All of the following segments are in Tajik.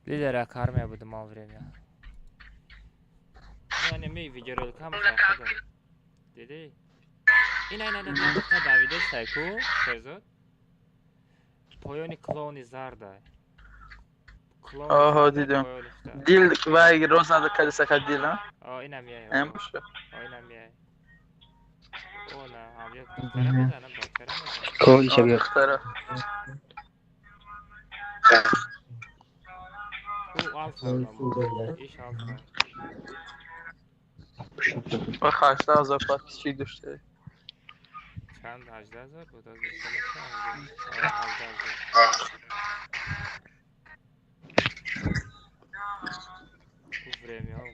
Лидер як армия будам он время. Ну, ми видеоролик ҳам худам. Дидӣ? Ина, ина, ина, духтар давидестай ку, Шерзод? Поёни клоуни зарда. Оҳо, дидам. Дил вай роз нада кадисака дил, а? О, ина миай. Эм боша. О, ина миай. О, на, ҳам як духтара мезанам, бачара мезанам. Кон шабиқ. Духтара. Ӯ алфа иш алфа. Ва 8000 подписчик дошта. Чанд, 18 000 буд? Аз 18 000. Ӯ время ҳо.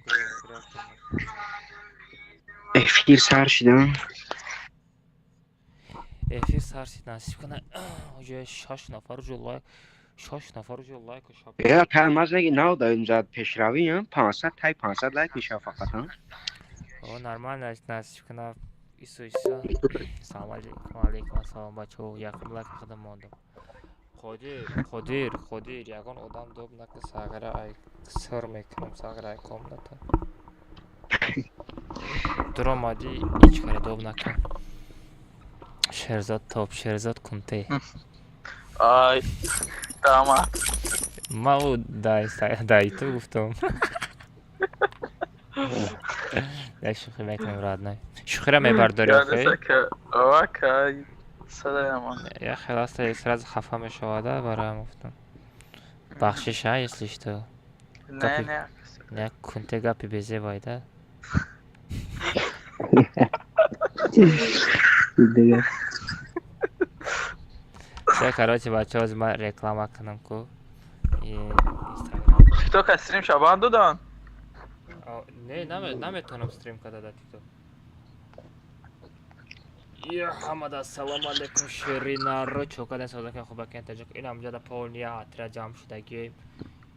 Эфир сар шидам. Эфир сар шид, насиб кана. Уже шаш нафар уже лайк, шаш нафар уже лайк шап. Я тамаз неги нав да инҷа пешравӣ, 500 тай 500 лайк мешава фақат, ҳа? О, нормально, насиб кана. Исо, исо. Салом алейкум, алейкум ассалом, бачаҳо. Якум лайк худам мондам. Қодир, Қодир, Қодир, ягон одам доб нака, сағира ай сир мекунам, сағира ай комната. Дуромадӣ, ҳеҷ каре доб накун. Шерзод топ, Шерзод кунте. Ай, дама. Ма ӯ да ютуб гуфтам. Як шӯхӣ мекунем, родной. Шӯхиро мебардорӣ охи? Окей. Салам. Я хел аста, сразу хафа мешавада, бароям гуфтам. Бахшиш, а, если что. Не, не. Не, кунте гапи безебайда. Дига. Всё, короче, бачаҳо, ҳозир ман реклама кунам ку. Инстаграм. TikTok стрим шабан додан? Не, наметавонам стрим карда дар TikTok. Я ҳамада ассалому алайкум, ширинаро чокадан созакен хубакен таҷик. Ин ҳамҷада полный атра ҷамъ шудагием.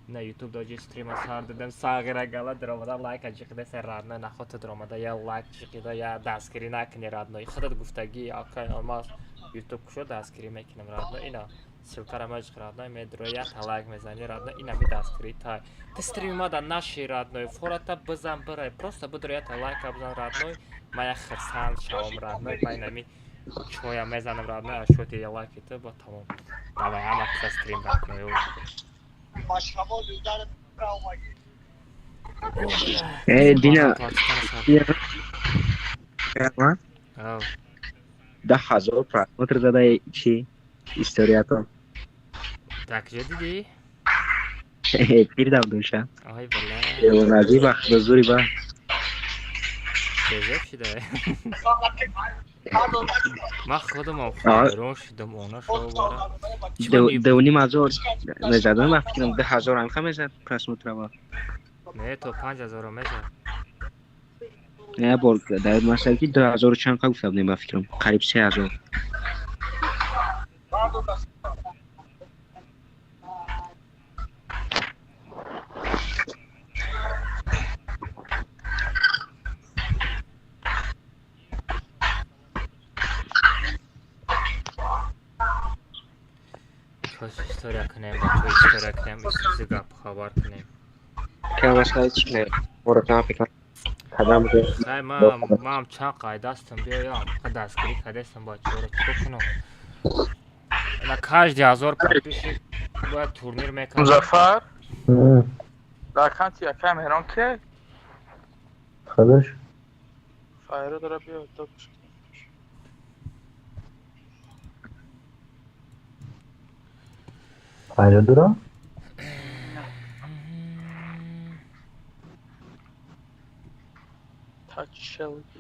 На ютуб даҷи стрима сар дадем, сағира гала даромада лайка ҷиқида се, родной, нахота даромада я лайк ҷиқида, я дастгирӣ накунӣ, родной. Худат гуфтагӣ, акай алмаз ютуб кушо, дастгирӣ мекунам, родной. Ина ссылкара маҷиқ, родной, медро я та лайк мезанӣ, родной, ина ми дастгирӣ тай. Ти стрими мада наши, родной, фората бизан бирай, просто бидро я та лайка бизан, родной, ма я хирсанд шавам, родной, ба инами чоя мезанам, родной, ашоти я лайки ту ба тамом. Давай, ҳама киса стрим, родной. Э, Дина. 10 000 просмотр зада чи историятон. Так ҷо дидӣ? Пир давдуша. Ой, бала. Нази вақт ба зури ба. Безеб шида. Ман худамам ҳайрон шудам, она шовара. 2,5 ҳазор мезадам, вақт фикрам 2000 ҳам мезад просмотрава. Не, то 5000-ро мезад. Не, бор дар масала ки 2000 чанд қа гуфта будем, ба фикрам қариб 3000. Кош история кунем, бачаҳо, история кунем, истизи гап хабар кунем. Камасхай чи не? Воротам фикрам кадам. Хай, ман чанд қайдастам, биёям дастгирӣ кардастам бачаҳоро, чикор кунам? На каждый ҳазор подписчик бояд турнир мекардам. Музаффар? Дар аккаунти якай Меҳрон ке? Худаш. Файро дора, биё топш. Файро дора? Touch Shelby.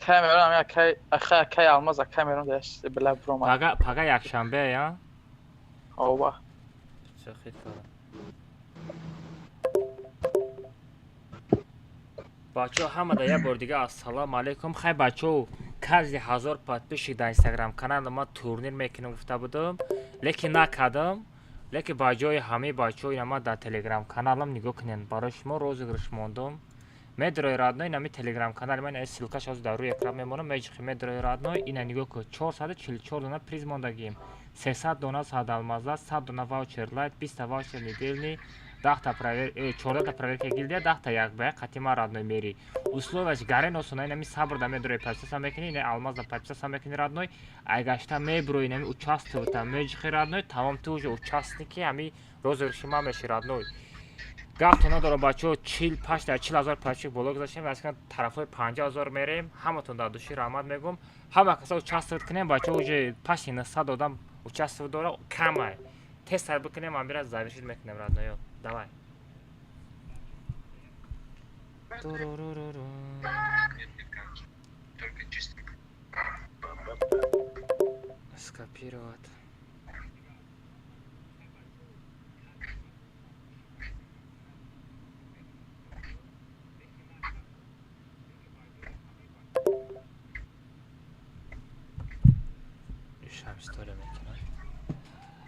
Камерон якай аха акай алмаз акай Меҳрон даш била брома. Пага, пага якшанбе, я? Ова. Чӣ хит кардам. Бачаҳо, ҳамада як бор дига ассалому алайкум. Хай, бачаҳо, каждый ҳазор подписчик дар инстаграм канал ман турнир мекунам гуфта будам, лекин накардам. Лекин ба ҷои ҳамаи бачаҳо ина ман дар телеграм каналам нигоҳ кунед, барои шумо розыгрыш мондум. Медрои, родной, инами телеграм канали ман, ина ссылкаш ҳозир дар рӯи экран мемонам, меҷихи, медрои, родной, ина нигоҳ кун, 444 дона приз мондагием. 300 дона 100 алмаза, 100 дона ваучер лайт, 20 та ваучер недельный, 10 та провер, 14 та проверка гильдия, 10 та як ба як қатима родной мери. Условияш гарен осона, инами сабр да медрои подписаться мекунӣ, ина алмаз да подписаться мекунӣ родной, ай гашта меброи инами участвовать меҷихи родной, тамом ту уже участники ҳами розыгрыши ма меши родной. Гафто надорам бачаҳо, чил пашт дар 40 000 подписчик боло гузаштем, аз тарафҳои 50 000 мерем. Ҳаматон дар души раҳмат мегӯм. Ҳама каса участвовать кунем, бачаҳо, уже пашти 900 одам участвовать дора, камай. Тез сар бикунем, амира завершить мекунем родноё. Давай. Туруруруру. Скопировать. Ишам история мекунам.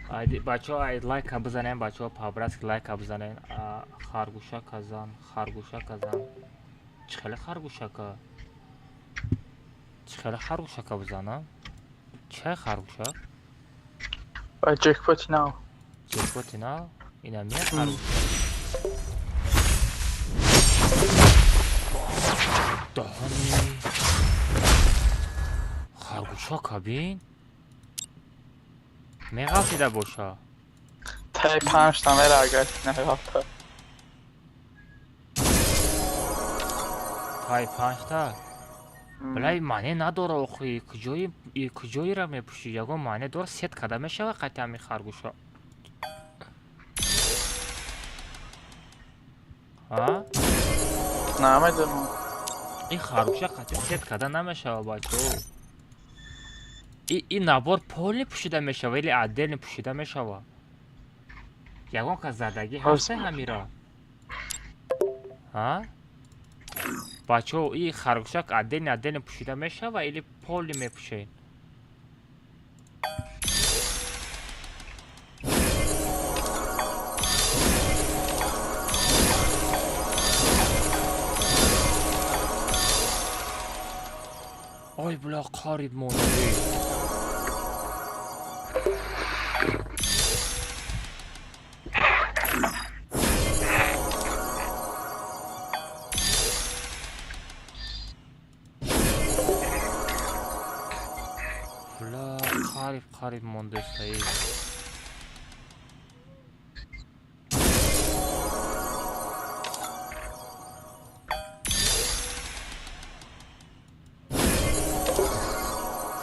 Айди бачаҳо, ай лайка бизанем, бачаҳо, по-братски лайка бизанем. Харгӯшака зан, харгӯшака зан. Чӣ хеле харгӯшака? Чӣ хеле харгӯшака бизанам? Чай харгӯшак? Ҷекпоти нав. Ҷекпоти нав? Ина мия харгӯшак. Даҳани харгӯшака бин. Меғалтида боша. Таи панҷта мера агар намеғалта. Таи панҷта? Балай маъне надора охи, куҷои куҷоира мепӯшӣ? Ягон маъне дора? Сет карда мешава қати ҳамин харгӯша? А? Намедонам. Ин харгӯша қати сет карда намешава, бачаҳо. И набор полный пӯшида мешава или отдельно пӯшида мешава? Ягон кас задагӣ ҳаста ҳамира? А? Бачаҳо, и харгӯшак отдельно отдельно пӯшида мешава или полный мепӯшед? Ой, бля, қариб мондагӣ. Бля, қариб қариб мондастаи.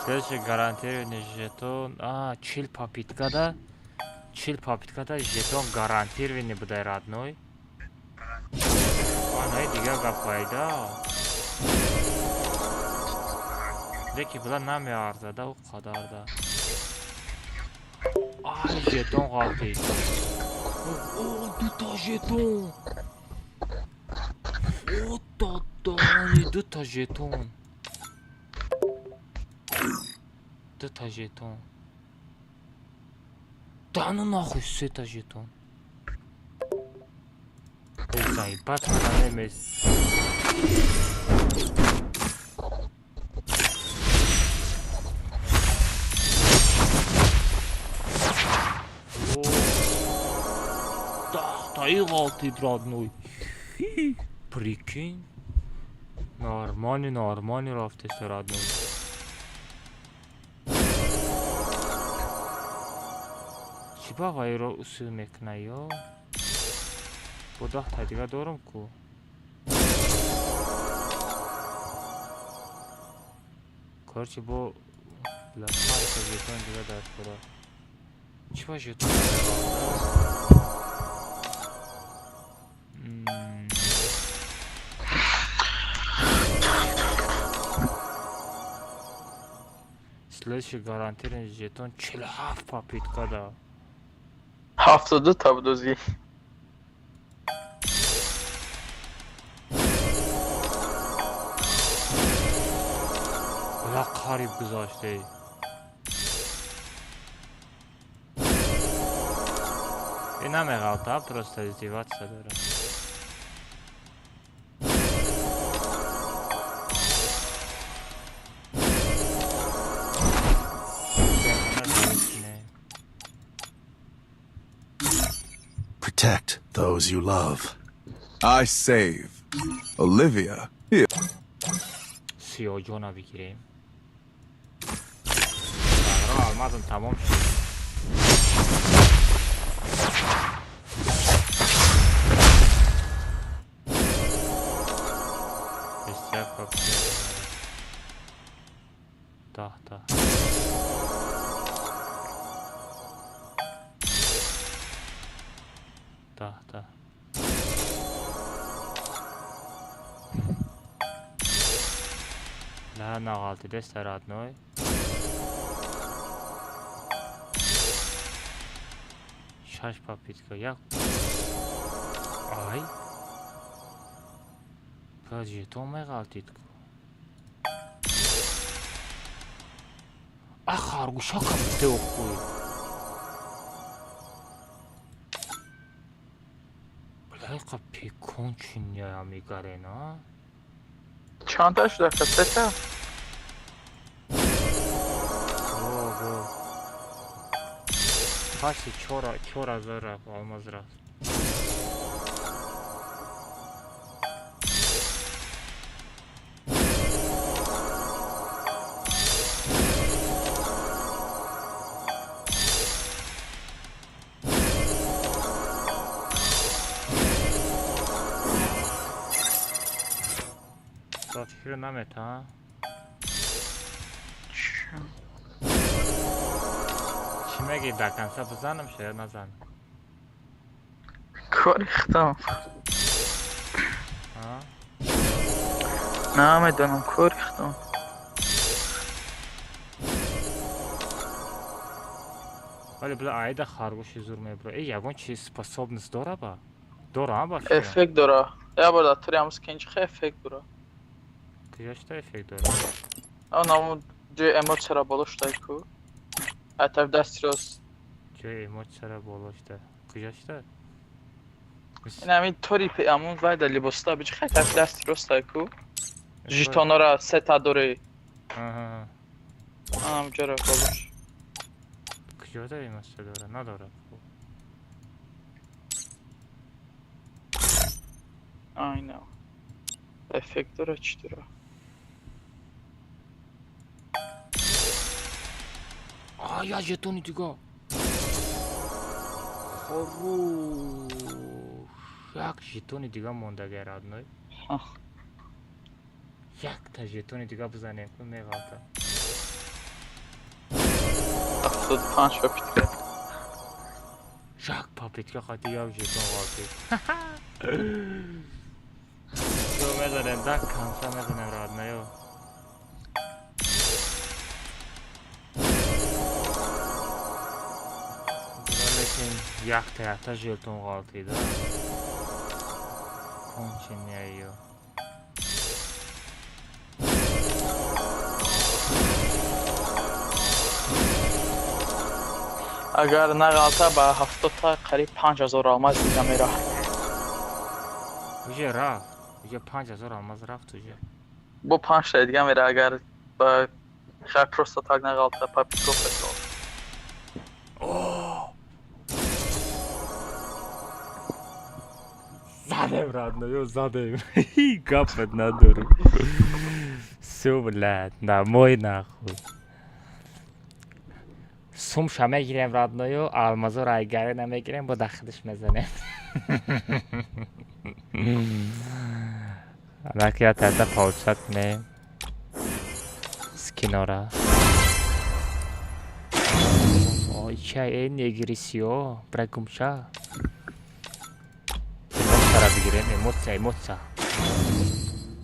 Следующий гарантированный жетон. А, 40 попыткада. 40 попыткада жетон гарантированный будай родной. Анаи дига гапайда. Леки била намеарзада ӯ қадарда. Ай, жетон ғалтид. О, дута жетон. О, дадани дута жетон. Дута жетон. Да ну нахуй, сета жетон. Ой, заебать, намес. Даҳтаи ғалтид родной. Прикинь. Нормально, нормально рафтеста родной. Чӣ ба вайро усул мекуна ё? Бо 10 та дига дорам ку. Короче, бо бля панҷта жетон дига дар кора. Чӣ ба жетон? Следующий гарантированный жетон 47 попытка да. 72 та будозӣ. Бля, қариб гузаште. И намеғалта, просто издеваться дора. Protect those you love. I save. Olivia. Here. Сиёҷона бигирем. Алмазам тамом шуд. Даҳта. Даҳта. Ла нағалтидеста, родной. Шаш попытка. Як. Ай. Ба жетон меғалтид ку. А харгӯшака битеохӯй. Блайқа пекон чиняя мегарен, а? Чанда шуда, сета? Во. Паси 4000 рафт, алмаз рафт. Фикр намета. Чӣ мегӣ, до конца бизанам ша ё назанам? Кори худам. Намедонам, кори худам. Вале била аида харгӯши зур мебура. Э, ягон чиз способность дора ба? Дора ба? Эффект дора. Я бор дар тури ҳамуз кинҷи хе эффект дора. Куҷошта эффект дора? А намун ҷои эмоцияра боло шудай ку. Ай тараф дасти рост. Ҷои эмоцияра боло шуда. Куҷошта? Ин ҳамин тори ҳамун вай дар либосда биҷи хай тарафи дасти ростай ку. Жетонора сета дорӣ. Аҳа. Ҳамҷора болош. Куҷода эмоция дора? Надора. Айна. Эффект дора, чӣ дора? А, я жетони дига. Хорош. Як жетони дига мондаги, родной. Якта жетони дига бизанем, ку меғалта. 75 попытка. Як попытка қати як жетон ғалтид. Ё мезанем, до конца мезанем, родной. Лекин якта якта жетон ғалтида. Конченяё. Агар нағалта ба 70 та қариб 5000 алмаз дига мерафт. Уже рафт. Уже 5000 алмаз рафт уже. Бо 5 та дига мера агар ба хай просто так нағалта попытка фетол. Задем, родной, ё задем. Гапат надору. Всё, блядь, домой нахуй. Сумша мегирем, родной, алмазоро айгаре намегирем, бо дахлиш мезанем. Анаки я тата получать кунем. Скинора. Ой, чай, э, негирисиё, бра гумша. Эмоцияра бигирем, эмоция, эмоция.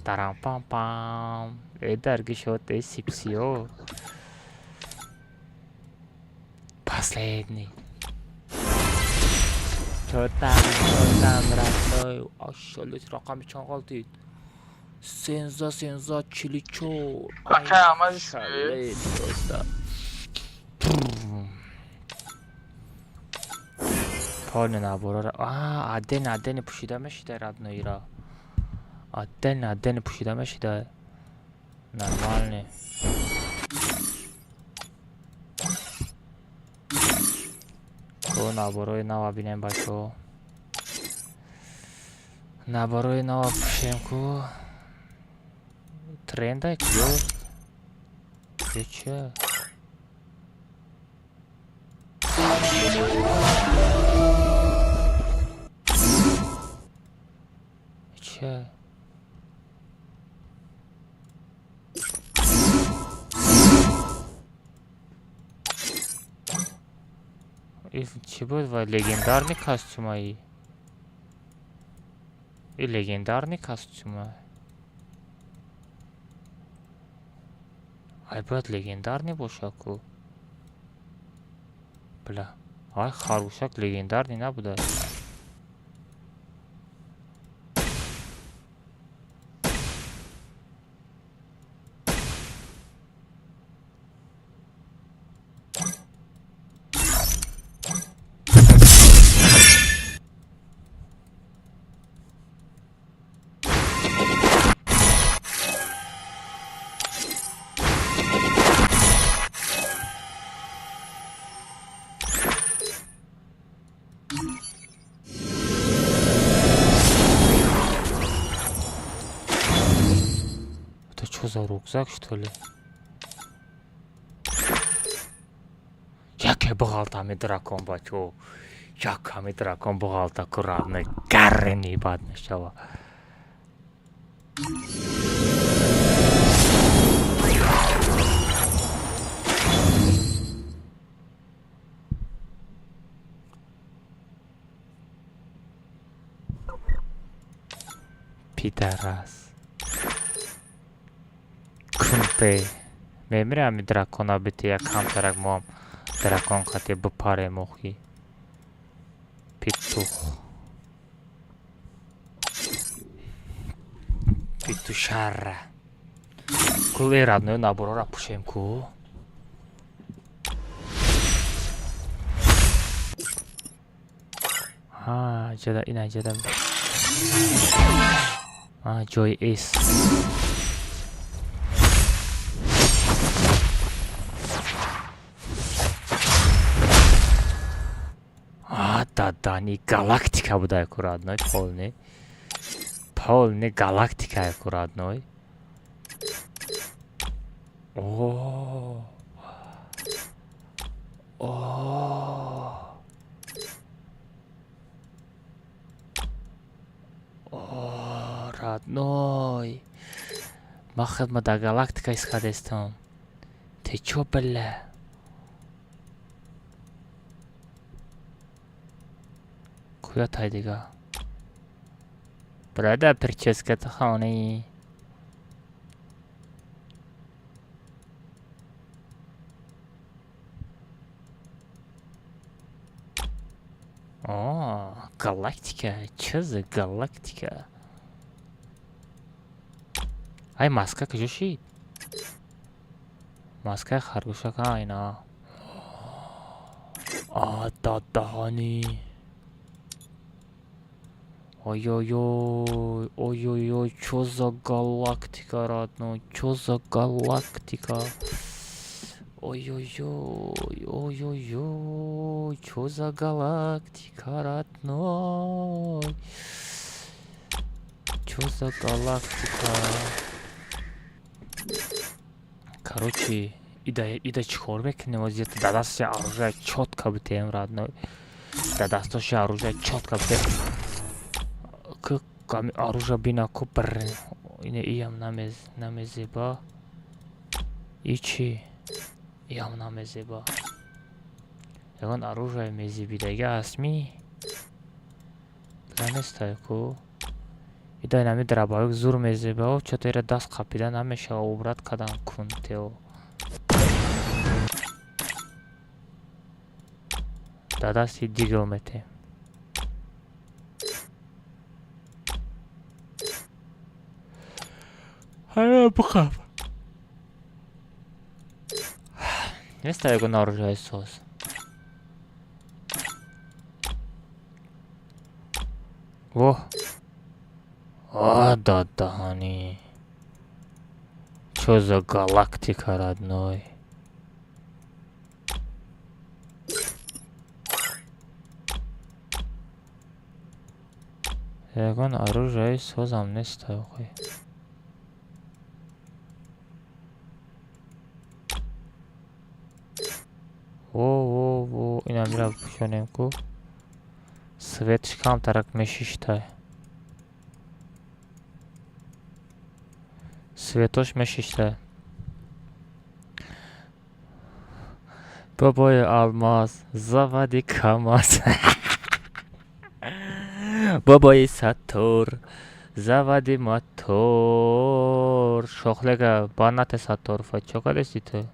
Тарам пам пам. Э, дарги шод, э, сипсиё. Последний. Чё там, чё там, родной? Ашалит рақами чанд ғалтид? 13, 13, 44. Акай алмаз Шалет просто. Полный наборора. А, отдельно, отдельно пӯшида мешида, родной ра. Отдельно, отдельно пӯшида мешида. Нормальный. То наборои нава бинем, бачаҳо. Наборои нава пушем ку. Трендай куёст? Ё чия? Чия? Чӣ буд ва легендарный костюмаи? И легендарный костюма. Ай, бояд легендарный боша ку. Бля. Ай, харгӯшак легендарный набуда. Это что за рюкзак, что ли? Яке бұғалта ами дракон, бачо. Як ами дракон бұғалта куравны гарни бад мешава. Пидорас. Кунте. Мемире ами дракона бите як камтарак моам дракон қате бипарем охи. Петух. Петушара. Куле родной наборора пушем ку. А, ҷада ина ҷада. А, ҷои эс. Дадани галактика буда ку родной, полный. Полный галактика ку родной. О. О. О, родной. Ма хидма да галактика исхадестам. Ты чё, бля? Куя тай дига? Брада прическата хони. О, галактика. Чё за галактика? Ай, маска куҷо шид? Маскаи харгӯшака айна. А, дадаҳани. Ой-ой-ой, ой-ой-ой, чё за галактика, родной, чё за галактика? Ой-ой-ой, ой-ой-ой, чё за галактика, родной? Чё за галактика? Короче, ида чикор мекунем? Озият дадасти оружие чётко битем, родной. Дадастоши оружие чётко битем. Ками оружие бина ку бр. Ине иям намезеба. Ичи иям намезеба. Ягон оружие мезебидага астми? Бла ку. Ида инами драбавик зур мезеба. Чото ира даст қапида намешава, обрат кадан кун тео. Да дасти дигл метем. Ҳая бихаб. Неста ягон оружие соз. Во. А, дадаҳани. Чё за галактика, родной? Ягон оружие и созам нест, охи. Во, во, во, ина мира пӯшонем ку. Свет ш камтарак мешиштай. Свет ош мешиштай. Бобои алмаз, заводи КамАЗ. Бобои Саттор, заводи мотор. Шохлега, банате Сатторфа, чо кардести ту?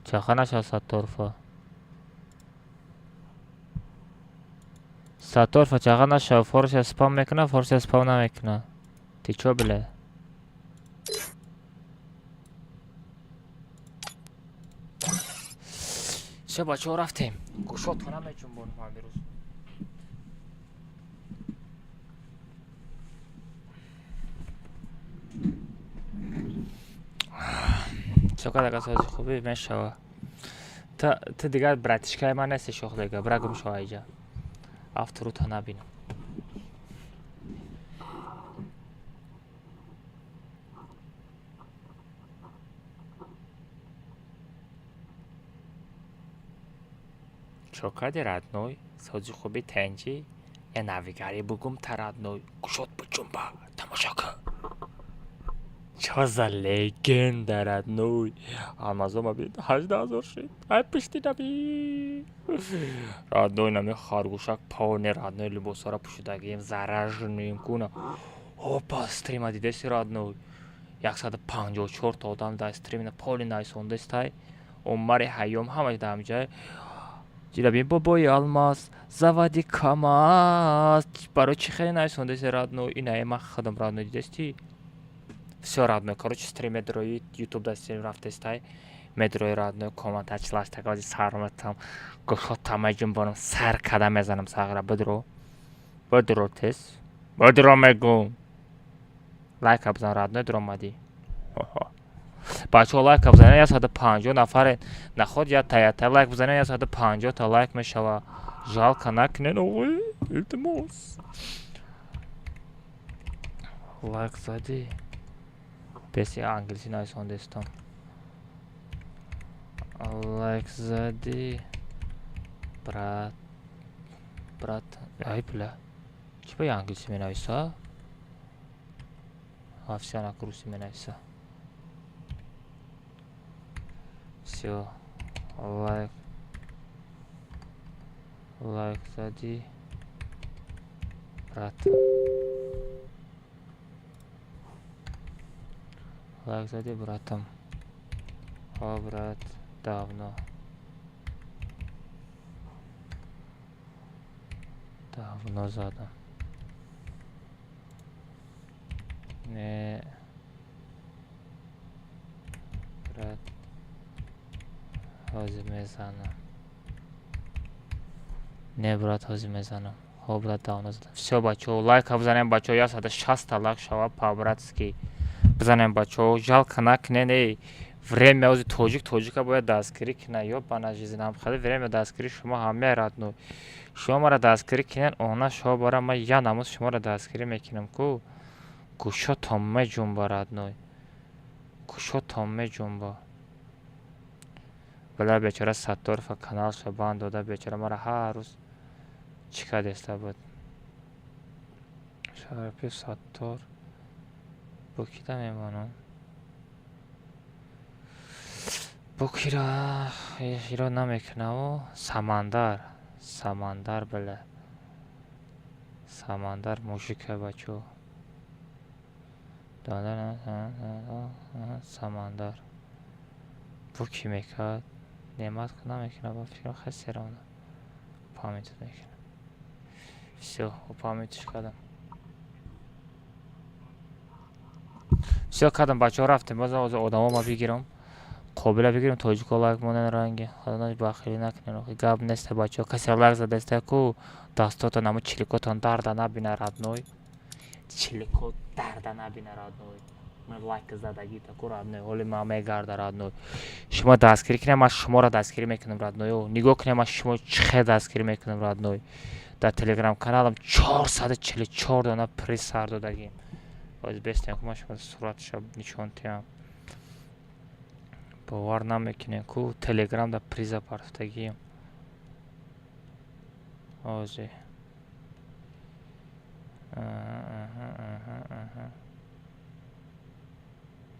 Чаха наша Сатторфа? Сатторфа чаха наша, форся спам мекуна, форся спам намекуна. Ты чо, бля? Всё, бачаҳо, рафтем. Гӯшотона меҷунбонем ҳамирӯз. Чо кадага сози хубӣ мешава. Ту дигар братишка и ман нести, шохлега, бра гум шава иҷа. Афтурута набинам. Чо кади, родной? Сози хуби, тенҷӣ? Я навигари бугум та, родной. Гӯшот буҷунба, тамошо кун. Чо за легенда, родной? Алмазома бин, 18 000 шид. Ай пишти наби. Родной, нами харгӯшак поне, родной, либосҳоро пӯшидагием, зараженный куна. Опа, стрима дидеси, родной? 154 та одам дар стримина поли найсондестай. Умари Ҳайём ҳамаш дар ҳамҷай. Ҷира бин, бобои алмаз, заводи КамАЗ. Барои чӣ хеле найсондеси, родной? Инае ман худам, родной, дидести? Всё, родной, короче, стрим медрои, ютуб да стрим рафтестай. Медрои, родной, коммента члаштагази сарметам. Гӯшотам меҷунбонам, сар када мезанам сағра, бидро. Бидро тез. Бидро мегум. Лайка бизан, родной, дуромадӣ. Бачаҳо, лайка бизанед, 150 нафаре. Наход ята ята лайк бизанед, 150 та лайк мешава. Жалко накунед, оғои, илтимос. Лайк задӣ. Беси англисӣ нависондестам. Лайк задӣ. Брат. Брат. Ай, бля. Чӣ ба англисӣ менависа? Официально русӣ менависа. Всё. Лайк. Лайк задӣ. Брат. Лайк задӣ, братам. О, брат, давно. Давно задам. Не. Брат. Ҳозир мезанам. Не, брат, ҳозир мезанам. Хо, брат, давно задам. Всё, бачаҳо, лайка бизанем, бачаҳо, 160 та лайк шава, по-братски. Бизанем, бачаҳо, жалко накунед, эй. Время ози тоҷик тоҷика бояд дастгирӣ кунад, ё ба жизнам хеле время дастгирӣ шумо ҳамаи, родной. Шумо мара дастгирӣ кунед, она шумо бара ман я намуз шуморо дастгирӣ мекунам ку. Гӯшотон меҷунба, родной. Гӯшотон меҷунба. Бала бечора Сатторова каналша банд дода, бечора мара ҳар рӯз чӣ кардеста буд. Шарапи Саттор бо кида мемонам? Бо кира иро намекунаву Самандар, Самандар, бале. Самандар мужика, бачо. Самандар. Бо кӣ мекард? Неъмат намекунад, ба фикрам хеле серона. Память мекунад. Всё, память ш кардам. Всё кардам, бачаҳо, рафтем. Боз одамо ма бигирам. Қобила бигирем, тоҷико лайк монен ранги. Худо бахилӣ накунен. Охи гап неста, бачаҳо. Касе лайк задаста ку дастотон ҳамун чиликотон дарда набина, родной. Чилико дарда набина, родной. Лайк задагӣ таку, родной. Ҳоли ман мегарда, родной. Шумо дастгирӣ кунем, ман шуморо дастгирӣ мекунам, родной. Нигоҳ кунем, ман шумо чӣ хел дастгирӣ мекунам, родной. Дар телеграм каналам 444 дона приз сар додагим. Боз бестем, ку ман шумо суратша нишон диҳам. Бовар намекунем, ку телеграм да приза партофтагием. Ҳозир. Аҳа.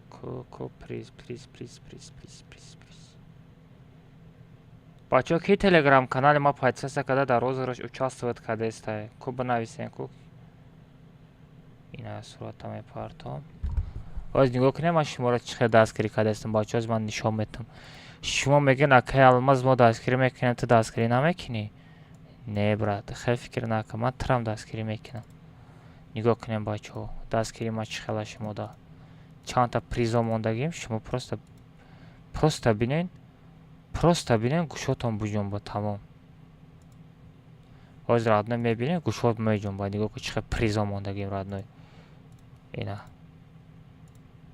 Ку, ку, приз, приз, приз, приз, приз, приз, приз. Бачаҳо, ки телеграм канали ма подписаться карда, дар розыгрыш участвовать кардестай? Ку бинависен, ку. Ина сурата мепартом. Боз нигоҳ кунем, ман шуморо чӣ хел дастгирӣ кардастам, бачаҳо, аз ман нишон метам. Шумо мегӯед, акай Алмаз, мо дастгирӣ мекунем, ту дастгирӣ намекунӣ? Не, брат, хел фикр накун, ман турам дастгирӣ мекунам. Нигоҳ кунем, бачаҳо, дастгирии ман чӣ хела шумода. Чандта призо мондагим, шумо просто бинен, просто бинен, гӯшотон буҷунба, тамом. Ҳозир, родной, мебинем, гӯшот меҷунба. Нигоҳ кун, чӣ хел призо мондагим, родной. Ина.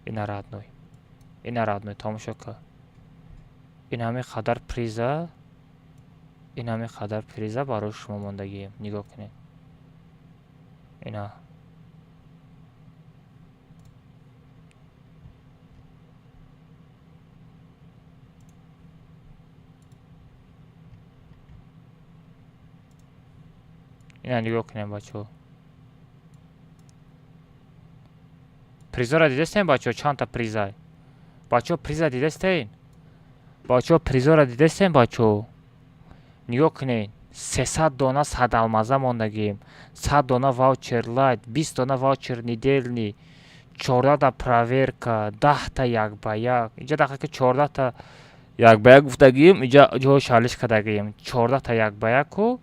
Ина, родной. Ина, родной, тамошо кун. Ин ҳамин қадар приза, ин ҳамин қадар приза барои шумо мондагием. Нигоҳ кунед. Ина. Ина нигоҳ кунем, бачаҳо. Призора дидестем, бачаҳо, чандта призай? Бачаҳо, приза дидестен? Бачаҳо, призора дидестем, бачаҳо? Нигоҳ кунед. 300 дона садалмаза мондагием. 100 дона ваучер лайт, 20 дона ваучер недельный, 14та проверка, 10та як ба як. Инҷа дақиқа 14та як ба як гуфтагием, инҷа ҷои шалиш кардагием. 14та як ба яку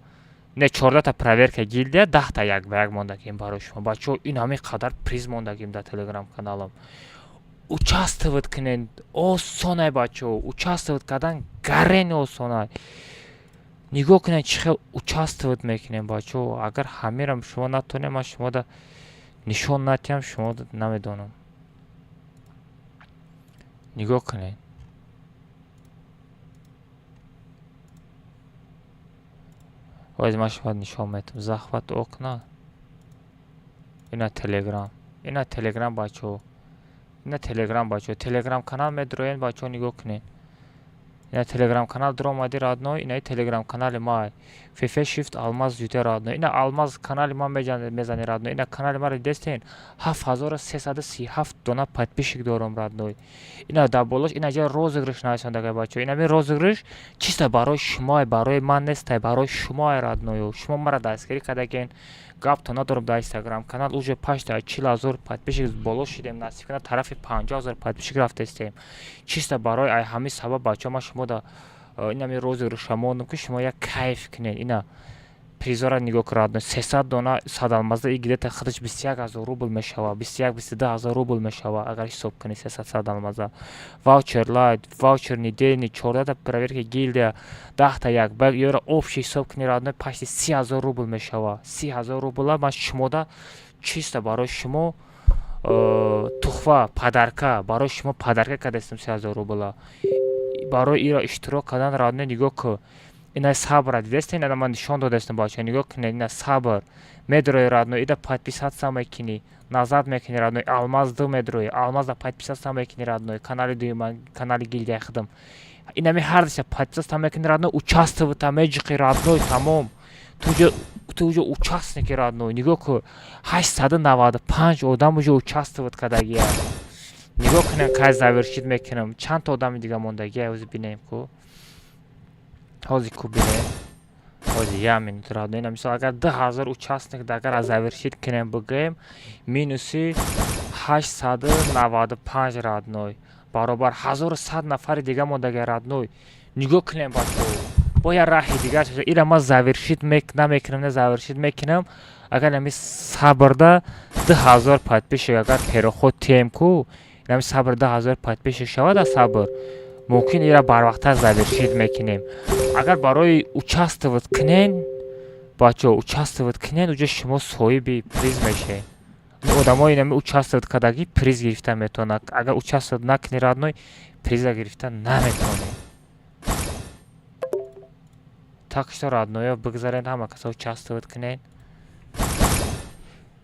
не, 14та проверка гильдия, 10та як ба як мондагием барои шумо. Бачаҳо, ин ҳамин қадар приз мондагием дар телеграм каналам. Участвовать кунед, осонай, бачаҳо. Участвовать кардан гарен осонай. Нигоҳ кунед, чӣ хел участвовать мекунем, бачаҳо. Агар ҳамирам шумо натонем, ман шумода нишон натиҳам, шумо намедонам. Нигоҳ кунед. Ҳозир ман шумо нишон метам. Захват окна. Ина телеграм. Ина телеграм, бачаҳо. Ина телеграм, бачаҳо. Телеграм канал медроен, бачаҳо, нигоҳ кунед. Ина телеграм канал дуромади, родной, инаи телеграм канали ма. ФФ Shift Алмаз юте, родной. Ина Алмаз канали ма мезани, родной. Ина канали маро дидестен? 7337 дона подписчик дорам, родной. Ина дар болош ина ҷа розыгрыш нависондага, бачаҳо. Ина ми розыгрыш чисто барои шумое, барои ман нестай, барои шумое, родной. Шумо маро дастгирӣ кардаген. Гапто надорам, дар инстаграм канал уже пашта 40 000 подписчик боло шидем, насиб кунад, тарафи 50 000 подписчик рафтестем. Чисто барои ай ҳамин сабаб, бачаҳо, ман шумода инами розыгрыша мондам, ки шумо як кайф кунед. Ина призора нигоҳ кун, родной. 300 дона садалмаза, и где-то худаш 21 000 рубл мешава, 21, 22 000 рубл мешава, агар ҳисоб кунед 300 садалмаза. Ваучер лайт, ваучер недельный, 14та проверка гильдия, 10та як ба ёра общий ҳисоб кунед, родной, почти 30 000 рубл мешава. 30 000 рубла ман шумода чисто барои шумо тухфа, подарка, барои шумо подарка кардастам 30 000 рубла. Барои иро иштирок кардан, родной, нигоҳ кун. Ина сабра дидестен, ина ман нишон додастам, бачаҳо, нигоҳ кунед, ина сабр. Медрои, родной, ида подписаться мекунӣ, назад мекунӣ, родной, Алмаз ду медрои, Алмаз да подписаться мекунӣ, родной, канали дуюма, канали гильдияи худам. Инами ҳардиша подписаться мекунӣ, родной, участвовать меҷиқи, родной, тамом. Ту уже участники, родной. Нигоҳ кун, 895 одам уже участвовать кардагия. Нигоҳ кунем, кай завершить мекунам. Чанд та одами дига мондагия, ҳозир бинем ку. Ҳозир ку бинем. Ҳозир як минут, родной. Ина мисол, агар 2000 участник агар завершить кунем, бигӯем, минуси 895, родной, баробар 1100 нафари дига мондагия, родной. Нигоҳ кунем, бачаҳо. Бо як раҳи дигар ира ман завершить намекунам, не, завершить мекунам. Агар ами сабрда 2000 подписчик агар переход тием ку, инами сабр 2000 подписчик шавад, аз сабр мумкин ира барвақттар завершить мекунем. Агар барои участвовать кунен, бачаҳо, участвовать кунен, уҷа шумо соҳиби приз мешавед. Одамои инами участвовать кардагӣ приз гирифта метавонад. Агар участвовать накунӣ, родной, приза гирифта наметавонӣ. Так что, родной, бигзарен, ҳама каса участвовать кунед.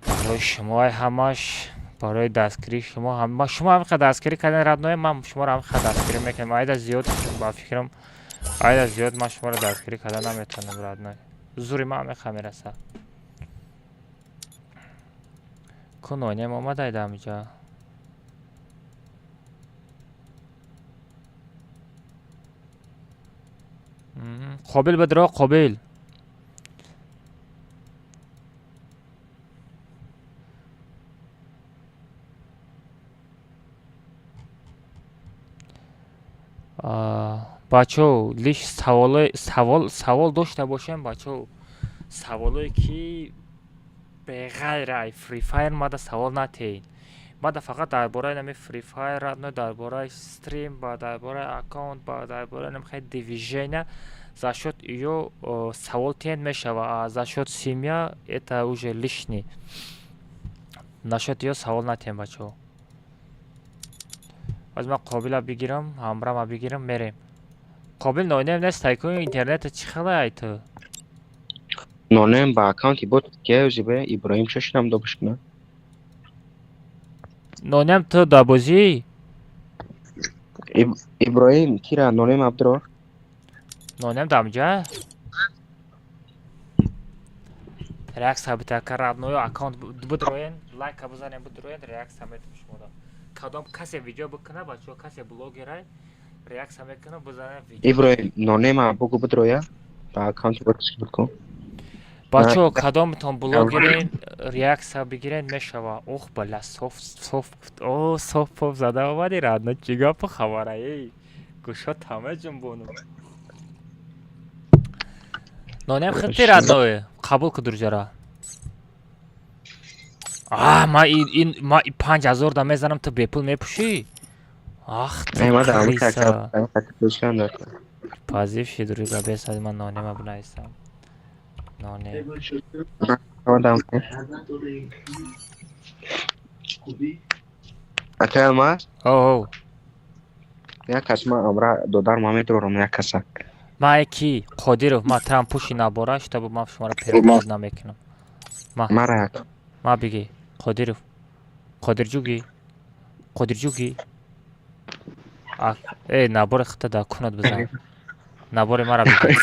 Барои шумо ҳамаш, барои дастгирии шумо ҳама. Шумо ҳамин қадр дастгирӣ карден, родной, ман шуморо ҳамин қадр дастгирӣ мекунам. Айда зиёд, ба фикрам, айда зиёд ман шуморо дастгирӣ карда наметавонам, родной. Зури ман ҳамин қадр мерасад. Ку нонем омадай дамиҷа. Қобил бидро, Қобил. Бачаҳо, лиш савол дошта бошем, бачаҳо, саволое ки беғайр ай Free Fire мада савол натеҳед. Мада фақат дар бораи нами Free Fire, родной, дар бораи стрим ба дар бораи аккаунт ба дар бораи намхай движения за счёт ё савол тиҳед, мешава. А за счёт семья это уже лишний. Насчёт ё савол натиҳем, бачаҳо. Аз ман Қобила бигирам, ҳамрама бигирам, мерем. Қобил, нонем нестай ку, интернета чӣ хелай ту? Нонем ба аккаунти бот кеозибе Иброҳим чошинам добуш кунад. Нонем, ту дар бозӣ? Иброҳим кира нонем Абдуро. Нонем дамҷа? Реакция битака, родной, аккаунт бидроен, лайка бизанем, бидроен, реакция метам шумода. Кадом касе видео бикуна, бачаҳо, касе блогерай, реакция мекуна, бизанем видео. Иброҳим, нонема бугу бидроя ба аккаунти бот бикун. Бачаҳо, кадомтон блогерен, реакция бигирен, мешава. Ох, бала, соф соф, о, соф поф зада омади, родной, чӣ гапу хабара, эй? Гӯшо тама ҷунбону. Нонем хити, родной, қабул ку друзьяра. А, ма ин ма 5000 да мезанам, ту бепул мепӯшӣ? Ах ты крыса. Пазивши, друзья, бес аз ман нонема бинависам. Нонем. Акай Алмаз? О. Як кас ма амра додар ма медорам як каса. Ма ки Қодиров, ма трам пуши набора, чтобы ман шуморо перевод намекунам. Ма. Мара як. Ма биги Қодиров. Қодирҷуги. Қодирҷуги. А, э, набори хита да кунад бизан. Набори мара биги.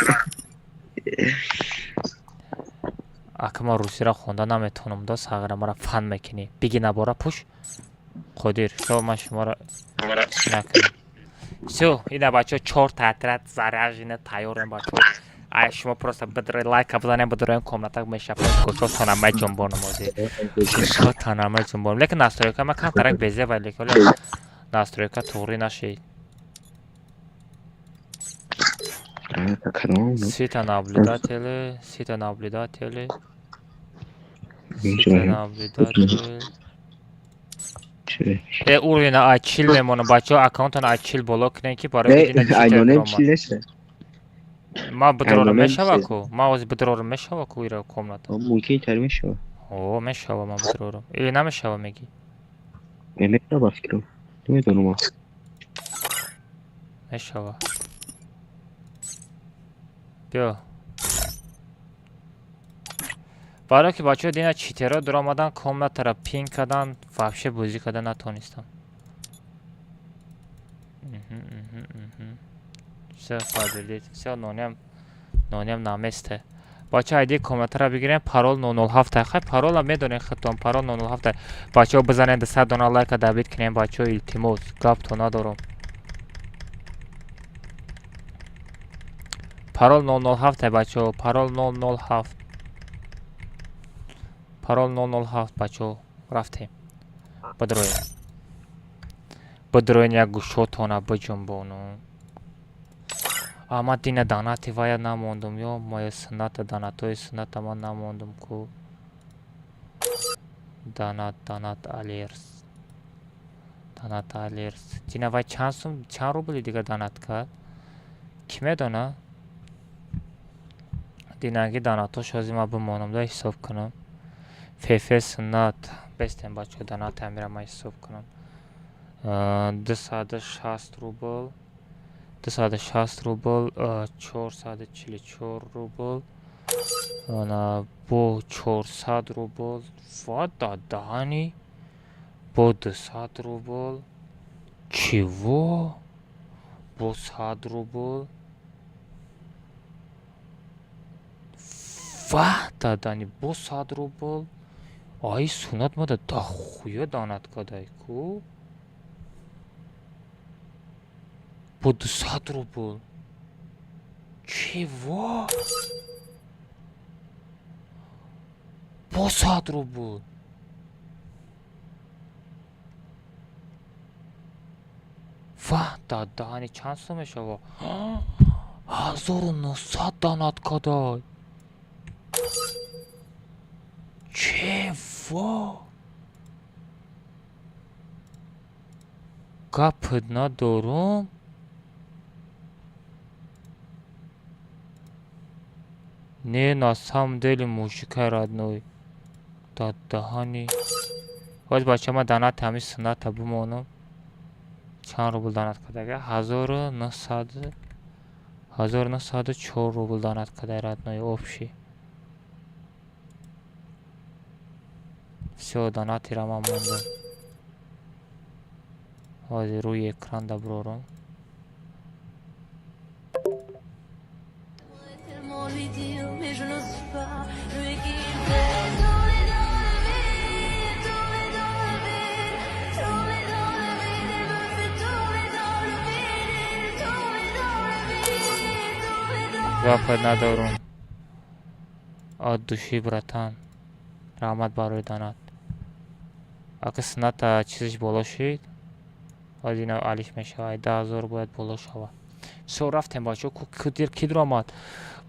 Ака, ман русиро хонда наметавонам, да, сағира, мара фан мекунӣ. Биги набора пуш. Қодир, шо ман шуморо накунам. Всё, ина, бачаҳо, чорта отряд заряжена, тайёрем, бачаҳо. Ай шумо просто бидрои, лайка бизанем, бидроем, комната мешава, гӯшотона меҷунбонам ҳозир. Гӯшотона меҷунбонам. Лекин настройка ма камтарак безеба, лекин настройка туғрӣ нашид. Сита наблюдатели, сита наблюдатели. Сита наблюдатель. Э, уровень ай 40 мемонам, бачаҳо, аккаунтона ай 40 боло кунем, ки барои Айнонем чил нест. Ма бидрорам, мешава ку? Ма ҳозир бидрорам, мешава ку ира комната? Мумкин тар мешава. О, мешава, ма бидрорам. Или намешава, мегӣ? Мешава, фикрам. Намедонам. Мешава. Биё. Барое ки, бачаҳо, дина читеро дуромадан, комнатаро пин кардан, вообще бозӣ карда натонистам. Всё, подтвердить. Всё, нонем, нонем на месте. Бача, айди комнатаро бигирем, парол 007. Хай, парола медонем худтон, парол 007. Бачаҳо, бизанед 100 дона лайка, добить кунем, бачаҳо, илтимос, гап то надорам. Парол 007, бачаҳо, парол 007. Парол 007, бачаҳо, рафтем. Бидроем. Бидроен, як гӯшотона биҷунбону. А ман дина донати вая намондум, ё моя сунната, донатои сунната ман намондум ку. Донат, донат алерс. Донат алерс. Дина вай чанд сум, чанд рубли дига донат кард? Кӣ медона? Динаги донатош ҳозир ман бимонам да ҳисоб кунам. Фефе суннат. Бестем, бачаҳо, доната амира ман ҳисоб кунам. 260 рубл, 260 рубл, 444 рубл, ана бо 400 рубл ва дадаҳани бо 200 рубл. Чиво? Бо 100 рубл ва дадани бо 100 рубл. Ай, сунат мада дахуя донат кадай ку. Бо 200 рубл. Чего? Бо 100 рубл. Ва дадани чанд сум мешава? 1900 донат кадай. Чего? Гап надорум. Не, на самом деле мужика родной. Дадаҳани. Ҳоз, бача, ман донати ҳамин сунната бимонам. Чанд рубл донат кардага? 1900, 1904 рубл донат кардай, родной, общий. Всё, донатира ман мондам. Ҳозир рӯи экран да бирорам. Tellement lui dire, mais je n'ose pas lui quitter. Tourner dans le vide, tourner dans le vide, tourner dans le vide, il me fait tourner dans le vide, tourner dans le vide, tourner dans Гапат надорум. От души, братан. Раҳмат барои донат. Ака суната чизиш боло шид. Ҳозир ина алиш мешавад. 10 000 бояд боло шавад. Всё, рафтем, бачаҳо. Ки дуромад?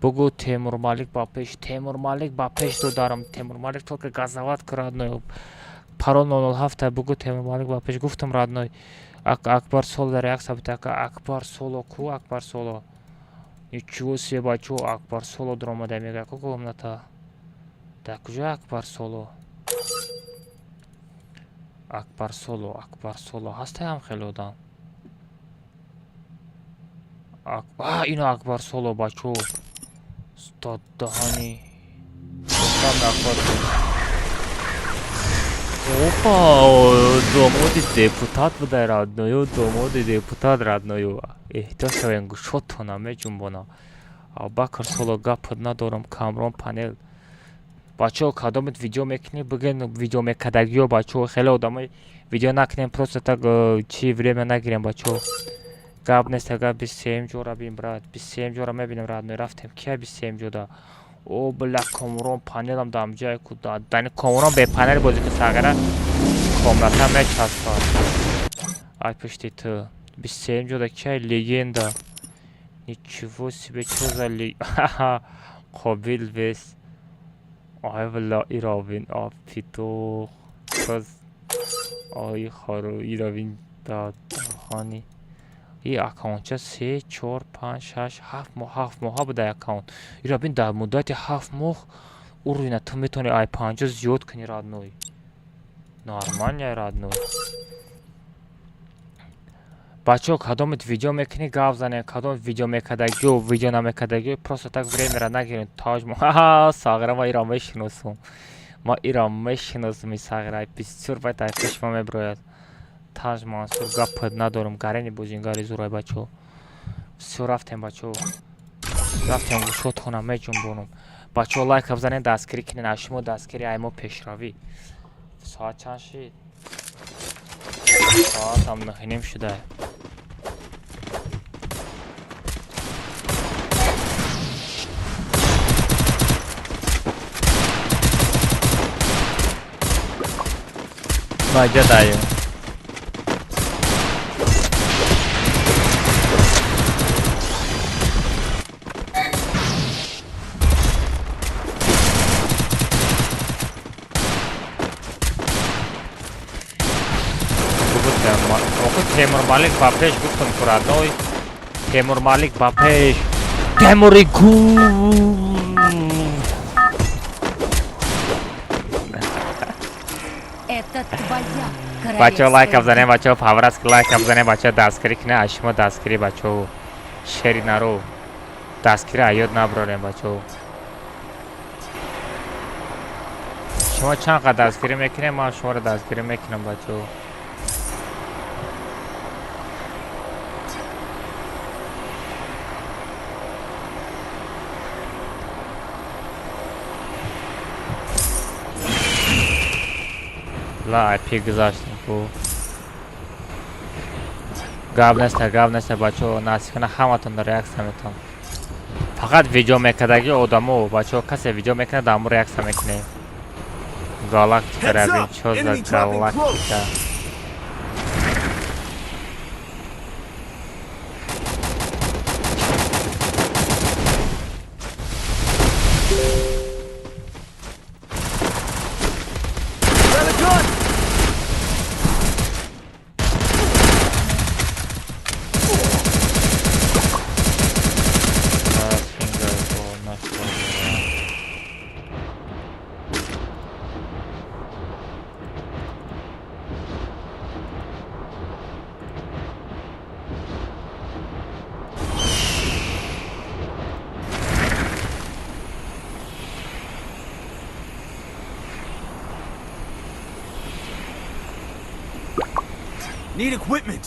Бугӯ Темурмалик ба пеш, Темурмалик ба пеш, додарам. Темурмалик только газовать ку, родной. Парол 007. Бугӯ Темурмалик ба пеш. Гуфтам, родной. Акбар Соло дар як сабит, ака Акбар Соло ку, Акбар Соло. Ничего себе, бачаҳо, Акбар Соло дуромада мега ку комната. Дар куҷо Акбар Соло? Акбар Соло, Акбар Соло ҳастаям хеле одам. А, ино Акбар Соло, бачаҳо. Дадаҳани. Гуфтам Акбар. Опа, домоди депутат будай, родной, домоди депутат, родной. Эҳтиёт шавем, гӯшотона меҷунбона. Абубакр Соло, гапат надорам, Камрон панел. Бачаҳо, кадомет видео мекунӣ, бигӯен видео мекардагиё, бачаҳо, хеле одамои видео накунем, просто так чи время нагирем, бачаҳо. Гап нест, агар 23-юм ҷора бин, брат, 23-юм ҷора мебинем, родной, рафтем. Кия 23-юм ҷода? О, бля, Комрон панелам дар ҷае ку дани Комрон бе панел бозӣ ку сағира комната мечаспад. Ай пушти ту. 23-юм ҷода кия легенда? Ничего себе, чё за ли Қобил вес. Ай бля, Ировин, а петух. Чоз ай хору Ировин дадаҳани. И аккаунтча се, чор, панҷ, шаш, 7 моҳ, 7 моҳа буда аккаунт. Ира бин, дар муддати 7 моҳ уровня ту метавонӣ ай 50 зиёд кунӣ, родной. Нормально, родной. Бачаҳо, кадомет видео мекунӣ, гап занем, кадом видео мекардагиё, видео намекардагиё, просто так времяра нагирем. Таҷ сағира, ман ира мешиносум. Ман ира мешиносум, и сағира бисёр бай дар пеши ман мебирояд. Таҷ Мансур, гапат надорам, гарени бозингари зурай, бачаҳо. Всё, рафтем, бачаҳо. Рафтем, гӯшотона меҷунбонам. Бачаҳо, лайка бизанед, дастгирӣ кунед, аз шумо дастгирӣ, ай мо пешравӣ. Соат чанд шид? Соатам 9:30 шуда. Маҷадаем. Темурмалик ба пеш, гуфтам ку, родной. Темурмалик ба пеш. Темури гул. Это твоя Бачаҳо, лайка королевская бизанем, бачаҳо, по-братски лайка бизанем, бачаҳо, дастгирӣ кунед, аз шумо дастгирӣ, бачаҳо. Шери наро. Дастгирӣ аёд наброрем, бачаҳо. Шумо чанд қад дастгирӣ мекунем, ман шуморо дастгирӣ мекунам, бачаҳо. Ла IP гузаштем ку. Гап неста, гап неста, бачаҳо, насиб кунад, ҳаматонро реаксия метавон. Фақат видео мекардаги одамо, бачаҳо, касе видео мекунад, дамо реаксия мекунем. Галактика Heads равем, up! чо за Enemy dropping close! галактика. Grab a gun! Need equipment!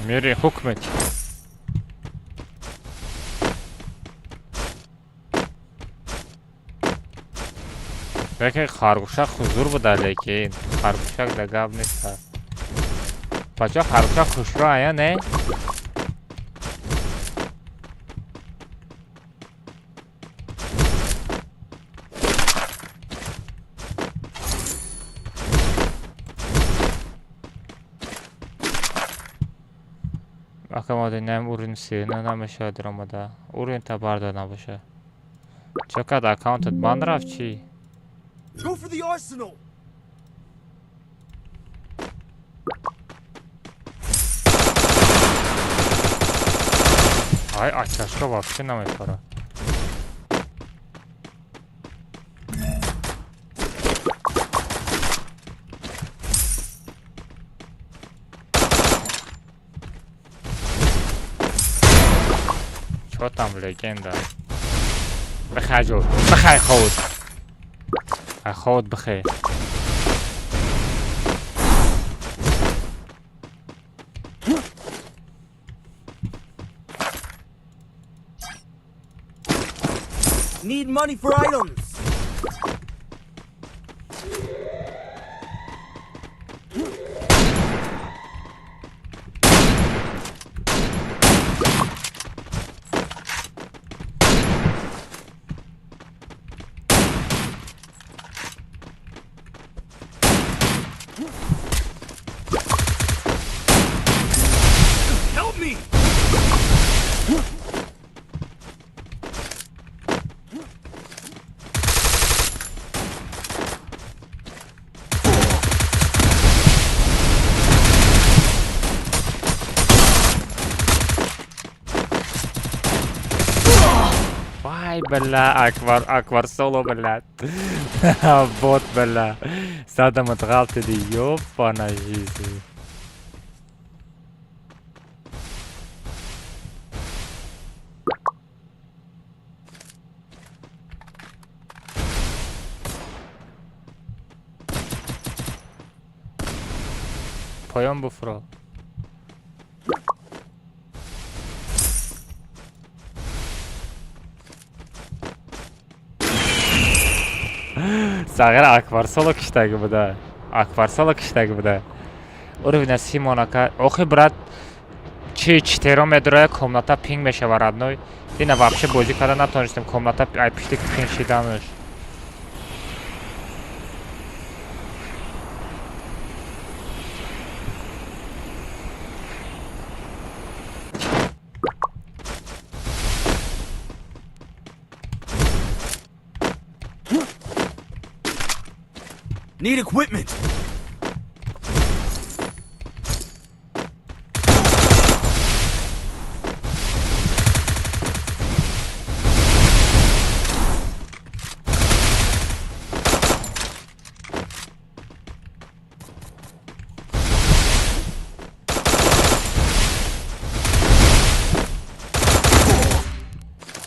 Мири ҳукмет. Яке харгӯшак хузур буда, лекин харгӯшак да гап неста. Бачаҳо, харгӯшак хушро ая не? Акамоди нем уровень сина намешавад омада. Уровень та бардор набоша. Чо кад аккаунтат банд рафт чӣ? Go for the arsenal! Ай, ачашка вообще намепара. Чо там легенда? Бихай ҷо, бихай ход. Ай ход бихай. Need money for items! Help me! Вай, бля, Акбар, Акбар соло, бля. Бот, бля. Садам отғалтиди, ёбана жизнь. Поён буфро. Сағира Акбарсоло киштаги буда. Акбарсоло киштаги буда. Уровня Симонака. Охи, брат, чи читеро медроя, комната пинг мешава, родной. Дина вообще бозӣ карда натонистем, комната ай пишти пинг шиданаш. Need equipment!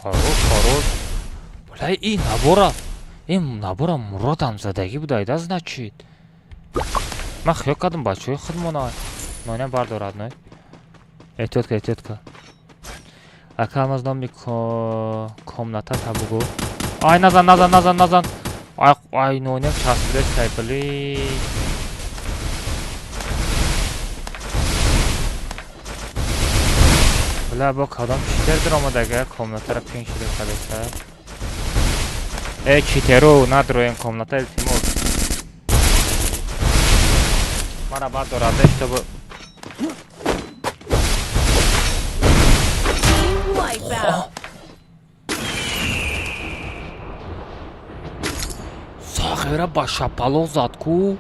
Хорош, хорош. Бля, и набора. Ин набора Муродам задагӣ буда, значит. Ман хиёл кардам бачаҳои худмона. Ноня бардорад, ной. Эҳтиёт ка, эҳтиёт ка. Ака аз номи комната та бугу. Ай, назан, назан, назан, назан. Ай, ай, ноням часпидестай, блин. Бля, бо кадом читер даромадага, комнатаро пин шуда кадеса. Э, читеру надроем комната, илтимос. Мара бардорада, чтобы Сағира ба шапалоқ зад ку.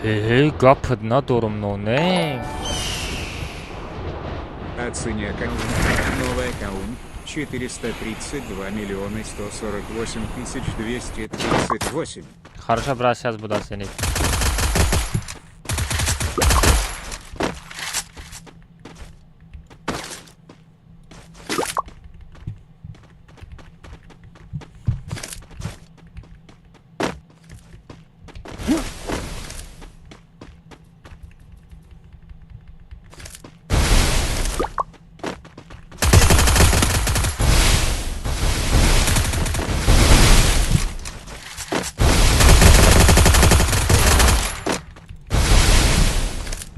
Э, гапат надорам, ноне. Оцени аккаунт. Новый аккаунт. 432 миллиона 148 тысяч 238. Хорошо, брат, сейчас буду оценить.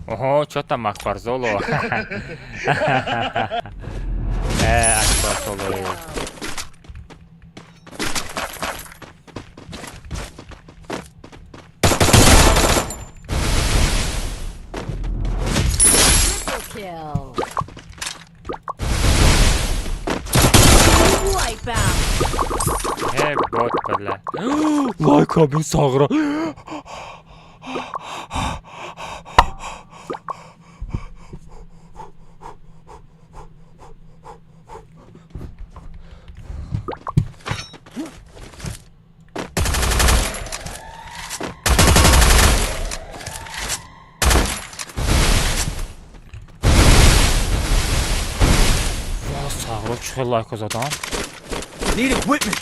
Ого, чё там Акбарзоло? Акбарзоло. Kill. Wipeout. Э, бот, бля. Лайк абин сағра. Сағро чӣ хел лайко задан? Need equipment.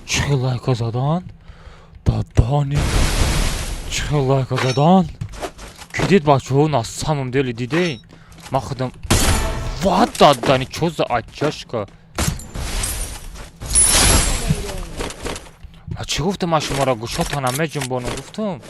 Чӣ хел лайко задан? Дадани. Чӣ хел лайко задан? Ки дид бачаҳо на самом деле дидем? Ман худам ва дадани чо за оттяжка? А чӣ гуфтам ман шуморо гӯшотона меҷунбонам гуфтам?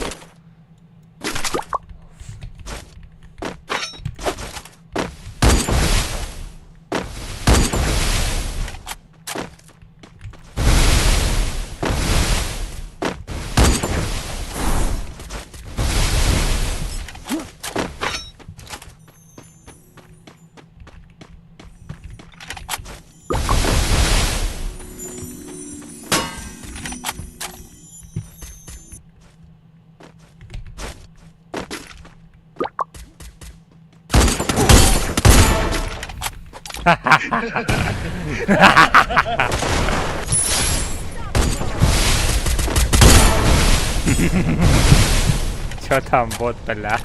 Чё там, бот, бля?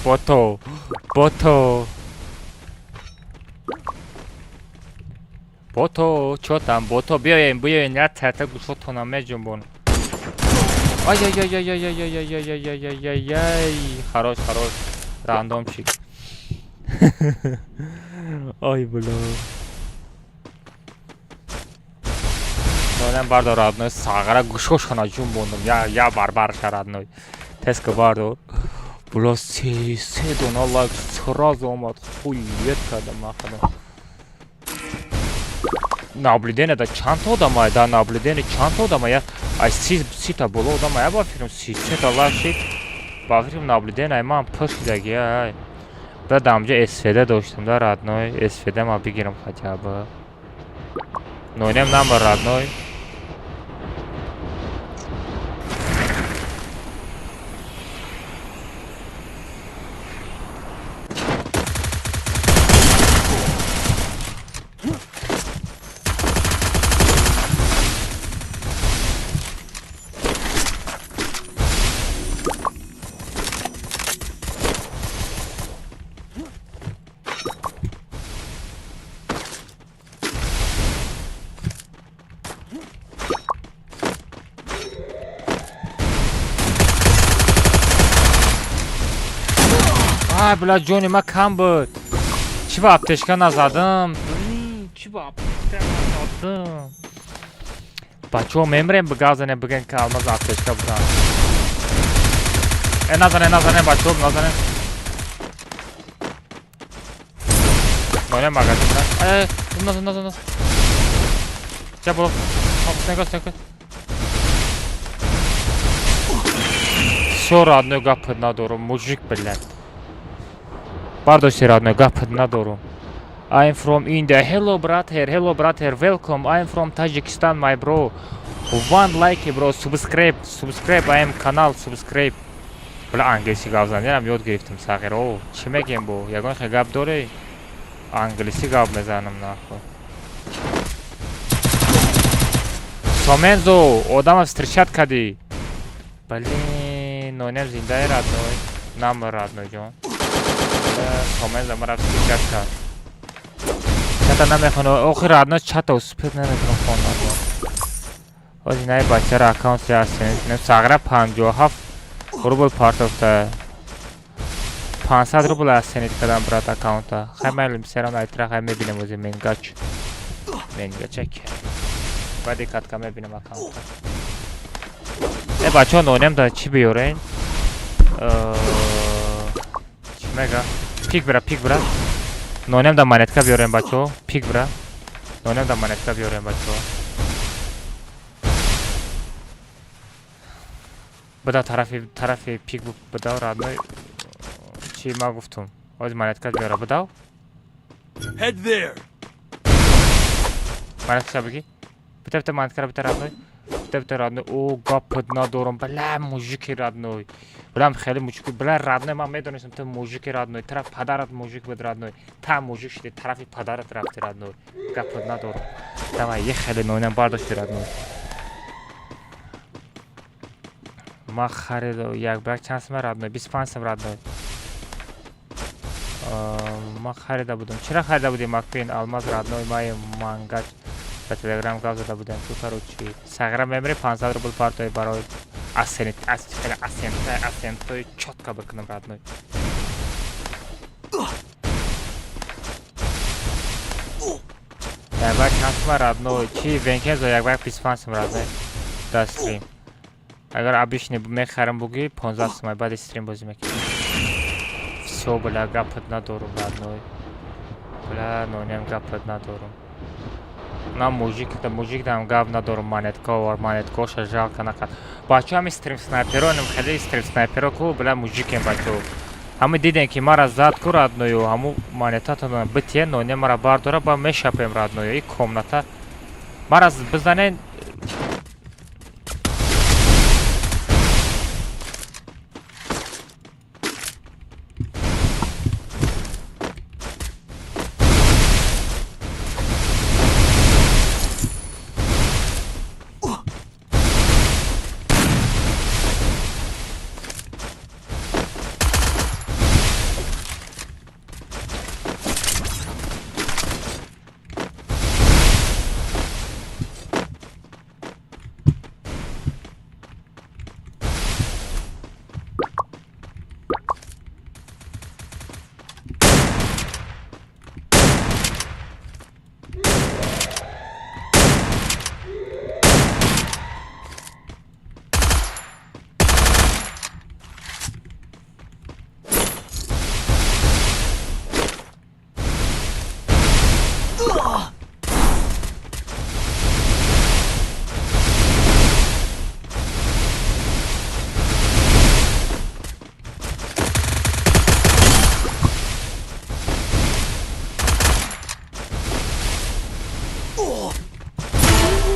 Бото, бото. Бото, чё там, бото, биёем, биёем, я тата гӯшотона меҷунбон. Ай-яй-яй-яй-яй-яй-яй-яй-яй-яй. Хорош, хорош. Рандомчик. Ай, бля. Нонем бардор родной, сағара гӯшошона ҷунбондум. Я барбарша родной. Теска бардор. Бля, се дона лайк сразу омад. Хует кардам махадам. Наблюдение да чанд одама, да наблюдение чанд одама, я ай сита боло одама, я ба фикрам сета лайк шид. Ба фикрам наблюдение ман пур шидаги, ай. Да дамҷа СВД доштам, да родной, СВД ма бигирам хотя бы. Нонем намба родной. Ай, бля, ҷони ма кам буд. Чӣ ба аптечка назадам? Блин, чӣ ба аптечка назадам? Бачаҳо мемрем, бигазане, бигӯен ки алмаз аптечка будан. Э, назане, назане, бачаҳо, назане. Ноне магазин. Ай, назан, назан, назан. Ча боло. Стенка, стенка. Всё, родной, гапат надорум, мужик, блядь. Бардошти, родной, гапат надорум. I'm from India. Hello, brother. Hello, brother. Welcome. I'm from Tajikistan, my bro. One like, bro. Subscribe. Subscribe. I am канал. Subscribe. Бля, англиси гап занем, ёд гирифтам сағир. О, чӣ мегем бо? Ягон хел гап дорӣ? Англиси гап мезанам нахуй. Сомензо, одама встречать кардӣ. Блин, нонем зиндаи родной. Нам родной ҷон. Сомензо мара встречать кард. Чата намехонам. Охир родной чата успеть наметавонам хонам. Ҳозир наи бачара аккаунт ҳастем. Сағира 57 рубл партофта. 500 рубл оценить кардам брат аккаунта. Хай майли серам айтра хай мебинем ози менгач. Менгача ки. Баъди катка мебинем аккаунта. Э бачаҳо нонем да чӣ биёрен? Чӣ мега? Пик бира, пик бира. Нонем да монетка биёрем бачаҳо. Пик бира. Нонем да монетка биёрем бачаҳо. Буда тарафи пик буда родной. Чӣ ма гуфтум? Ҳозир монетка биёра будав? Head there. Монетка бигӣ. Бита бита монеткара бита родной. Бита бита родной. О, гапат надорам. Бля, мужики родной. Блям хеле мужик. Бля, родной, ман медонистам ту мужики родной. Тараф падарат мужик буд родной. Та мужик шуди, тарафи падарат рафти родной. Гапат надорам. Давай, е хеле нонам бардошти родной. Ма харидо як ба як чанд сум родной? 25 сум родной. Ма харида будам. Чира харида будем Маквин алмаз родной май мангач ба Телеграм гап зада будем. Ту короче сағира мемри 500 рубл партои барои асенит ас хеле асента асентой чётко бикунам родной. Як ба чанд сум родной? Чи Венкензо як ба як 25 сум родной. Да стрим. Агар обычный мехарам буги 15 сум баъди стрим бозӣ мекунем. Всё, бля, гапат надорум родной. Бля, нонем гапат надорум. На мужик, да мужик дам гап надорум монетка овар, монеткоша жалко накард. Бачаҳо ҳами стрим снайперо, нем хеле стрим снайперо ку, бля, мужикем бачаҳо. Ҳами дидем ки мара зад ку родною, ҳаму монетатон битие, ноне мара бардора, ба мешапем родною. И комната мара бизанен.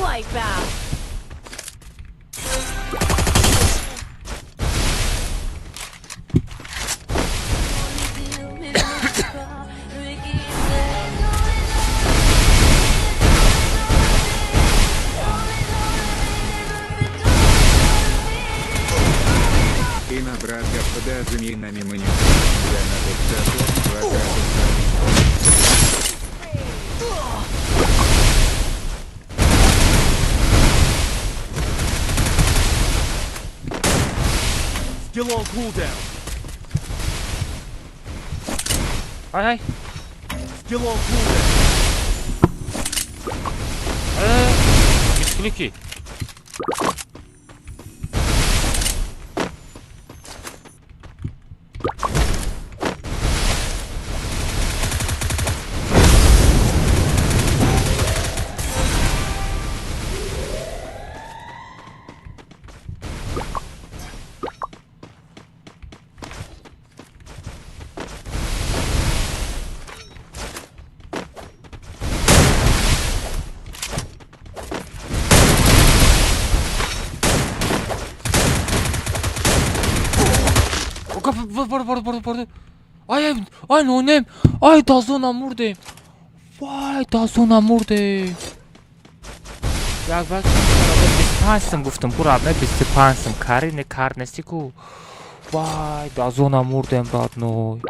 Wipeout. И на брат господа змеиными мы не для надо два раза. Still on cooldown. Ай, ай. Still on cooldown. Мисклики. Бор, бор, бор, бор. Ай, ай, нонем. Ай, дазона мурдем. Вай, дазона мурдем. Як бак 25 сум гуфтам, ку родной, 25 сум. Кари не кар нести ку. Вай, дазона мурдем, родной.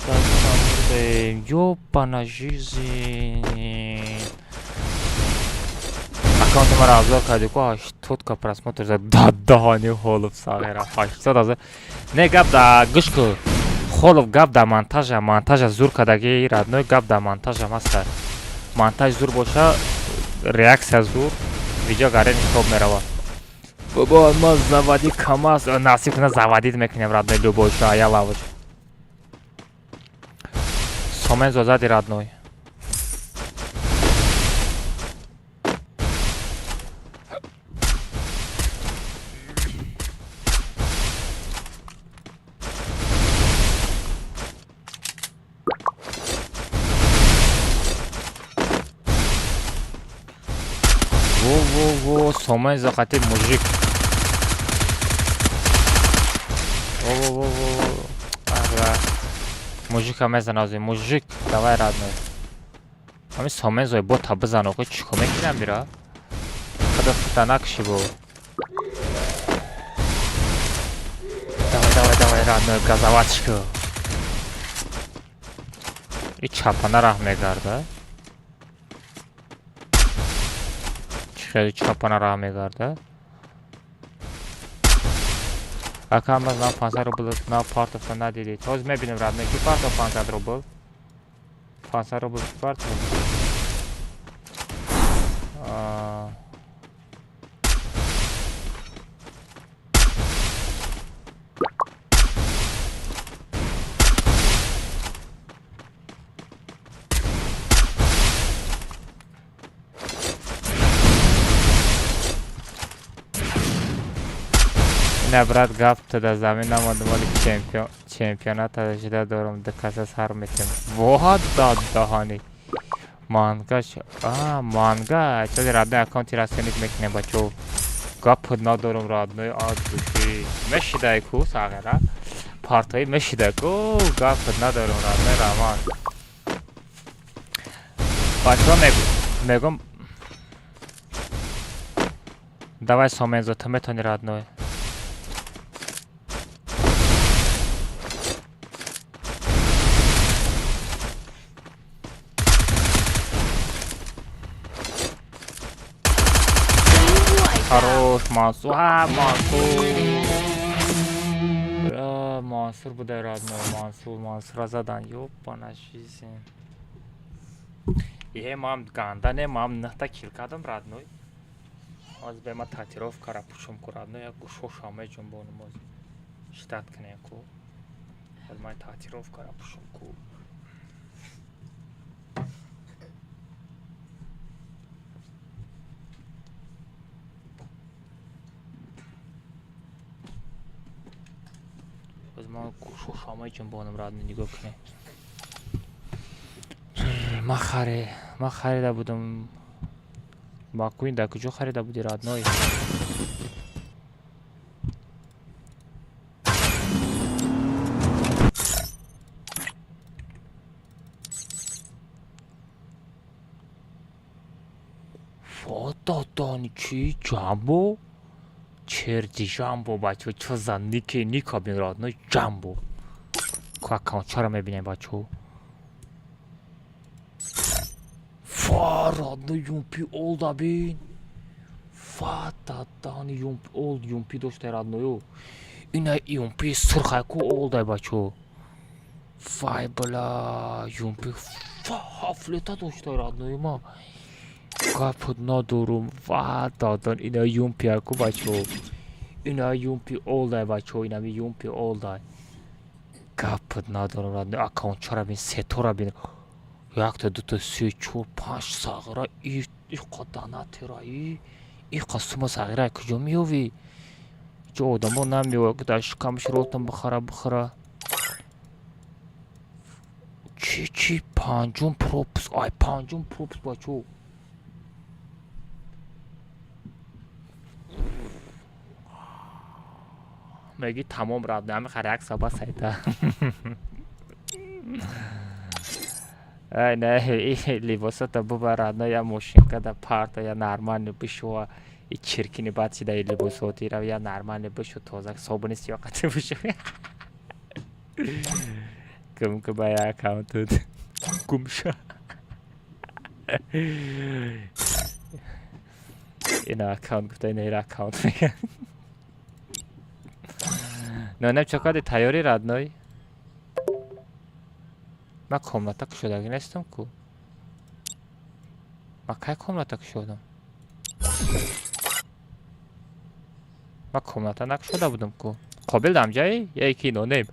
Дазона мурдем. Ёбана жизнь. Аккаунти мара обзор карди ку, 80 ка просмотр за дадаҳани ҳолов сағира. 80 ҳазор. Не, гап да гӯш ку. Холов, гап да монтажа, монтажа зур кардаги, родной, гап да монтажа маста. Монтаж зур боша, реаксия зур, видео гарени хоб мерава. Бобо, ма заводи камаз, насиб куна заводить мекунем, родной, любой ша, я лавоч. Сомен зозади, родной. Во, во, во, Сомен захотел мужик. Во, во, во, во, во. Ага. Мужика мезанази, мужик, давай, родной. Ами Сомен зой бота бизан, охо чико мекунам бира? Хада фута накши бо. Давай, давай, давай, родной, газоватчику. И чапана раҳ мегарда. Хеле чапана раҳ мегарда. Ака, маз на 500 рубл на партофта надидед. Ҳозир мебинем, родной, ки партоф 500 рубл. 500 рубл ки партоф. Ина, брат, гап да замин намондум, вали чемпионата жида дорум, ду каса сар метем. Воҳа даҳани. Манга, а, манга, чози, родной, аккаунти расценить мекунем, бачо. Гап надорум, родной, от души. Мешидай ку сағира. Партои мешидай ку, гап надорум, родной, роман. Бачо мегу, мегум. Давай, Сомензо, ту метони, родной. Хорош, Мансур. А, Мансур. Бля, Мансур буде, родной. Мансур, Мансура задан. Ёбана жизнь. Е, мам ганда не, мам нахта кил кардам, родной. Аз бе ма татировкара пушум ку, родной, як гӯшоша меҷунбонум оз. Штат кунем ку. Аз ман татировкара пушум ку. Аз ман гӯшоша меҷунбонум, родной, нигоҳ кунем. Ман харида будам. Маккуин дар куҷо харида буди, родной? Фототон чи ҷамбо? Черти ҷамбо, бачо, чо за ники ника бин, родной, ҷамбо. Ку аккаунт чаро мебинем, бачо? Фа, родной, юмпи олда бин. Фа, татани юмпи олд юмпи доштай, родною. Ина юмпи сурхай ку олдай, бачо. Вай бля, юмпи ҳафлета дошта родной ма. Гапот надорум. Ва дадан ина юмпи аку бачо. Ина юмпи олдай бачо, инами юмпи олдай. Гапот надорум родной. Аккаунт чора бин, сетора бин. Якта, дута, се, чор, панҷ сағира и иқа данатера и иқа сума сағира куҷо меёвӣ? Ҷо одамо намеёвад, ки дар шикамаш ротам бихара бихара. Чи чи панҷум пропуск, ай панҷум пропуск бачо. Меги тамом рад, намехари як саба сайта. Ай не, либосата бубар родно, я мошинка да парта, я нормально бишува. И чиркини бад шида и либосоти ра, я нормально бишу, тоза собуни сиёқати бишу. Гум ки ба я аккаунтут. Гум ша. Ина аккаунт гуфта, ина ира аккаунт меган. Нонем чокади тайёри родной? Ман комната кушодагӣ нестам ку. Ман кай комната кушодам? Ман комната накушода будам ку. Қобил дамҷаи? Яки нонем.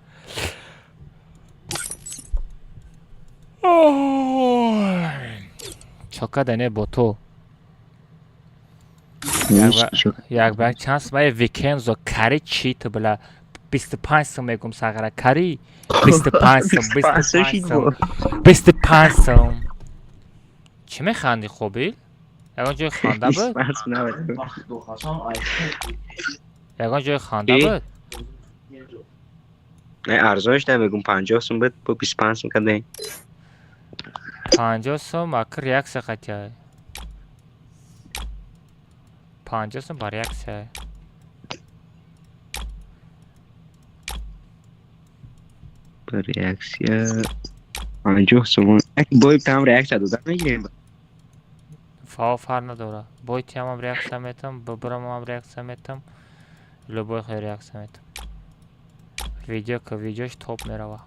Чокада не бо ту. Як ба як чанд сумаи викензо кари чи ту била 25 сум мегум сағара кари 25 сум 25 сум 25 сум. Чӣ механди Қобил? Ягон ҷои ханда буд? Ягон ҷои ханда буд? Не, арзонш намегум, 50 сум буд, бо 25 сум кадаем. 50 сум акр реаксия қатия. 50 сум ба реаксия. Ба реаксия 50 сум. Бой там реаксия дода мегирем. Фао фар надора. Бой тиамам реаксия метам, бибирамам реаксия метам. Любой хел реаксия метам. Видео ка видеош топ мерава.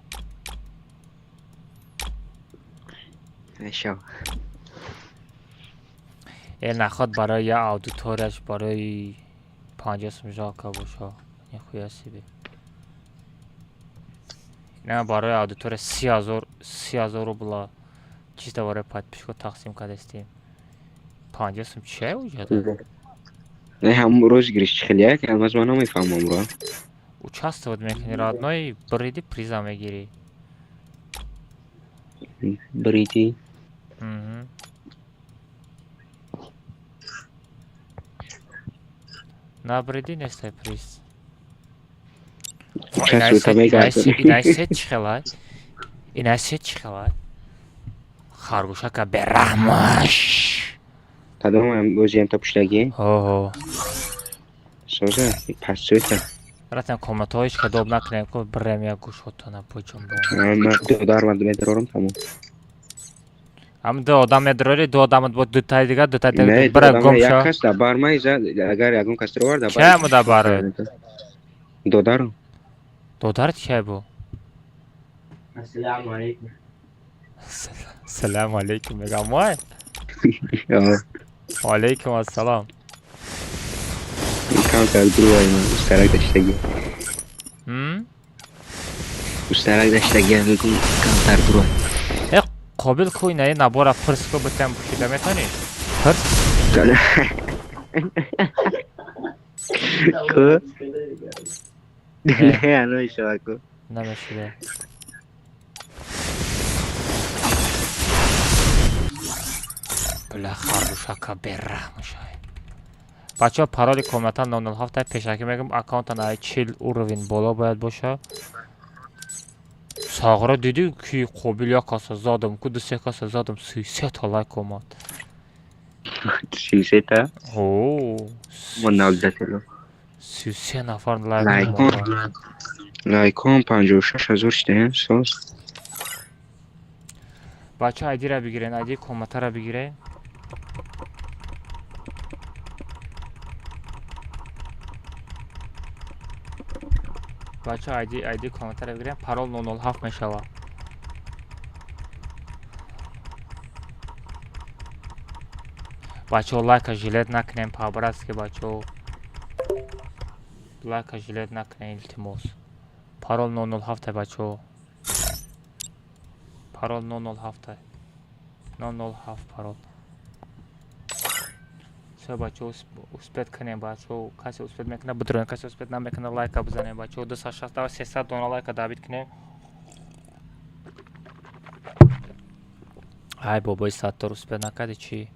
Мешава. Э наход барои я аудиторияш барои 50 сум жалко боша. Нихуя себе. На барои аудитория 30,000 рубла чисто барои подписчико тақсим кардастем. 50 сум чия уҷада? Не, ҳам розыгрыш чӣ хеле як, алмаз ман намефаҳмам ро. Участвовать мекунӣ родной, бриди приза мегирӣ. Бриди. На бриди нестай приз. Инай се чӣ хелай? Инай се чӣ хелай? Харгӯшака бераҳмаш. Кадом бозиам та пуштагӣ? Ҳо. Соза, пасӯта. Ратам комнатаҳоиш ка доб накунем, ку бирем як гӯшотона буҷум бо. Ман ду дар медорам тамом. Ам ду одам медорӣ, ду одам бо ду таи дигар, ду таи дигар бира гум ша. Як кас да бар май, агар ягон кас ровар да бар. Ча да бар? Додару. Додар чия бу? Ассалому алайкум. Салому алайкум мегам вай. Алайкум ассалом. Камтар дурвай ман устарак даштаги. Устарак даштаги мегум камтар дурвай. Э Қобил ку инаи набора пирс ку битам пӯшида метонӣ? Пирс? Ку? Не, намешава ку. Намешуда. Бля харгӯшака бераҳмушай. Бачаҳо пароли комната 007 пешакӣ мегӯм, аккаунтан ай 40 уровень боло бояд боша. Сағра дидӣ ки Қобил як каса задам, ку ду се каса задам, 33 та лайк омад. 33 та? О. Ман навдатело. 33 нафар лайк омад. Лайкон 56,000 шуда, соз. Бачаҳо айдира бигирен, айди комнатара бигирен. Бачаҳо айди комнатара бигирен, парол 007 мешава. Бачаҳо, лайка жалеть накунем, по-братски, бачаҳо. Лайка жалеть накунем, илтимос. Парол 007, бачаҳо. Парол 007. 007 парол. Всё, бачаҳо, успеть кунем, бачаҳо. Касе успеть мекунад, бидроем, касе успеть намекунад, лайка бизанем, бачаҳо. 260, давай 300 дона лайка добить кунем. Ай бобои Саттор, успеть накарди чӣ?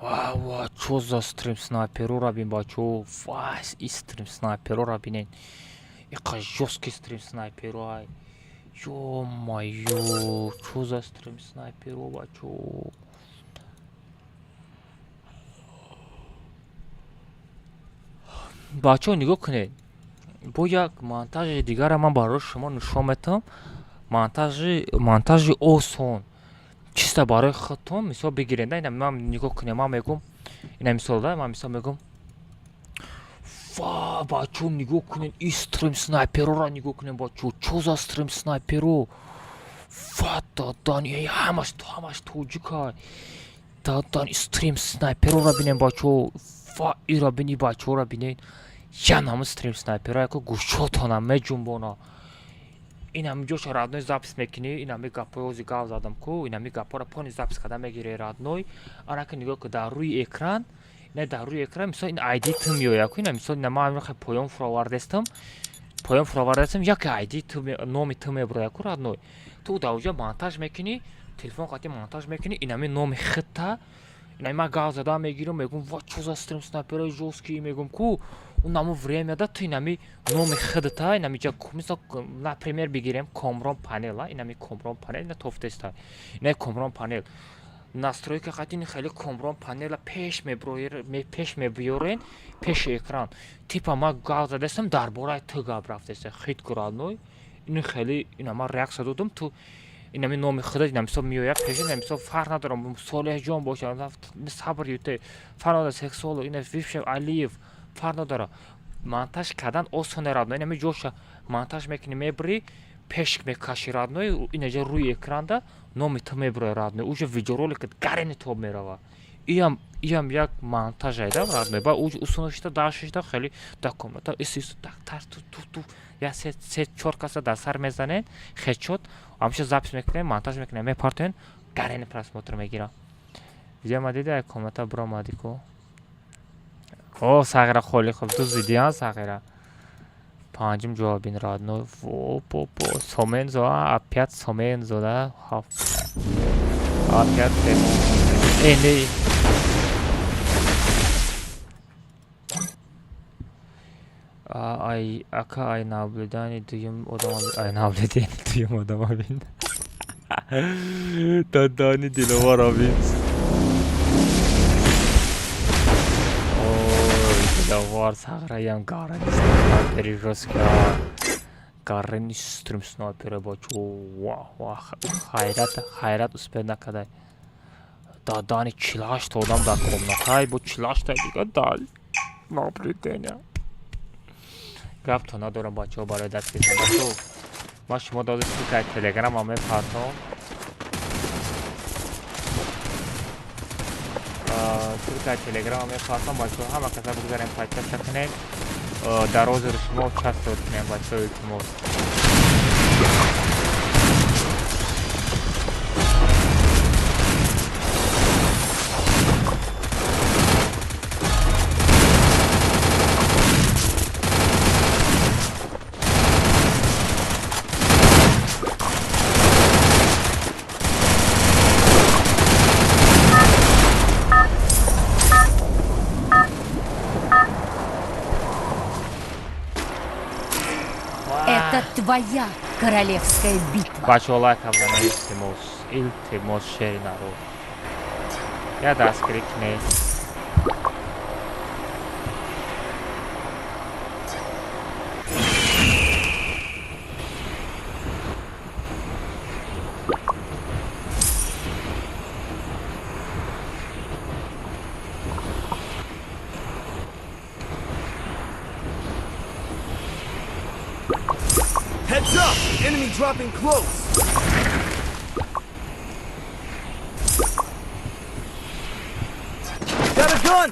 Ва, ва, чо за стрим снайперора бин, бачаҳо. Вай, и стрим снайперора бинен. Иқа жёсткий стрим снайперо ай. Ё-моё, чо за стрим снайперо, бачаҳо. Бачаҳо, нигоҳ кунед. Бо як монтажи дигара ман барои шумо нишон метавам. Монтажи осон. Чисто барои худтон мисол бигиред. Ина ман нигоҳ кунед, ман мегӯм, ина мисол да, ман мисол мегӯм. Ва, бачаҳо, нигоҳ кунед, и стрим снайперора нигоҳ кунед, бачаҳо. Чо за стрим снайперо? Ва, дадан, эй, ҳамаш тоҷикай. Дадан, стрим снайперора бинед, бачаҳо. Ва, ира бини, бачаҳора бинед. Ян ҳамун стрим снайперо яко гӯшотона меҷунбона. Ин ҳами ҷоша, родной, запись мекунӣ, ин ҳами гапҳои ҳози гап задам ку, ин ҳами гапҳоро пони запись карда мегирӣ, родной. Анаки нигоҳ ку, дар рӯи экран, ина дар рӯи экран мисол ин айди ту меояд ку, ина мисол ина ман ҳамин поён фуровардестам, поён фуровардестам, яке айди ту, номи ту мебурояд ку, родной. Ту дар оҷа монтаж мекунӣ, телефон қати монтаж мекунӣ, ин ҳами номи худта, ин ҳами ман гап зада мегирам, мегӯм: ва, чо за стрим снайперои жёсткий, мегӯм ку, он ҳамун времяда ту ин ҳами номи худта, ин ҳами ҷа, мисол, например, бигирем Комрон панел, ин ҳами Комрон панел, ина тофтеста, ина Комрон панел, настройка қати ин хеле Комрон панела пеш меброер, пеш мебиёрен, пеши экран, типа ман гап задастам, дар бораи ту гап рафтеста, хит ку, родной. Ин хеле ина ман реаксия додам, ту ин ҳами номи худат ина мисол меояд пеш, ина мисол фарқ надорам, Солеҳҷон бошад, сабр юте, фарқ надорам, сексолог, ина Випшев Алиев, фарқ надорам. Монтаж кардан осоне, родной. Ин ҳами ҷоша монтаж мекунӣ, мебурӣ, пеш мекашӣ, родной, инаҷа рӯи экранда номи ту мебурояд, родной, уже видеороликат гарени тоб мерава. Иам як монтаж айда, родной. Ба уж усуношита дашишта хеле да комната ис ис так тар ту ту ту я се се чор каса дар сар мезанед, хедшот, ҳамеша запись мекунем, монтаж мекунем, мепартоен, гарени просмотр мегирам. Видео дида, як комната буромадӣ ку. О, Сағира Холиқов, ду зидиан, Сағира. Панҷум ҷавоб бин, родной. Во, бо, бо, Сомензо, опять Сомензо, да? Ҳафт. Опять Э, не. Ай, ака, ай наблюдани дуюм одама, ай наблюдани дуюм одама бин. Дадани Диловара бин. Ой, Диловар, Сағираям гарани снайпери жёсткий. Гарани стрим снайпери, бачо. Ва, ва, хайрат, хайрат успеть накардай. Дадани 48 одам дар комнатай, бо 48 дига дар наблюдения. Гапто надорам, бачаҳо, барои дастгирӣ. Бачаҳо, ман шумо дода ссылкаи телеграмам мепартом. Ссылкаи телеграмам мепартом, бачаҳо, ҳама каса бигзарем, подписка кунед. Дар озури шумо участвовать кунем, бачаҳо, илтимос. Это твоя королевская битва. Бачаҳо, лайк бизанед, илтимос, илтимос, шери народ. Я дастгирӣ кунед. Heads up! Enemy dropping close! Got a gun!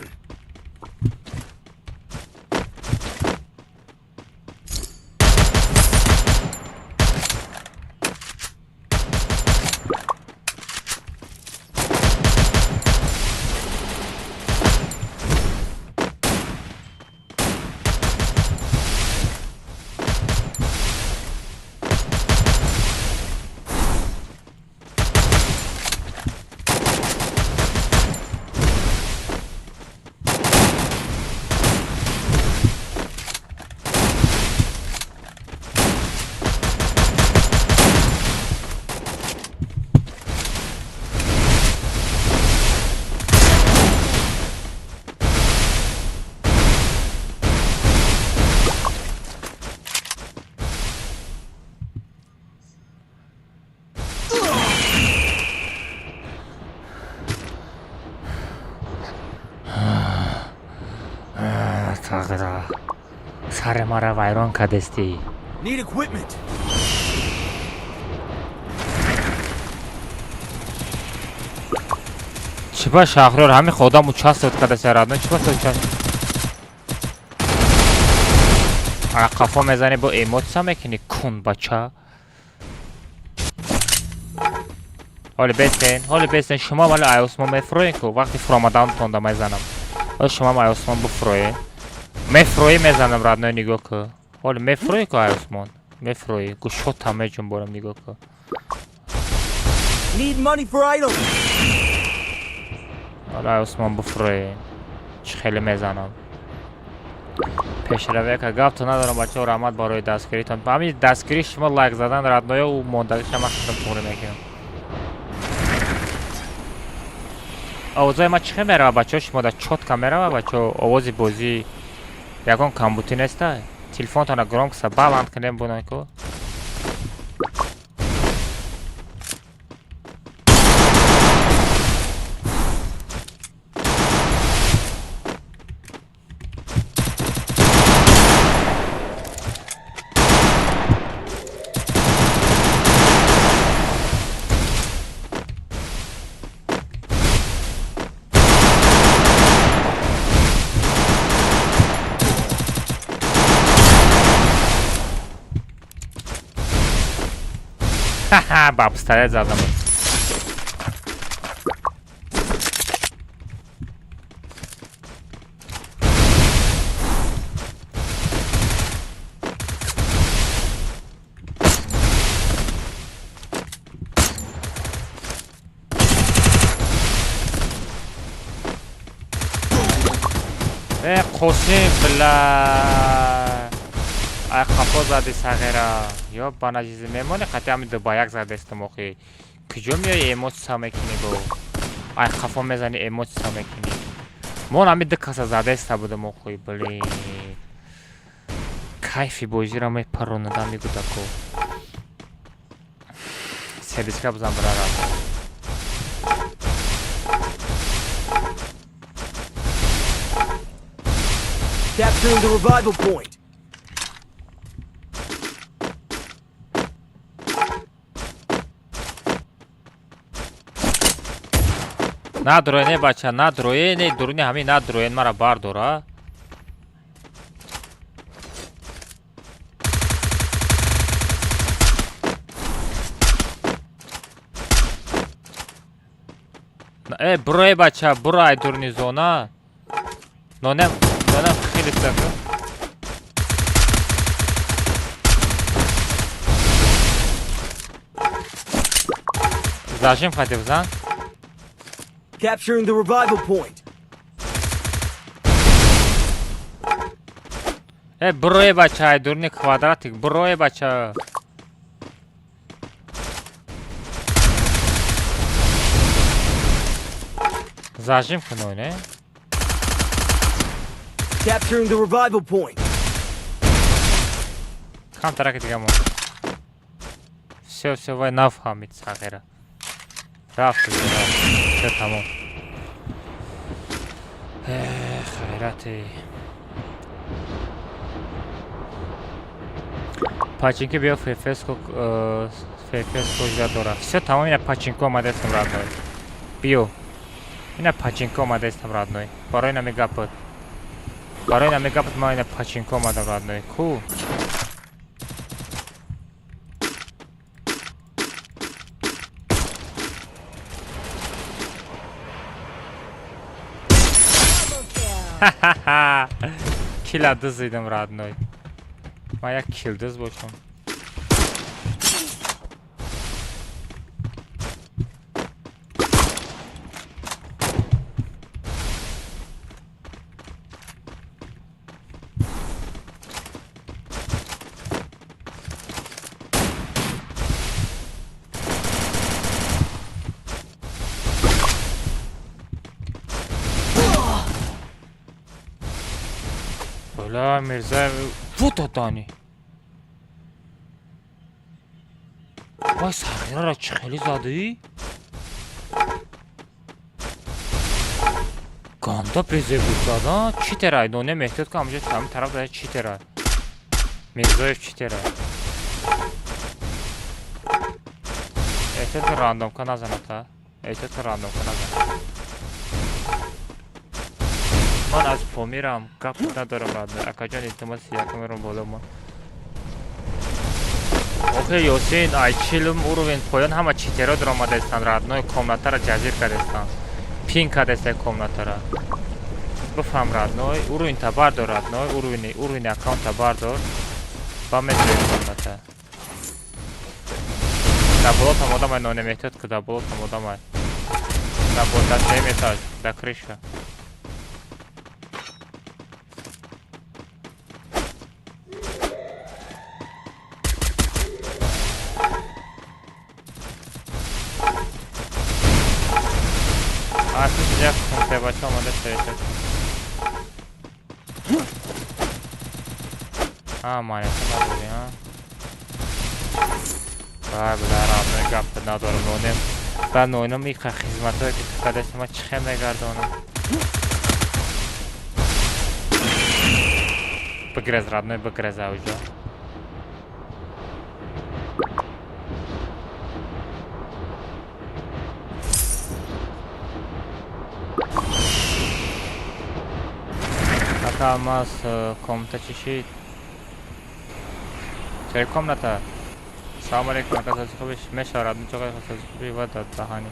Сағира, сари мара вайрон кардестӣ. Need equipment. Чӣ ба, Шаҳриёр, ҳамин одам участвовать кардест, родной, чӣ ба ту участвовать? Қафо мезанӣ, бо эмоция мекунӣ, кун бача. Ҳоли бестен, ҳоли бестен, шумо вале ай осмон мефуроен ку, вақти фуромадантонда мезанам. Ҳоли шумоам ай осмон буфуроен. Мефуроӣ, мезанам, родной, нигоҳ ку. Ҳоли мефуроӣ ку, ай осмон мефуроӣ, гӯшота меҷунборам, нигоҳ ку. Need money for items. Ҳоли ай осмон буфуроен, чӣ хеле мезанам. Пешравияка гапту надорам, бачаҳо, раҳмат барои дастгиритон. Ҳамин дастгирии шумо, лайк задан, родной, ё ӯ мондагиша ман худам туғри мекунам. Овозои ман чӣ хел мерава, бачаҳо, шумо да чётко мерава, бачаҳо? Овози бозӣ ягон камбутӣ неста? Телефонтона громкость баланд кунем, бунай ку. Ха-ха, ба пистолет задам. Э, Қосим, била. Ай қафо зади, сағира. Ё банаҷизи мемони, қати ҳами ду ба як задестам охи. Куҷо меои, эмоция мекунӣ бо? Ай қафо мезани, эмоция мекунӣ. Мон ҳами ду каса задеста будам охи, блин. Кайфи бозиро мепаронадам мегудако. Сердечка бизан, брара. Capturing the revival point. Надроен, е бача, надроен, не дуруни ҳамин надроен, мара бардора. Э, буро, е бача, буро ай дуруни зона. Нонем, нонем хеле сака. Зажим хати бизан. Capturing the revival point. Э, буро, е бача, ай дуруни квадратик, буро, е бача. Зажим куной, не? Capturing the revival point. Кам тараки дига монда. Всё, всё, вай нафаҳмид, сағира. Рафт, рафт. Всё, тамом. Эх, хайрати. Пачинки биё, ФФС ко, ФФС кожа дора. Всё, тамом, ина пачинко омадастам, родной. Биё. Ина пачинка омадаистам родной. Барои нами гапот. Барои нами гапот ман ина пачинка омадам родной. Ку? Ха-ха-ха! Кила дызидам родной. Ман як килдыз бошам. Бля, Мирзаев, вот одани. Вай, сағираро чӣ хеле задӣ? Ганда безебуд зада. Чӣ терай? Доне меҳтиёт кун, ҳамҷо ҳамин тараф дара чӣ терай? Мирзоев чӣ терай? Эҳтиёт кун рандомка назанад, ҳа? Эҳтиёт кун рандомка назанад. Ман аз Помирам, гап надорам родной. Акаҷон, илтимос якумерон боло мон. Охе Ёсин, ай чилум уровень поён ҳама читеро даромадаистанд родной, комнатаро ҷазир кардастанд. Пин кардастанд комнатаро. Бифаҳм родной, уровень та бардор родной, уровень уровень аккаунта бардор. Ба метавонӣ комната. Дар боло там одамай ноне меҳтиёт ку, дар боло там одамай. Дар боло дар сеюм этаж, дар крыша. Як бача омада шояд. А, монета надори, а? Вай, бля, родной гап надорам, нонем. Ба нонам иқа хизматое ки ту кардасти, ман чӣ хел мегардонам? Бигрез, родной, бигрез авҷо. Ака алмаз комната чӣ шид? Чай комната? Салом алейкум, ака сози хубиш? Мешавад, родной, чоқай сози хуби ва дад даҳани.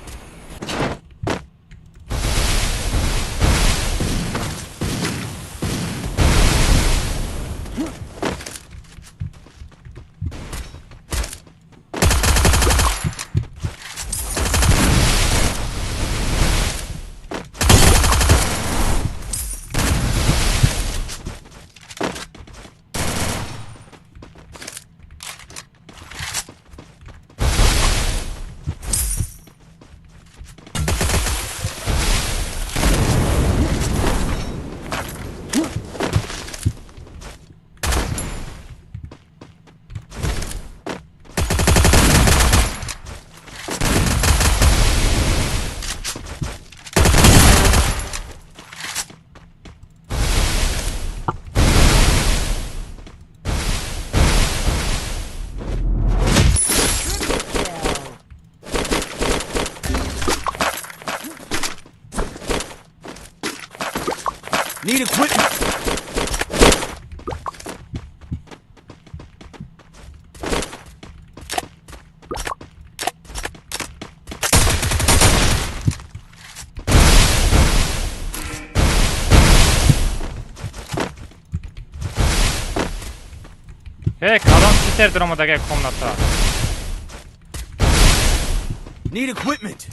Need equipment. Эй, кадом читер даромадагай комната? Need equipment.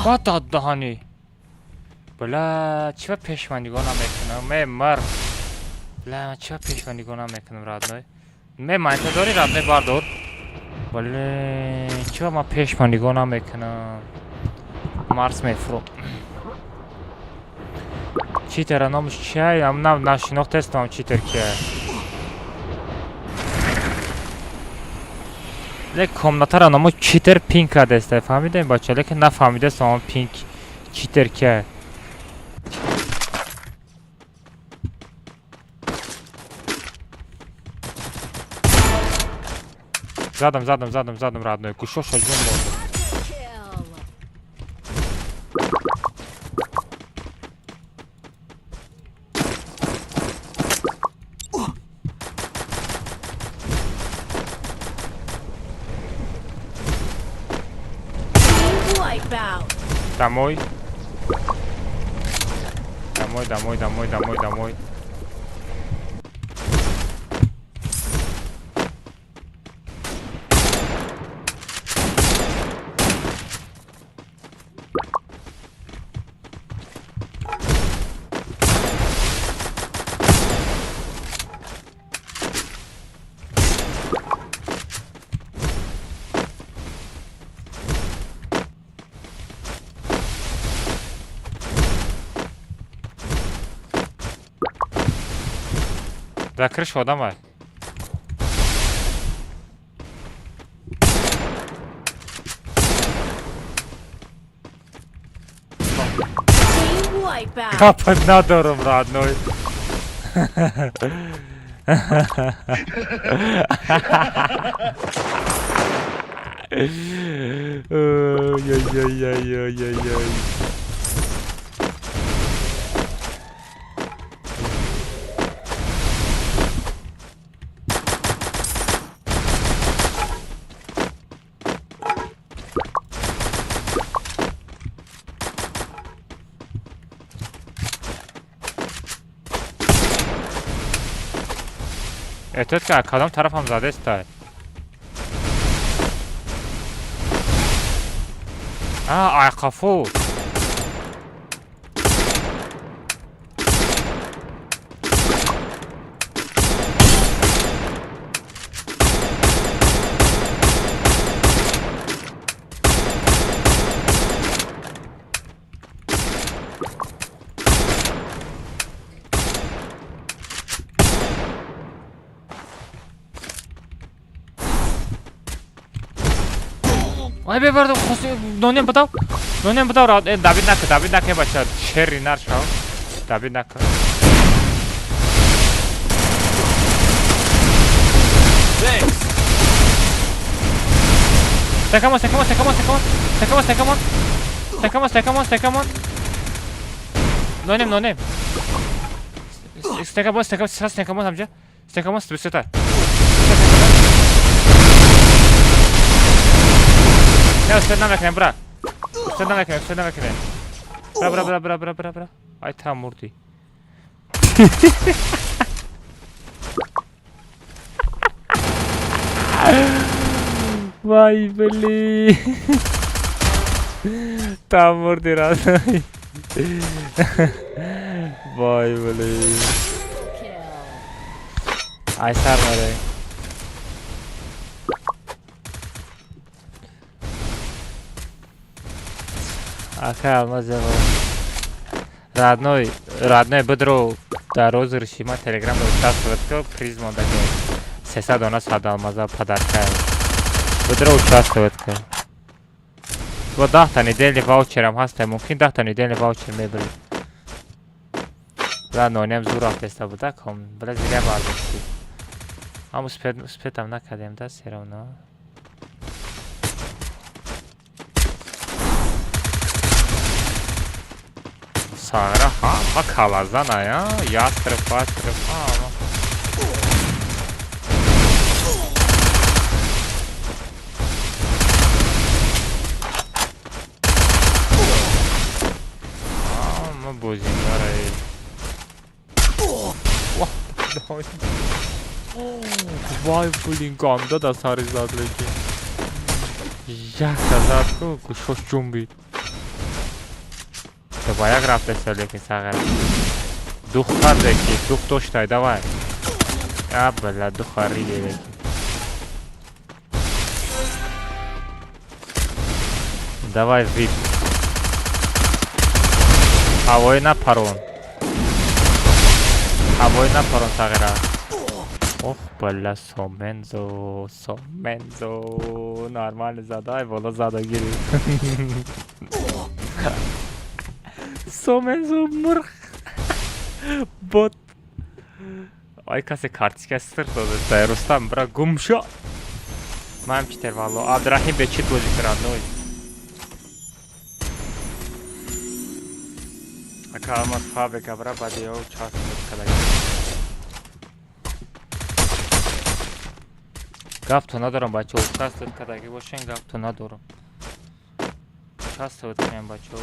What the honey? Бля, чӣ ба пешма нигоҳ намекунам? Ме мар. Бля, ман чӣ ба пешма нигоҳ намекунам, родной? Ме майта дори, родной, бардор. Блин, чӣ ба ман пешма нигоҳ намекунам? Марс мефурам. Читера номаш чия? Ам на нашинохтестам читер кия. Лек комнатара намо читер пинк кардеста, фаҳмидем бача, лекин нафаҳмидестам он пинк читер кия. Задам, задам, задам, задам, родной. Кушоша ҷон дод. Team wipeout. Домой. Домой, домой, домой, домой, домой. Да крышу одамай. Team wipeout. Капать надором, родной. Ой-ой-ой-ой-ой-ой. Эҳтиёт ка, кадом тарафам задестай? А, айқафу. Ай бевардам, нонем бадав. Нонем бадав, рад. Э, Давид нака, Давид нака, бача. Шери нар шав. Давид нака. Thanks. Стакамон, стакамон, стакамон, стакамон. Стакамон, стакамон. Стакамон, стакамон, стакамон. Нонем, нонем. Стакамон, стакамон, стакамон, ҳамҷа. Стакамон, бисета. Не, успед намекунем, бра. Успед намекунем, успед намекунем. Бра, бра, бра, бра, бра, бра, бра. Ай, та мурдӣ. Вай, блин. Та мурдӣ, родной. Вай, блин. Kill. Ай, сар маре. Ака, алмазево. Родной, родной, бидро дар розыгрыши ма телеграм участвовать ко приз монда ки 300 дона 100 алмаза подарка. Бидро участвовать ко. Бо 10 та недельный ваучерам ҳаста, мумкин 10 та недельный ваучер мебарӣ. Бла нонем зур рафтеста буда ком. Бла зиря бардошти. Ам успед успедам накардем да всё равно. Сара ҳама калазана, я? Ястреб, пастреб, ҳама. Ҳама бозингараи. Вай, блин, ганда да сари зад лекин. Якта зад ку, гӯшош ҷунбид. Ба як рафтеса лекин сағира. Дух карде ки, дух доштай, давай. А, бля, дух хариде лекин. Давай вип. Ҳавои напарон. Ҳавои напарон сағира. Ох, бля, Сомензо, Сомензо. Нормально задай, боло зада гирифт. Сомензо мурх. Бот. Ай касе картичка сир дода. Рустам, бра, гум шо. Ман читер валло. Абдурахим бечит бозӣ кунад, ной. Ака алмаз фабрика, бра, баъди ё час кадаги. Гапту надорам, бачаҳо. Участвовать кардагӣ бошен, гапту надорам. Участвовать кунем, бачаҳо.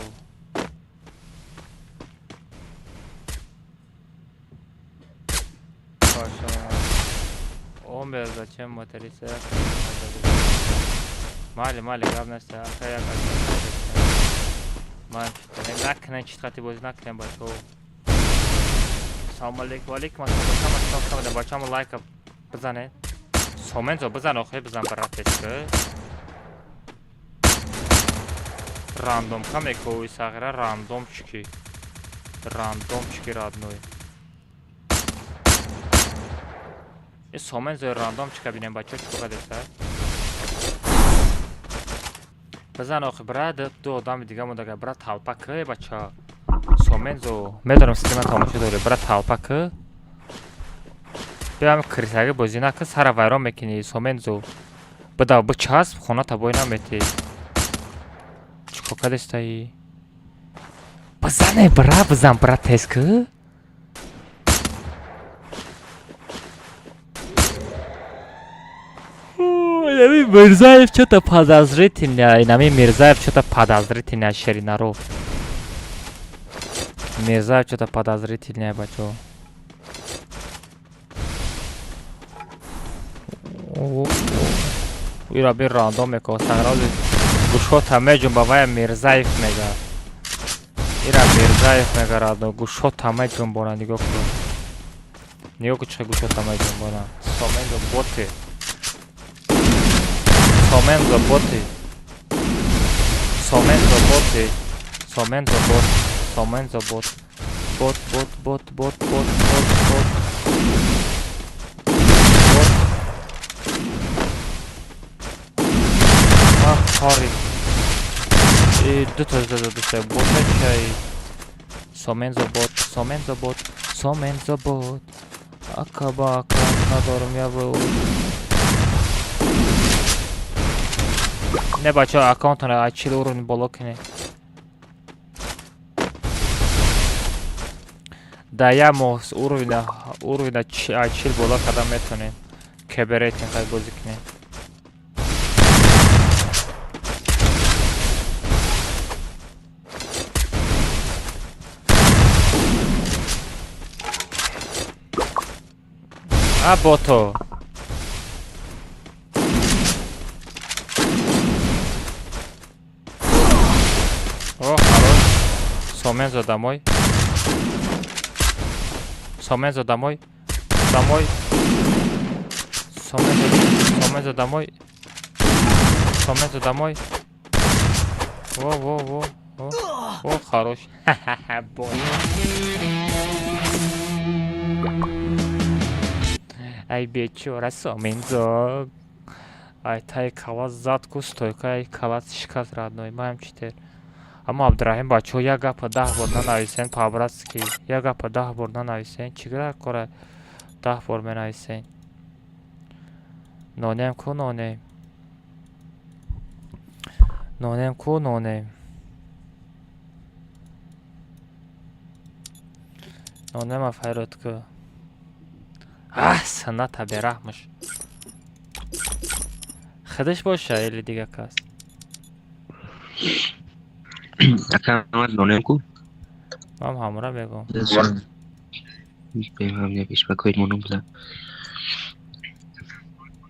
Омер, зачем моторица? Мали, мали, гап нест. Ака як ман накунем, чит хати бозӣ накунем, бачаҳо. Салому алейкум, алейкум ассалом. Бачаҳо, бачаҳо, лайка бизанед. Сомензо бизан, охи бизан, братечка. Рандом ка мекови сағира, рандомчики. Рандомчики родной. И Сомензо рандомчика бинем, бачаҳо, чӣ кадеса. Бизан охи, брат, ду одами дига мондага, брат, талпа ки, бача. Сомензо, медонам стрима тамошо дорӣ, брат, талпа ки. Биям крисаги бозӣ нака, сара вайрон мекунӣ, Сомензо. Бидав, бичасп, хона табой наметӣ. Чӣ кор кардестаи? Бизане, бра, бизан, брат, тез ки. Инами Мирзаев что-то подозрительно. Инами Мирзаев что-то подозрительно, Шеринаро. Мирзаев что-то подозрительное, бачо. Ира би рандом меко, сағрази гӯшота меҷунба, вая Мирзаев мега. Ира Мирзаев мега, радно, гӯшота меҷунбона, нигоҳ кун. Нигоҳ кун, чӣ гӯшота меҷунбона. Сомензо боте. Сомензо боте. Сомензо боте. Сомензо бот. Сомензо бот. Бот, бот, бот, бот, бот, бот, бот. Бот. А, хари. И ду та зада ду та бота чай. Сомензо бот, Сомензо бот, Сомензо бот. Ака ба ака надорам я бо. Не, бачаҳо, аккаунтона аз 40 уровень боло кунед. Дар як моҳ уровня аз 40 боло карда метавонед. КБ рейтинг қай бозӣ кунед. А бото. О, хорош. Сомензо домой. Сомензо домой. Домой. Сомензо, Сомензо домой. Сомензо домой. Во, во, во, во. О, хорош. Ха-ха-ха, бот. Ай бечора Сомензо. Ай тай калас зад ку стойка, ай калас шикаст, родной. Маям читер. Аммо Абдураҳим, бачаҳо, як гапа 10 бор нанависен, по-братски. Як гапа 10 бор нанависен. Чӣ гира кора 10 бор менависен? Нонем ку нонем. Нонем ку нонем. Нонема файрод ку. Аҳ, саната бераҳмаш. Худаш боша или дига кас? Ака нонем ку? Ман ҳамра мегӯм. Беспокоить монум буда.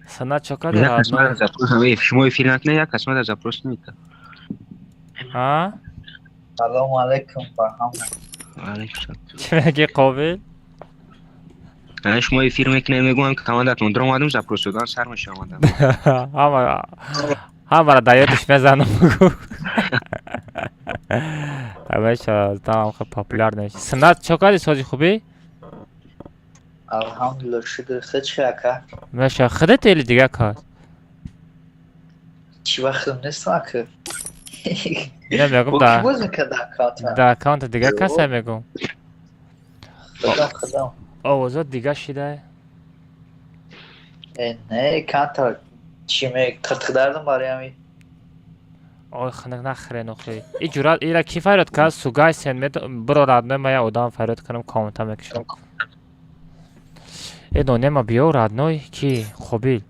Санат чо карди? Як касмара запрос, шумо эфир накунед, як касмара запрос намекунад. А? Салому алейкум ба ҳама. Алейкум салом. Чӣ мегӣ, Қобил? Шумо эфир мекунед, мегӯям ки командатон даромадам, запрос додан сар мешавадам. Ҳама ҳамаро дар ёдиш мезанам, гу. Ҳамеша тамам хел популяр неш. Суннат, чо кардӣ, сози хубӣ? Алҳамдулилла, шукр. Худ чӣ, ака? Меша, худат или дига кас? Чӣ вақтам нестам, ака. Не, мегум Бо да. ки боз мекард аккаунтам? Да аккаунта дига каса мегум. Худам, худам. Овозот дига шида. Э, не, канта чӣ ме қиртиқ дардам барои ҳами. Ой, хунук нахӯрен охи. И ҷуръат ира ки фарёд кард? Сугайсен биро, родной, ма я одам фарёд кунам, комната мекушам. Э, нонема биё, родной, ки Қобил.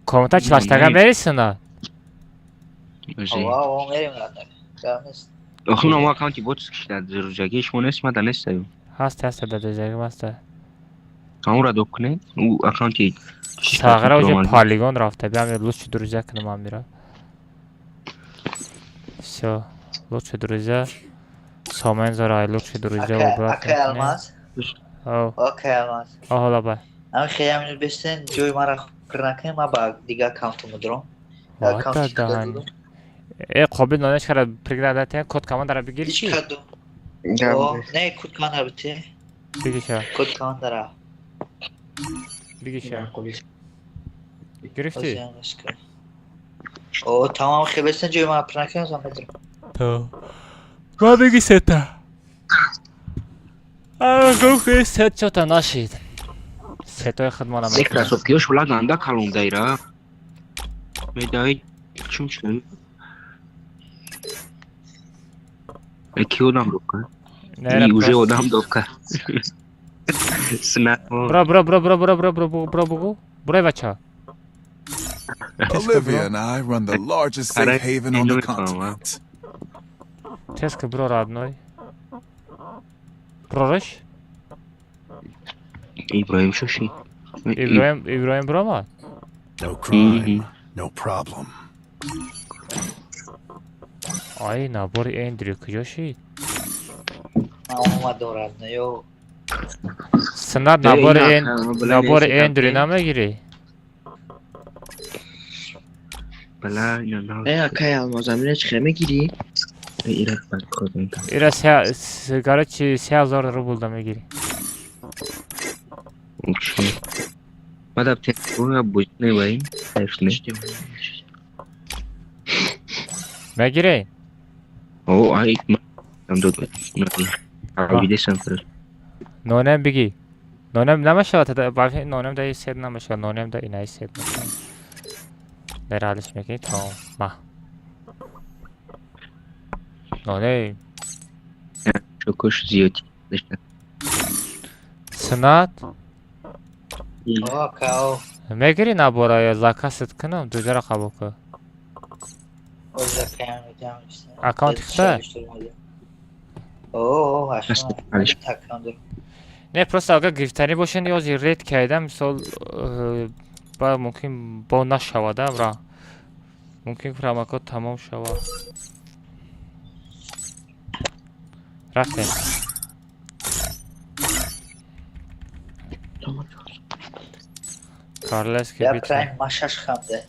Комната чилаштага мерисина. Ова, ова, мерим, родной. Гап нест. Охи, мо аккаунти бот кишида, рӯзагии шумо нест, мада нестаю. Ҳаст, ҳаст, дар дузагим ҳаст. Ҳамонро доб кунед, ӯ аккаунти. Сағира уже полигон рафта. Биям, лучше друзья кунам амира. Всё, лучше друзья. Сомен зора лучше друзья Ака, убрать. акай Алмаз. О, Акай Алмаз. о, лаба. Ами хеям бестен ҷои мара пир накунед, ман ба дига аккаунтам мудром. Вата даҳани. Э, Қобил, нонеш кара пригнадате, код командара бигир Ҳеч чи? кадом. О, не, код командара бите. Бигиша, Код командара. бигиша. Гирифтӣ? О, тамом, хе бестен ҷои мара пир накунед, ман медурам. То. Ма биги сета. А, гуфти сет чота нашид. Сетои худмона Се кроссовкиёш вла ганда калон дайра. Медаи чун чун. Ки одам доб кард? И уже одам доб кард. Сна. Бро, бро, бро, бро, бро, бро, бро, бро, бро, бро, бача. Olivia and I run the largest safe haven on the continent. Теска, бро, родной. Прораш? Иброҳим шоши. Иброҳим, Иброҳим бромад? No crime, no problem. Ай, набори Эндрю куҷо шид? Ман омадам, родной. Ё. Суннат, набори Эн набори Эндрю намегирӣ? Бала, ина на. Э, акай Алмаз, амира чӣ хел мегирӣ? Ира бад кодем. Ира се, короче, 3000 рубл да мегирӣ. Окей. Мадаб телефон буд не вай. Хайф не. Мегирӣ? О, ай, ам дод. Авидесам фрс. Нонем бигӣ. Нонем намешавад, нонем да сет намешавад, нонем да инаи сет мешавад. Дар ҳалиш мекунӣ, тамом. Ма. Нонем. Шокош зиёд. Суннат? О, ака, о. Мегирӣ набора ё заказат кунам, дуҷара қабул кун. Оз акаям медиҳам. Аккаунти хита? О, о, ашно. Аккаунт дорам. Не, просто агар гирифтанӣ бошанд, ёзи ред кайда, мисол, ба мумкин бо нашавада, ра. Мумкин промокод тамом шавад. Рафтем. Карлески Я битва. прайм машаш хамде.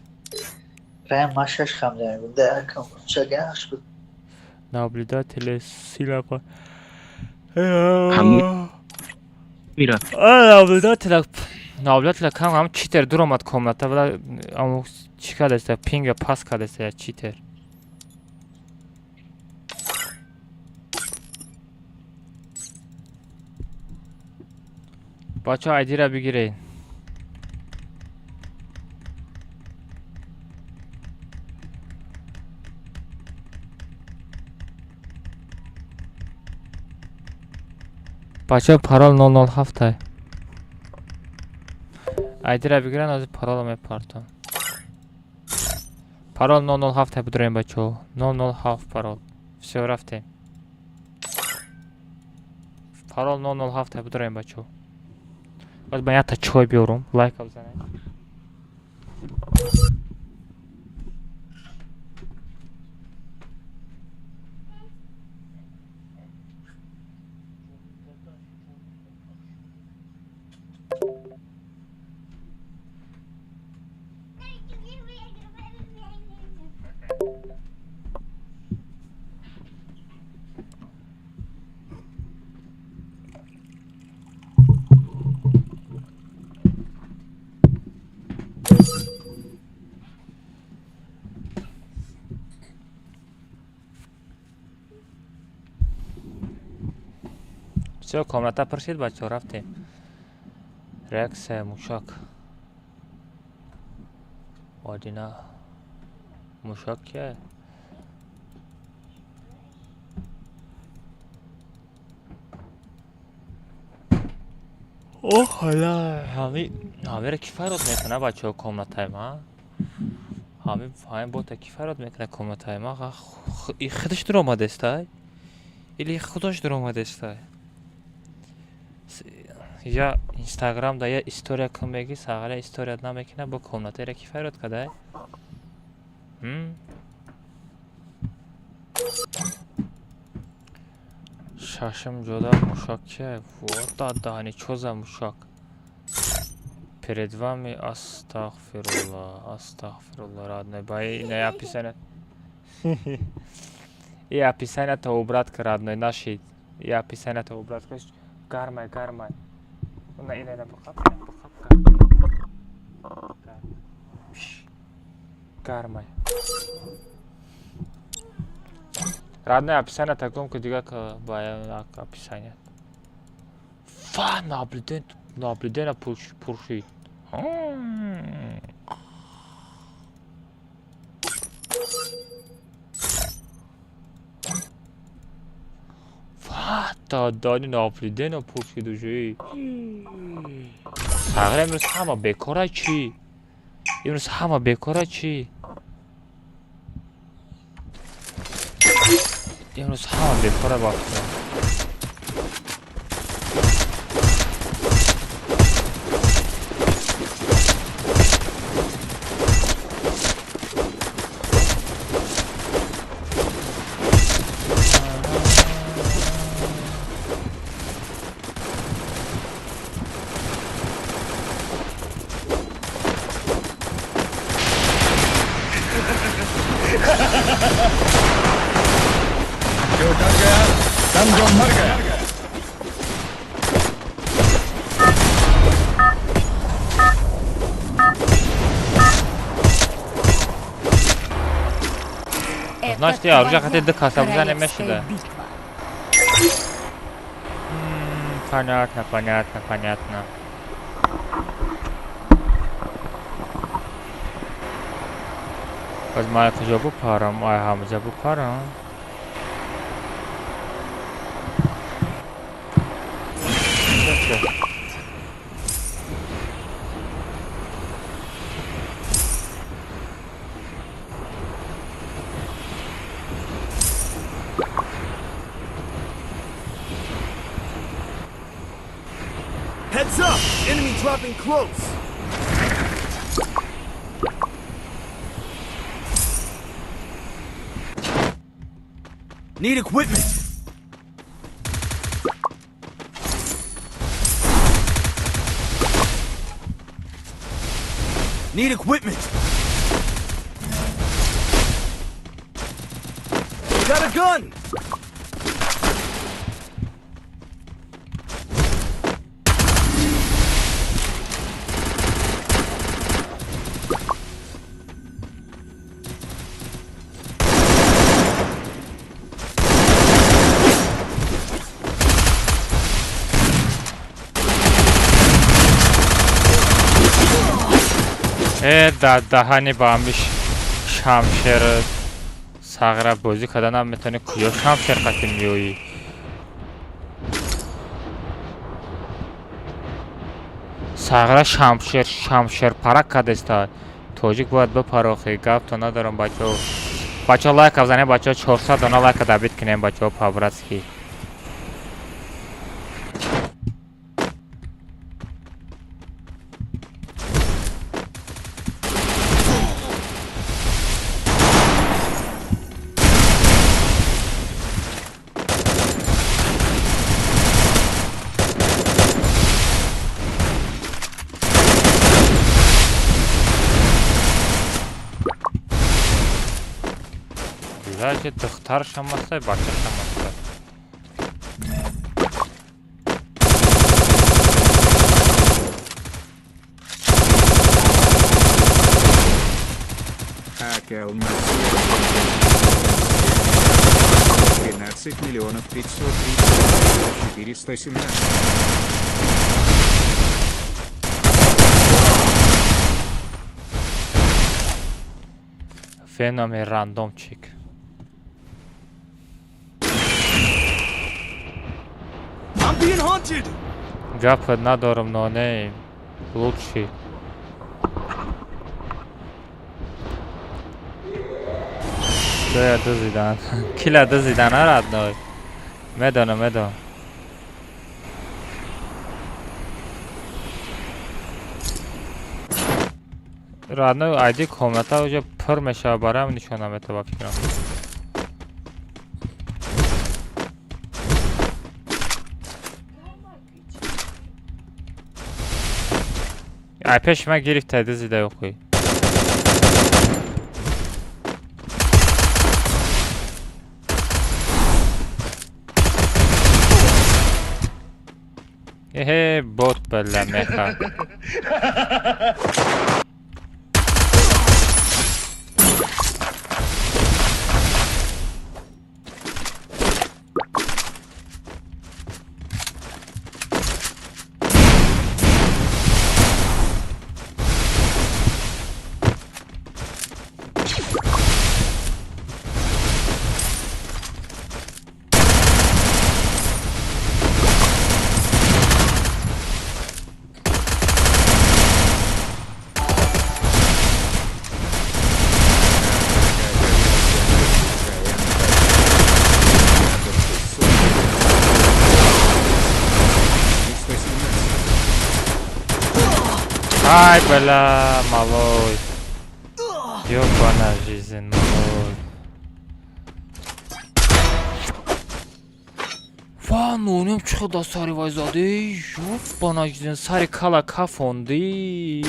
Прайм машаш хамде. Да, аккаунт чагаш буд. Наблюдатели сила. Ҳамин мира. Наблюдателя кам ҳам читер дуромад комната вала аму чӣ кардеста, пинга пас кардеста я читер. Бачаҳо, айдира бигиред. Бачаҳо, парол 007. Айдира бигиранд, ҳозир пароло мепартам. Парол 007 будурем, бачаҳо. 007 парол. Всё, рафтем. Парол 007 будурем, бачаҳо. Боз ман якта чой биёрум, лайка бизанед. Всё, комната пур шид, бачаҳо, рафтем. Реаксия мушак. Мадина. Мушак кия? Оҳ, ҳала, ҳами ҳамеро ки фарёд мекунад, бачаҳо, комнатаи ман? Ҳами ҳамин бота ки фарёд мекунад комнатаи ман? Худаш дуромадестай? Или худаш дуромадестай? Я Инстаграм да я история кун меги, сағара история намекунад, бо комнатаеро ки фарёд кадай? Шашум ҷода мушак кия? Вот даҳани чо за мушак? Перед вами астағфируллоҳ, астағфируллоҳ, родной. Ба ина описание. И описание то убрать, родной, нашид. И описание то убрать. Гармай, гармай. На ина ина бухаб, бухаб, гармай. Гармай. Родной, описание таком, ки дига ба описание. Фа, наблюдение, наблюдение пуршид. Фа, та дани наблюдение пуршид уже. Сағир имрӯз ҳама бекора чӣ? Имрӯз ҳама бекора чӣ? Имрӯз ҳама бекора вақт. जो डर गया समझो मर गया। Значит, я уже хотел до касса Королевская битва. Понятно, понятно, понятно. Боз ман куҷо бупарам? Ай, ҳамҷа бупарам? Heads up! Enemy dropping close! Need equipment! Need equipment! Got a gun! Э, даҳани ба ҳамиш шамшер сағра бозӣ карданам метавонӣ, куҷо шамшер қатӣ меоӣ? Сағра шамшер шамшер парак кардеста. Тоҷик бояд бипарохӣ, гапто надорам, бачаҳо. Бачаҳо, лайка бизанем, бачаҳо, 400 дона лайка добить кунем, бачаҳо, по-братски. Значит, духтар шамастай, бача шамастай. Акел Масия 13 613 миллионов 530 417. Феномен рандомчик. I'm being hunted. Гап надорам, но не лучший. Кила дузидан. Кила дузидан, а родной? Медонам, медонам. Родной айди комната уже пур мешава, барам нишона метава фикрам. Ай пеш ма гирифта дузида охуй. Эхе, бот бля меха. Ай, бля, малой. Ёбана жизнь, малой. Ва, нонем чӣ сари вай зади? Ёбана жизнь, сари кала кафонди.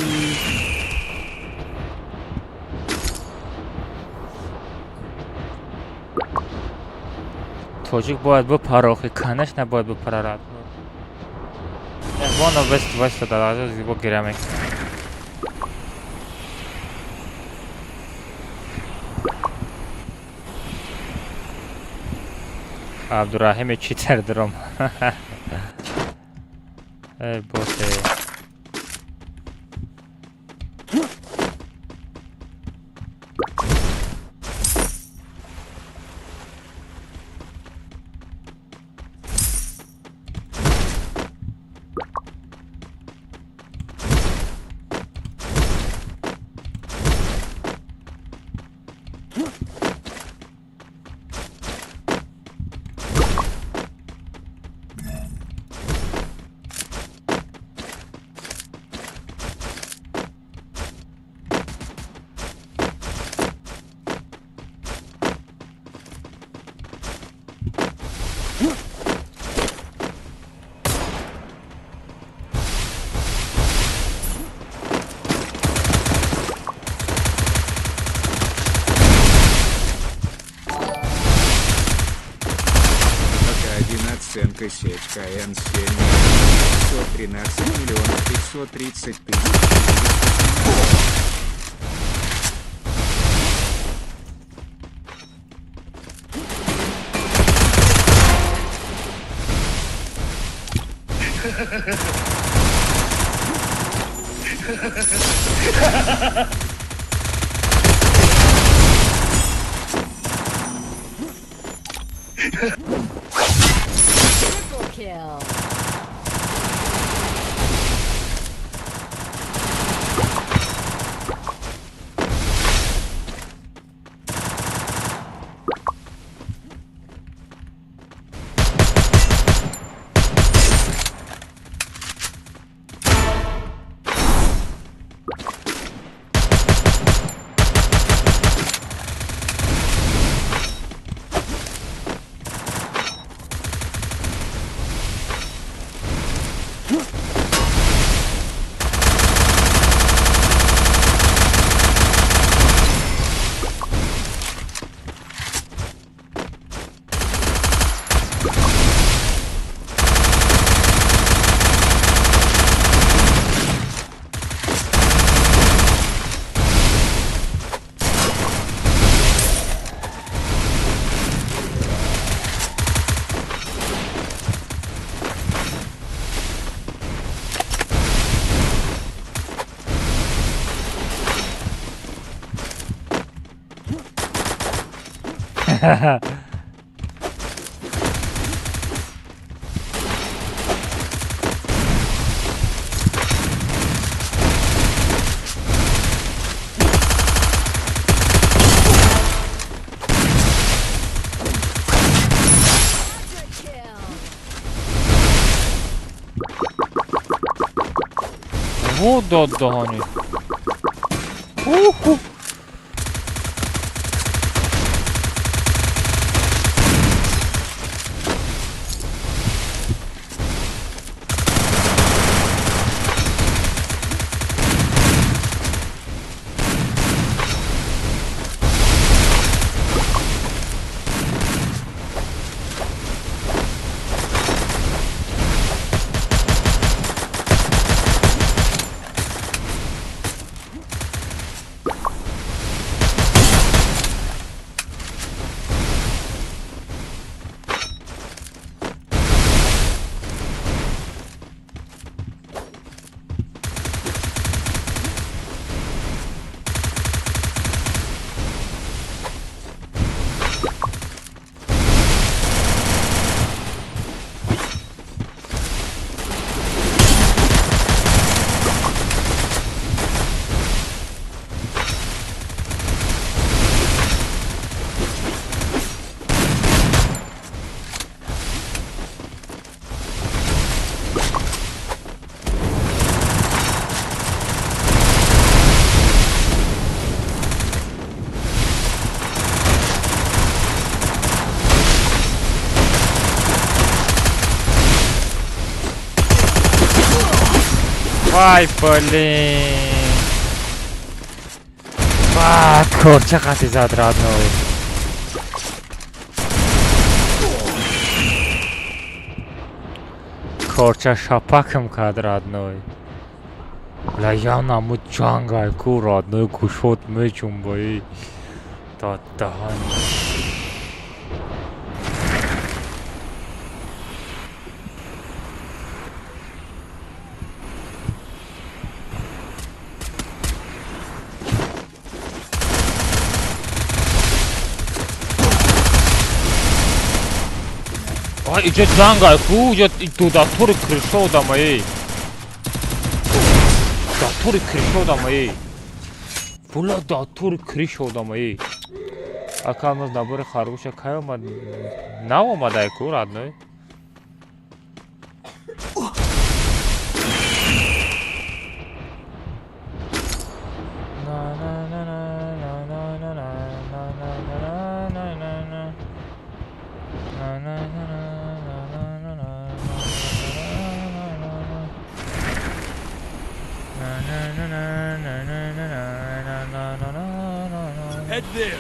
Тоҷик бояд бипарохи, конечно, бояд бипарарад. Вона вест вест дада, бо гиря мекунад. Абдурахим читер дром. Эй, боте. Оценка сеть КН 7 513 миллионов 530 тысяч 417. Triple kill. Во дод даҳани. Уху. Вай, блин. Ва, корча қати зад родной. Корча шапакам кад родной. Бля, я намуд ҷангай ку родной кушод мечумбаи. Та даҳан. Иҷо ҷангай ку, иҷо дудатури кришо одамаи. Датури кришо одамаи. Була датури кришо одамаи. Ака алмаз набори харгӯша кай омад? Наомадай ку, родной. Head there.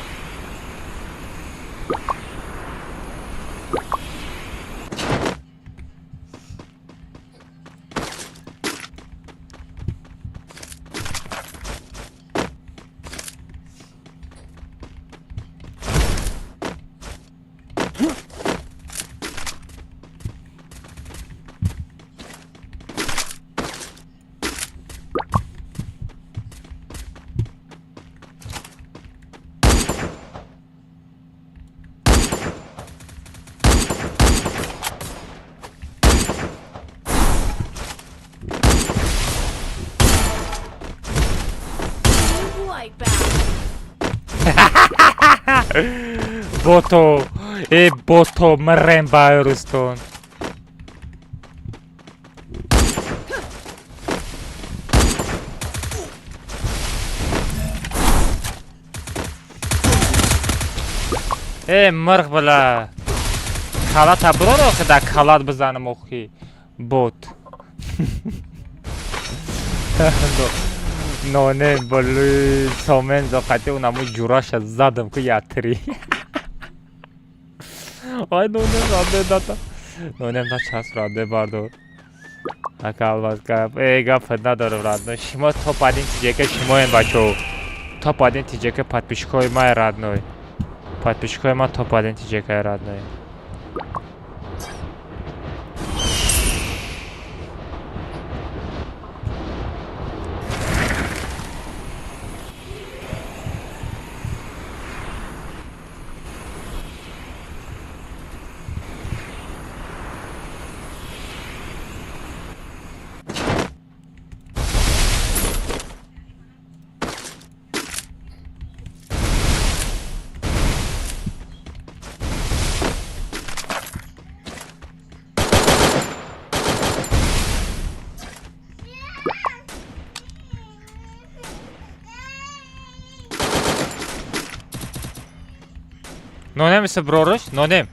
Бото, э бото, мрем байрустон. Э мирғ била. Калата бирор охи да калат бизанам охи. Бот. Ноне болуи сомен зоқати унаму ҷураша задам ку ятри. Ай нонем раде дата. Нонем да час раде бардор. Ака албаз гап. Э гап надорам родной. Шумо топ 1 тиҷека шумоем бачо. Топ 1 тиҷека подписчикои май родной. Подписчикои ма топ 1 тиҷека родной. Нонем иса броруш, нонем.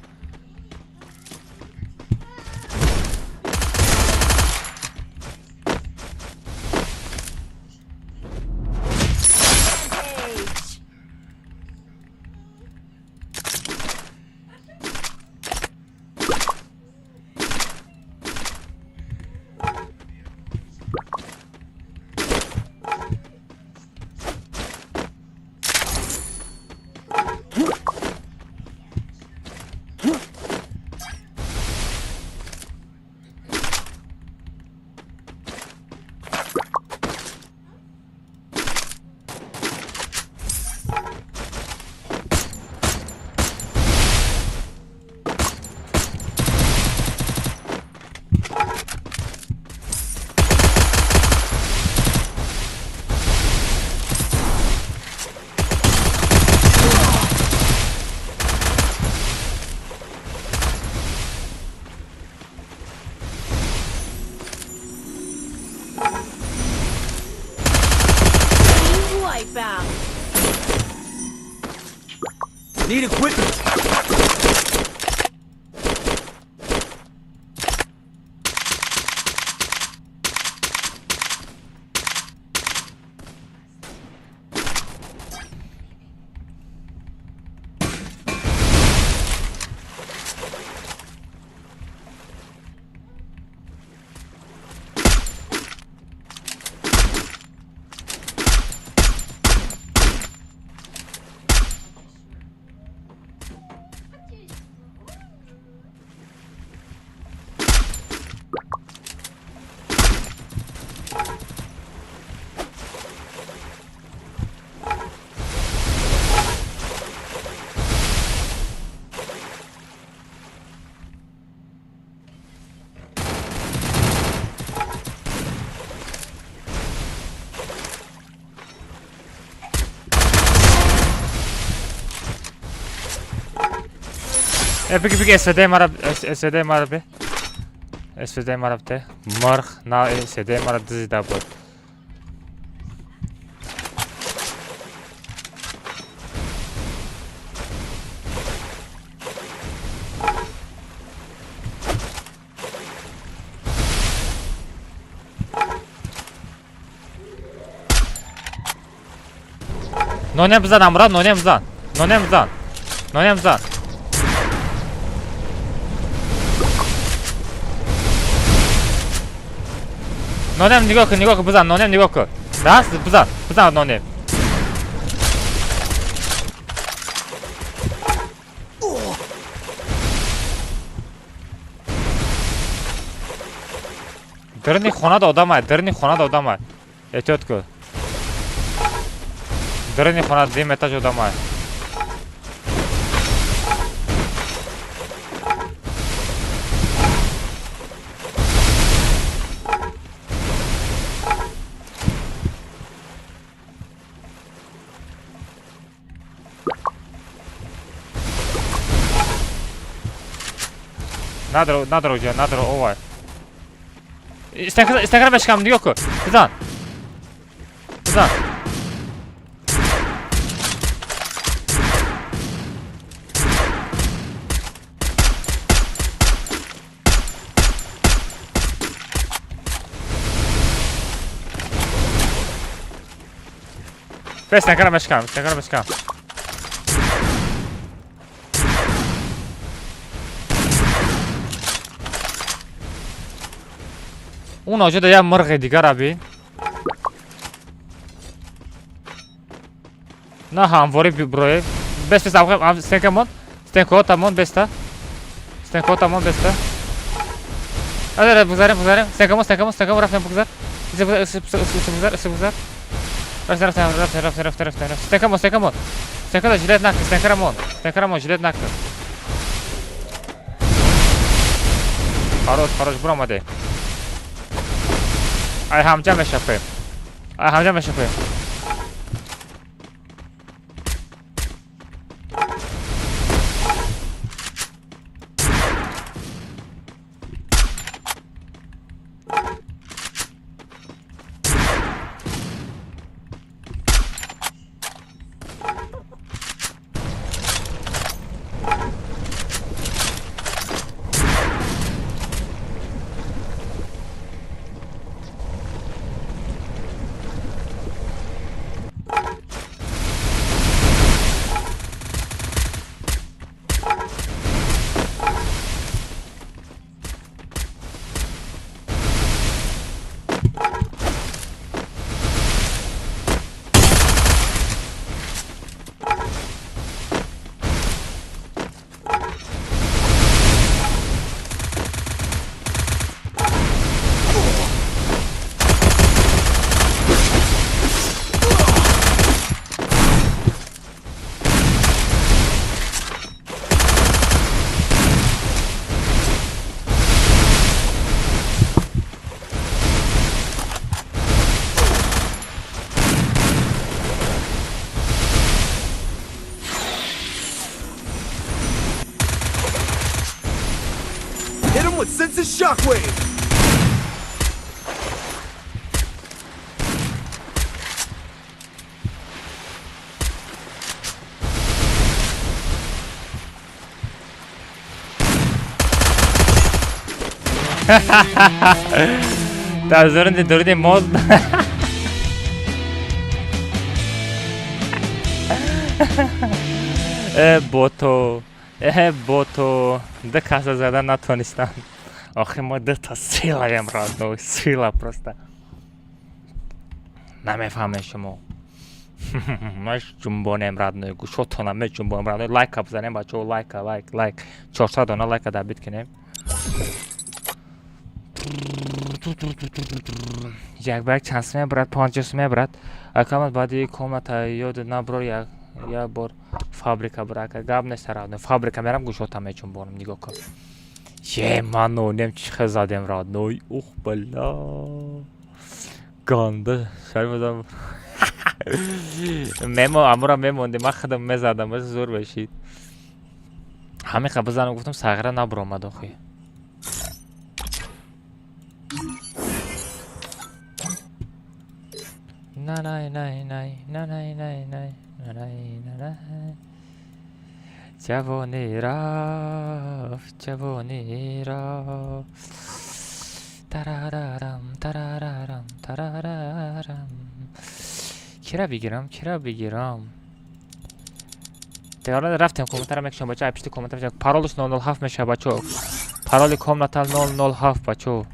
Need equipment. Биг СД мараб СД мараб СД марабте марх на СД мараб дизида буд. Нонем бизан амра, нонем бизан. Нонем бизан. Нонем бизан. Нонем нигоҳ кун, нигоҳ кун, бизан, нонем нигоҳ кун. Даст бизан, бизан нонем. Дарни хона одам ай, дарни хона одам ай. Эҳтиёт кун. Дарни хона дим этаж одам ай. Надро, надро, надро, овай. Истакра бешкам, нигоҳ кун. Бизан. Бизан. Бес, стакра бешкам, стакра бешкам. اون آجا ده یه مرغ دیگر بین نه همواری برای بس بس آقا استنکمون استنکوتمون بستا استنکوتمون بستا آره بگذاریم بگذاریم استنکمون استنکمون استنکمون رفتم بگذار بگذار بگذار رفتم رفتم رفتم رفتم رفتم رفتم استنکمون استنکمون استنکمون жилет نکن استنکرمون استنکرمون жилет نکن خروج خروج برو آمده ай ҳамҷа мешапем. Ай ҳамҷа мешапем. Him with senses shockwave. Дар зурни дуруди моз э бото, э бото, ду каса зада натонистам. Охи мо дута силаем, родной, сила просто. Намефаҳмед шумо. Маш ҷумбонем, родной, гӯшотона меҷумбонем, родной. Лайка бизанем, бачаҳо, лайка, лайк, лайк. 400 дона лайка добить кунем. Як ба як чанд сум мебарад? 50 сум мебарад. Акамат баъди комната ёд наброр, як бор фабрика бура. Ака, гап нест, родной. Фабрика мерам, гӯшота меҷумбонам, нигоҳ кун. Е, ман нонем чӣ хел задем, родной. Ух, бала. Ганда, шармазам. Мемо, амура мемондем, ман худам мезадам, бас зур бешид. Ҳамин бизанам гуфтам, сағира набуромад охи. На най най най на най най най на най на най. Ҷавонӣ рафт, ҷавонӣ рафт. Тарарарам, тарарарам, тарарарам. Кира бигирам, кира бигирам? Дигар рафтем, комментара мекушам, бача, пишти комментар мешам. Паролш 007 мешава, бачо. Пароли комната 007, бачо.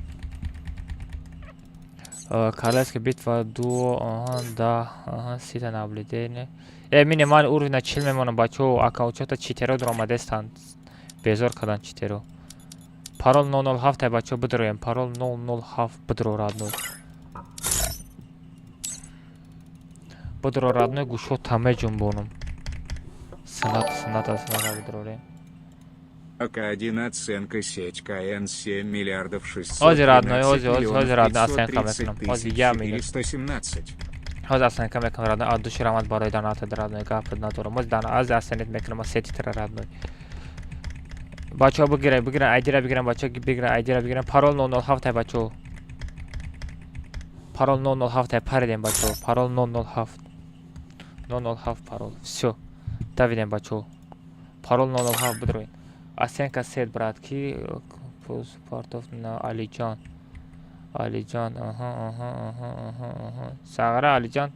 Королевская битва дуо, ага, да, ага, сита наблюдение. Э, минимальный уровень на 40 мемонам, бачо, аккаунчота читеро дуромадестанд. Безор кардан читеро. Парол 007, бачо, бидроем. Парол 007 бидро, родной. Бидро, родной, гӯшота меҷунбонам. Сунат, суната, суната бидрорем. АК-1 оценка сеть КН 7 миллиардов Ози, родной, 613 ози, ози, миллионов ози, родной, оценка 530 мекунам. Ози, тысяч я минут. 417. Ҳозир оценка мекунам, родной. А души рамат барои донатат, родной, гап надорам. Ози дана, ози оценить мекунам, сети тра, родной. Бачаҳо бигирен, бигирен, айдира бигирен, бачаҳо бигирен, айдира бигирен. Парол 007, бачаҳо. Парол 007 паридем, бачаҳо. Парол 007. 007 парол. Всё. Давидем, бачаҳо. Парол 007 бидроед. Оценка сет, брат, ки партов на Алиҷон. Алиҷон, аҳа, аҳа, аҳа, аҳа, аҳа. Сағра Алиҷон.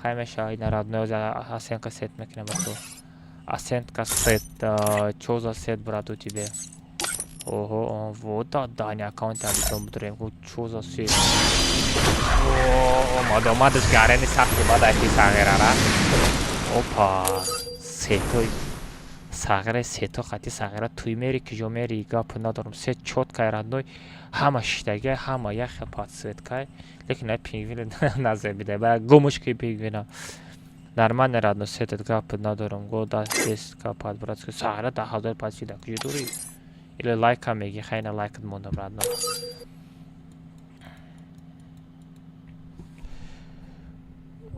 Хай меша, ина родной оценка сет мекунем, бачаҳо. Оценка сет, чё за сет, брат, у тебе? Ого, вот да, дани аккаунт Алиҷон бидроем. Чё за сет? Омад, омадаш гарени сахти бада ки сағирара. Опа, сетой сағира, сето хати сағира туй мери, киҷо мери, гап надорам. Сет чёткай, родной, ҳама шиштага, ҳама як хел подсветкай, лекин на пингвин назебида ба гумушки пингвина. Нормально, родной, сетет, гап надорам. Го да десять под братский сағира 10 000 подсида киҷо дорӣ? Или лайка меги, хайна лайкат мондам, родной.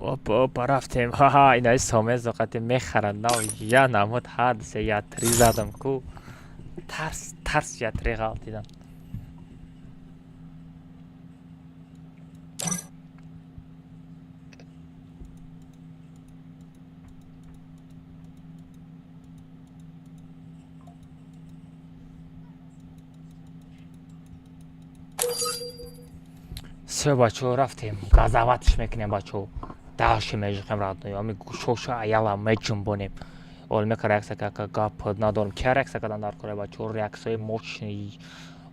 Опа, опа, рафтем. Ха-ха, инаи сомез зоқати мехаранд. На, я намуд ҳадисе я три задам ку. Тарс, тарс я три ғалтидам. Всё, бачаҳо, рафтем. Газаватш мекунем, бачаҳо. Дальше межихем, родной. Ами гӯшоша аяла меҷунбонем. Олимека реаксия кака, гап надорам. Кия реаксия кардан дар кора, бачаҳо? Реаксияи мощный.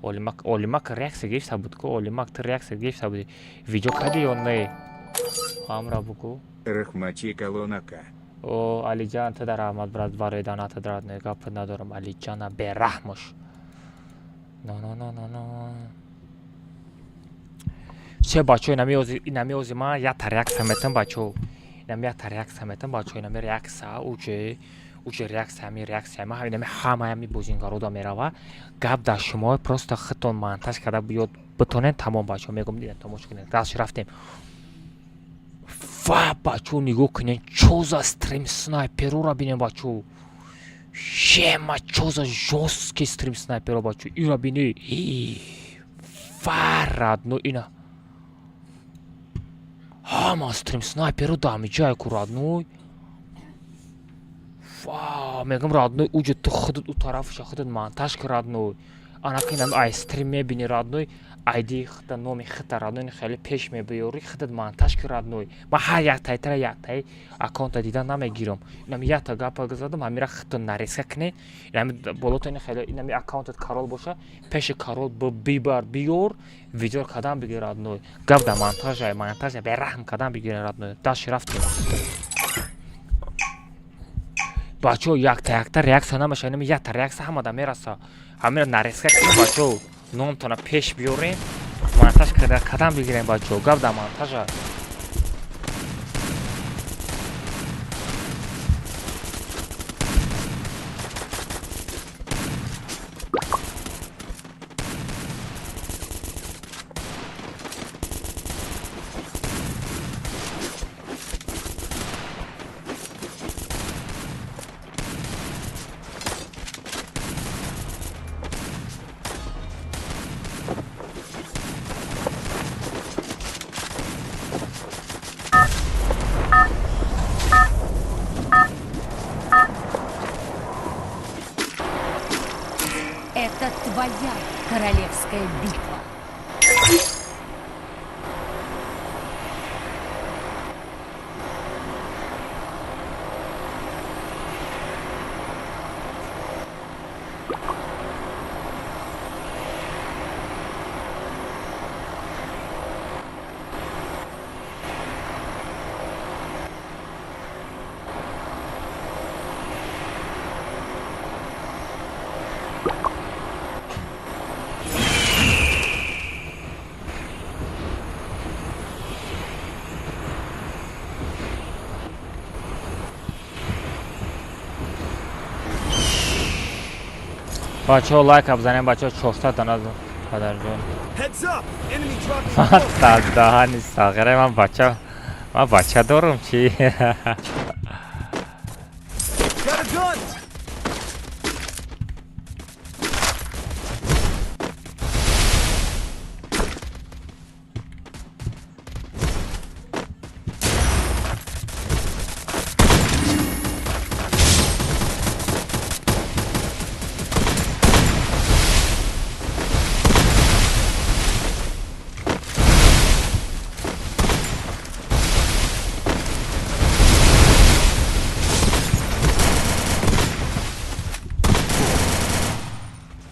Олимак, Олимак реаксия гирифта буд ку? Олимак, ту реаксия гирифта будӣ. Видео кардӣ ё не? Ҳамра бугӯ. Рахмати колонака. О, Алиҷан, ту дар раҳмат, брат, барои донатат, родной, гап надорам. Алиҷана бераҳмош. Но, но, но, но, но. Че, бачаҳо, инами ози ман якта реаксия метам, бачаҳо. Инами якта реаксия метам, бачаҳо, инами реаксия, уже реаксия, ҳами реаксия ма, инами ҳама ҳами бозингарода мерава. Гап дар шумо, просто худтон монтаж карда ёд битонед, тамом, бачаҳо, мегӯм, дидем, тамошо кунед. Дальше рафтем. Ва, бачаҳо, нигоҳ кунед, чо за стрим снайперура бинем, бачаҳо. Шема, чё за жёсткий стрим снайперо, бачо. Ира бини. Фар, родной, ина. Ҳама стрим снайперо дамиҷае ку, родной. Фа, мегам, родной, уҷа ту худат у тарафша худат монтаж ки, родной. Анака инам ай стрим мебини, родной, айди хита, номи хита, родной, хеле пеш мебиёри, худат монтаж ки, родной. Ман ҳар як тайтара яктаи аккаунта дида намегирам. Инам якта гапа задам, ҳамира худтон нарезка кунед. Инами болото ин хеле инами аккаунтат корол боша, пеши корол бибар биёр, видео кадан бигир, родной. Гап да монтажа, монтажа бераҳм кадан бигир, родной. Даши рафтем. Бачаҳо, якта якта реаксия намеша, инами якта реаксия ҳамада мераса. Ҳамира нарезка кунед, бачаҳо, номтона пеш биёрем, монтаж кадан бигирем, бачаҳо. Гап да монтажа. Это твоя королевская битва. Бачаҳо, лайка бизанем, бачаҳо, 400 дона, падарҷон. Heads up! Enemy dropping close. Даҳани сағире, ман бача, ман бача дорум чи? Got a gun!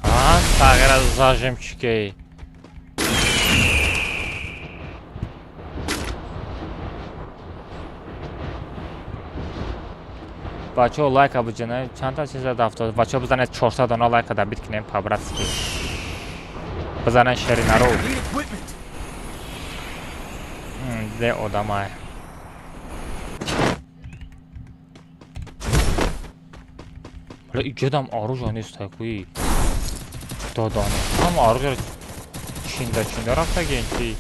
А, сағира зажимчики. Бачаҳо, лайка биҷана, чандта 370 бачаҳо, бизанед, 400 дона лайка добить кунем по-братски. Бизанед, шеринаро. Need equipment. Де одамай. Бля, иҷодам оружие нест такуи. Додоно. Ҳама оружие чинда чинда рафтагин чи?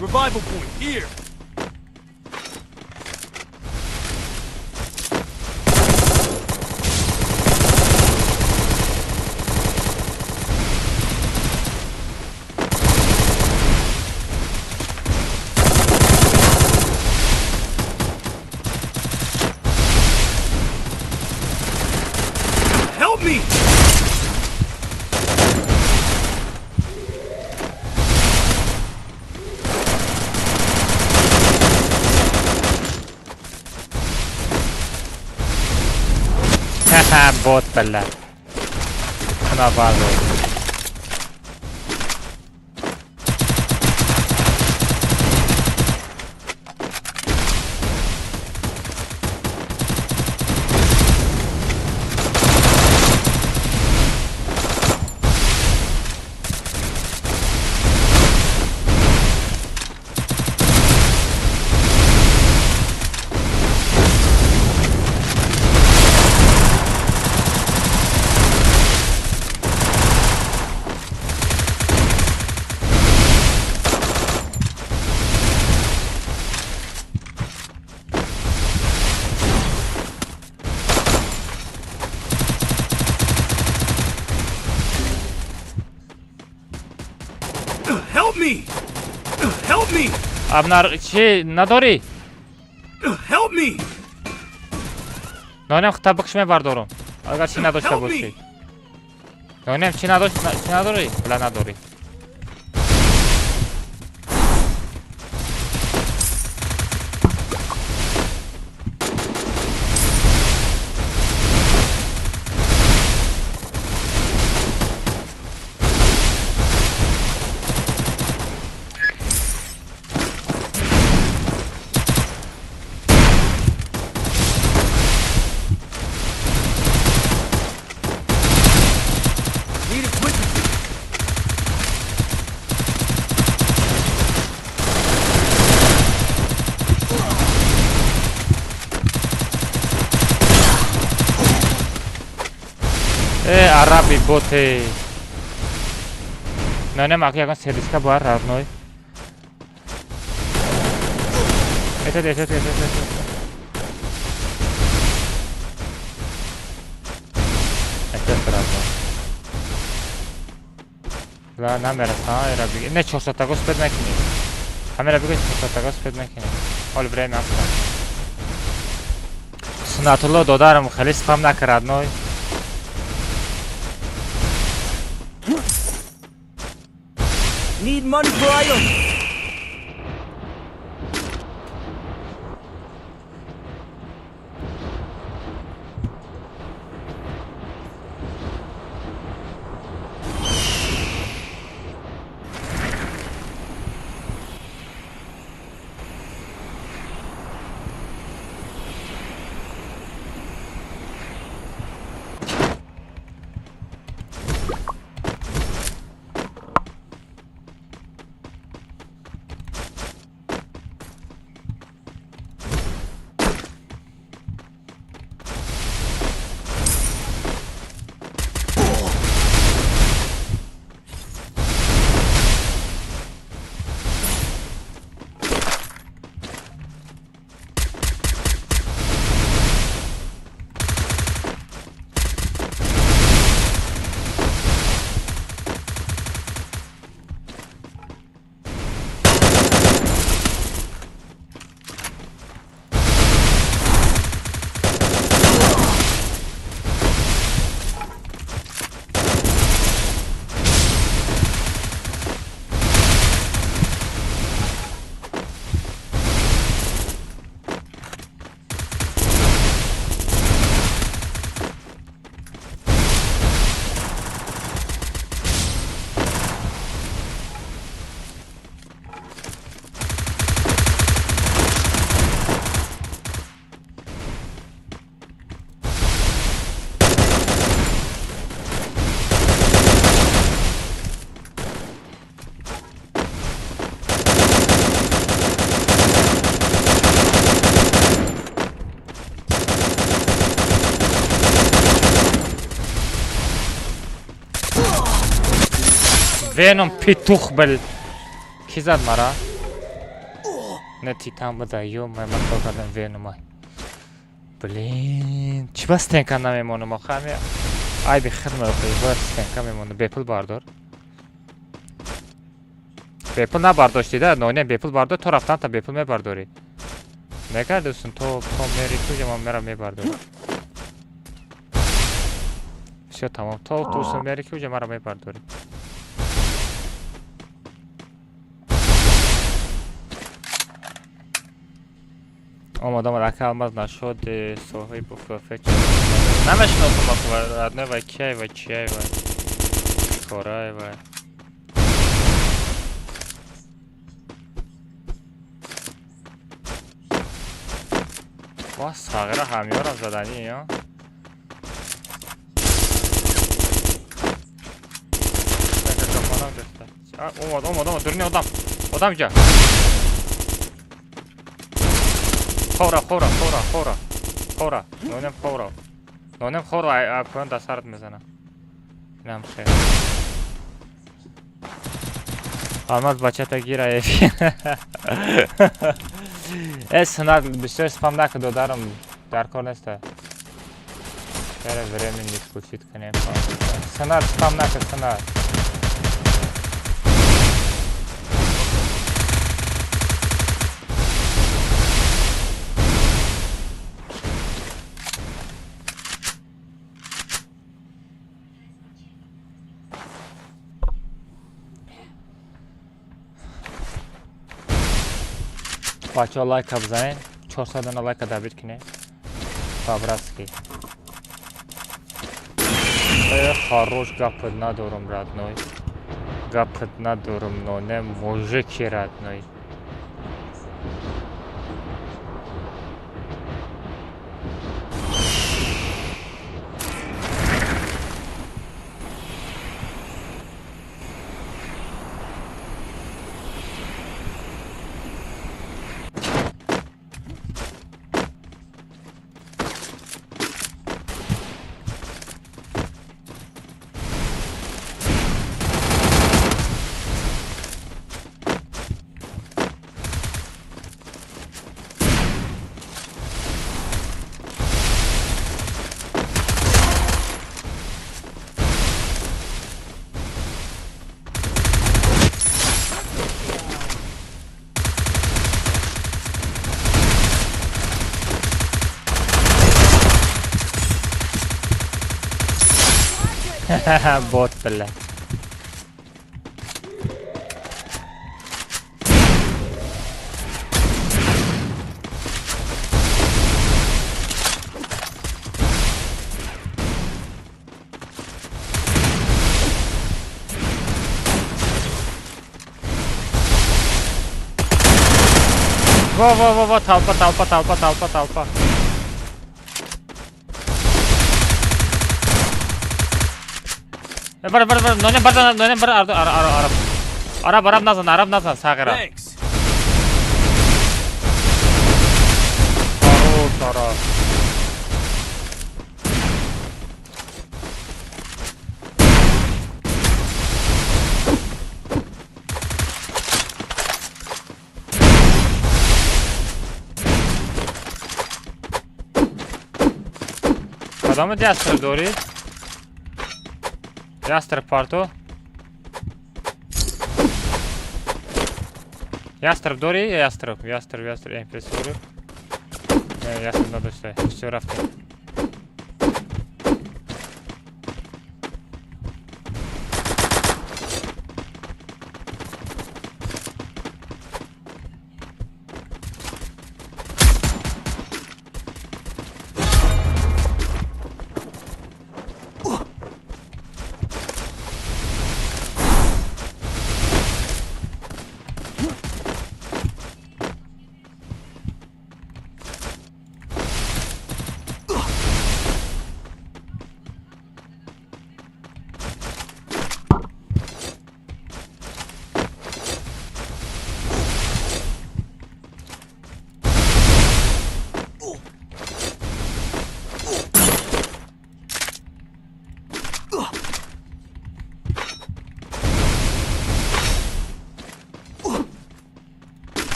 Revival point here. Help me! Бот, бля. На базу. Help me! Help me! Абнар чӣ надорӣ? Help me! Нонем хта бикш мебардорам. Агар чӣ надошта бошӣ. Нонем чӣ надошт, чӣ надорӣ? Бла надорӣ. Need equipment. Э, араби боте. Нонем аки ягон сервиска бояд родной. Это, это, это, это, это. Это родной. Ла намераса, эра биги. Не чорсатаго спед мекунӣ. Ҳамера биги чорсатаго спед мекунӣ. Ҳол время аста. Сунатулло додарам хеле спам накард родной. Need money for items. Веном петух бил. Ки зад мара? Не титан буда, ё ман хел кардам Венома. Блин, чӣ ба стенка намемонам охе? Ҳами айби хид меохи, бояд стенка мемонам. Бепул бардор. Бепул набардоштӣ да, ноне бепул бардор, то рафтан та бепул мебардорӣ. Мегардусон то мери куҷа ман мера мебардорӣ. Всё тамом, то тусон мери куҷа мара мебардорӣ. Омад, омад, ака алмаз нашуд, соҳибу фф. Намешиносам охи, родной вай кияй вай, чияй вай. Корай вай. Ва сағира ҳамёрам заданӣ, ё? Омад, омад, омад, дурни одам. Одам ҷа. Ховра, ховра, ховра, ховра. Ховра, нонем ховра. Нонем ховра, поён дар сарат мезанам. Инам хел. Алмаз бачата гира. Э, сунат бисёр спам накун додарам, дар кор неста. Чара времени включить кунем. Сунат спам накун, сунат. Бачаҳо, лайка бизанед, 400 дона лайка добить кунед по-братски. Э, хорош, гапат надорум, родной, гапат надорум, но не мужики, родной. Бот, бля. Во, во, во, во, толпа, толпа, толпа, толпа, толпа. Бар, бар, бар, нонем бар, нонем бар, араб, араб. Араб, араб назан, араб назан, сағира. Thanks. Хорош, араб. Кадоми ястреб дорӣ? Ястреб парто? Ястреб дорӣ? Ястреб, ястреб, ястреб, MP40. Не, ястреб надошта. Всё, рафтем.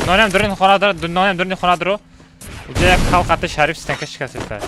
Нонем дурин хона дор, нонем дурин хона дору. Уҷа як халқати шариф стенка шикастиста.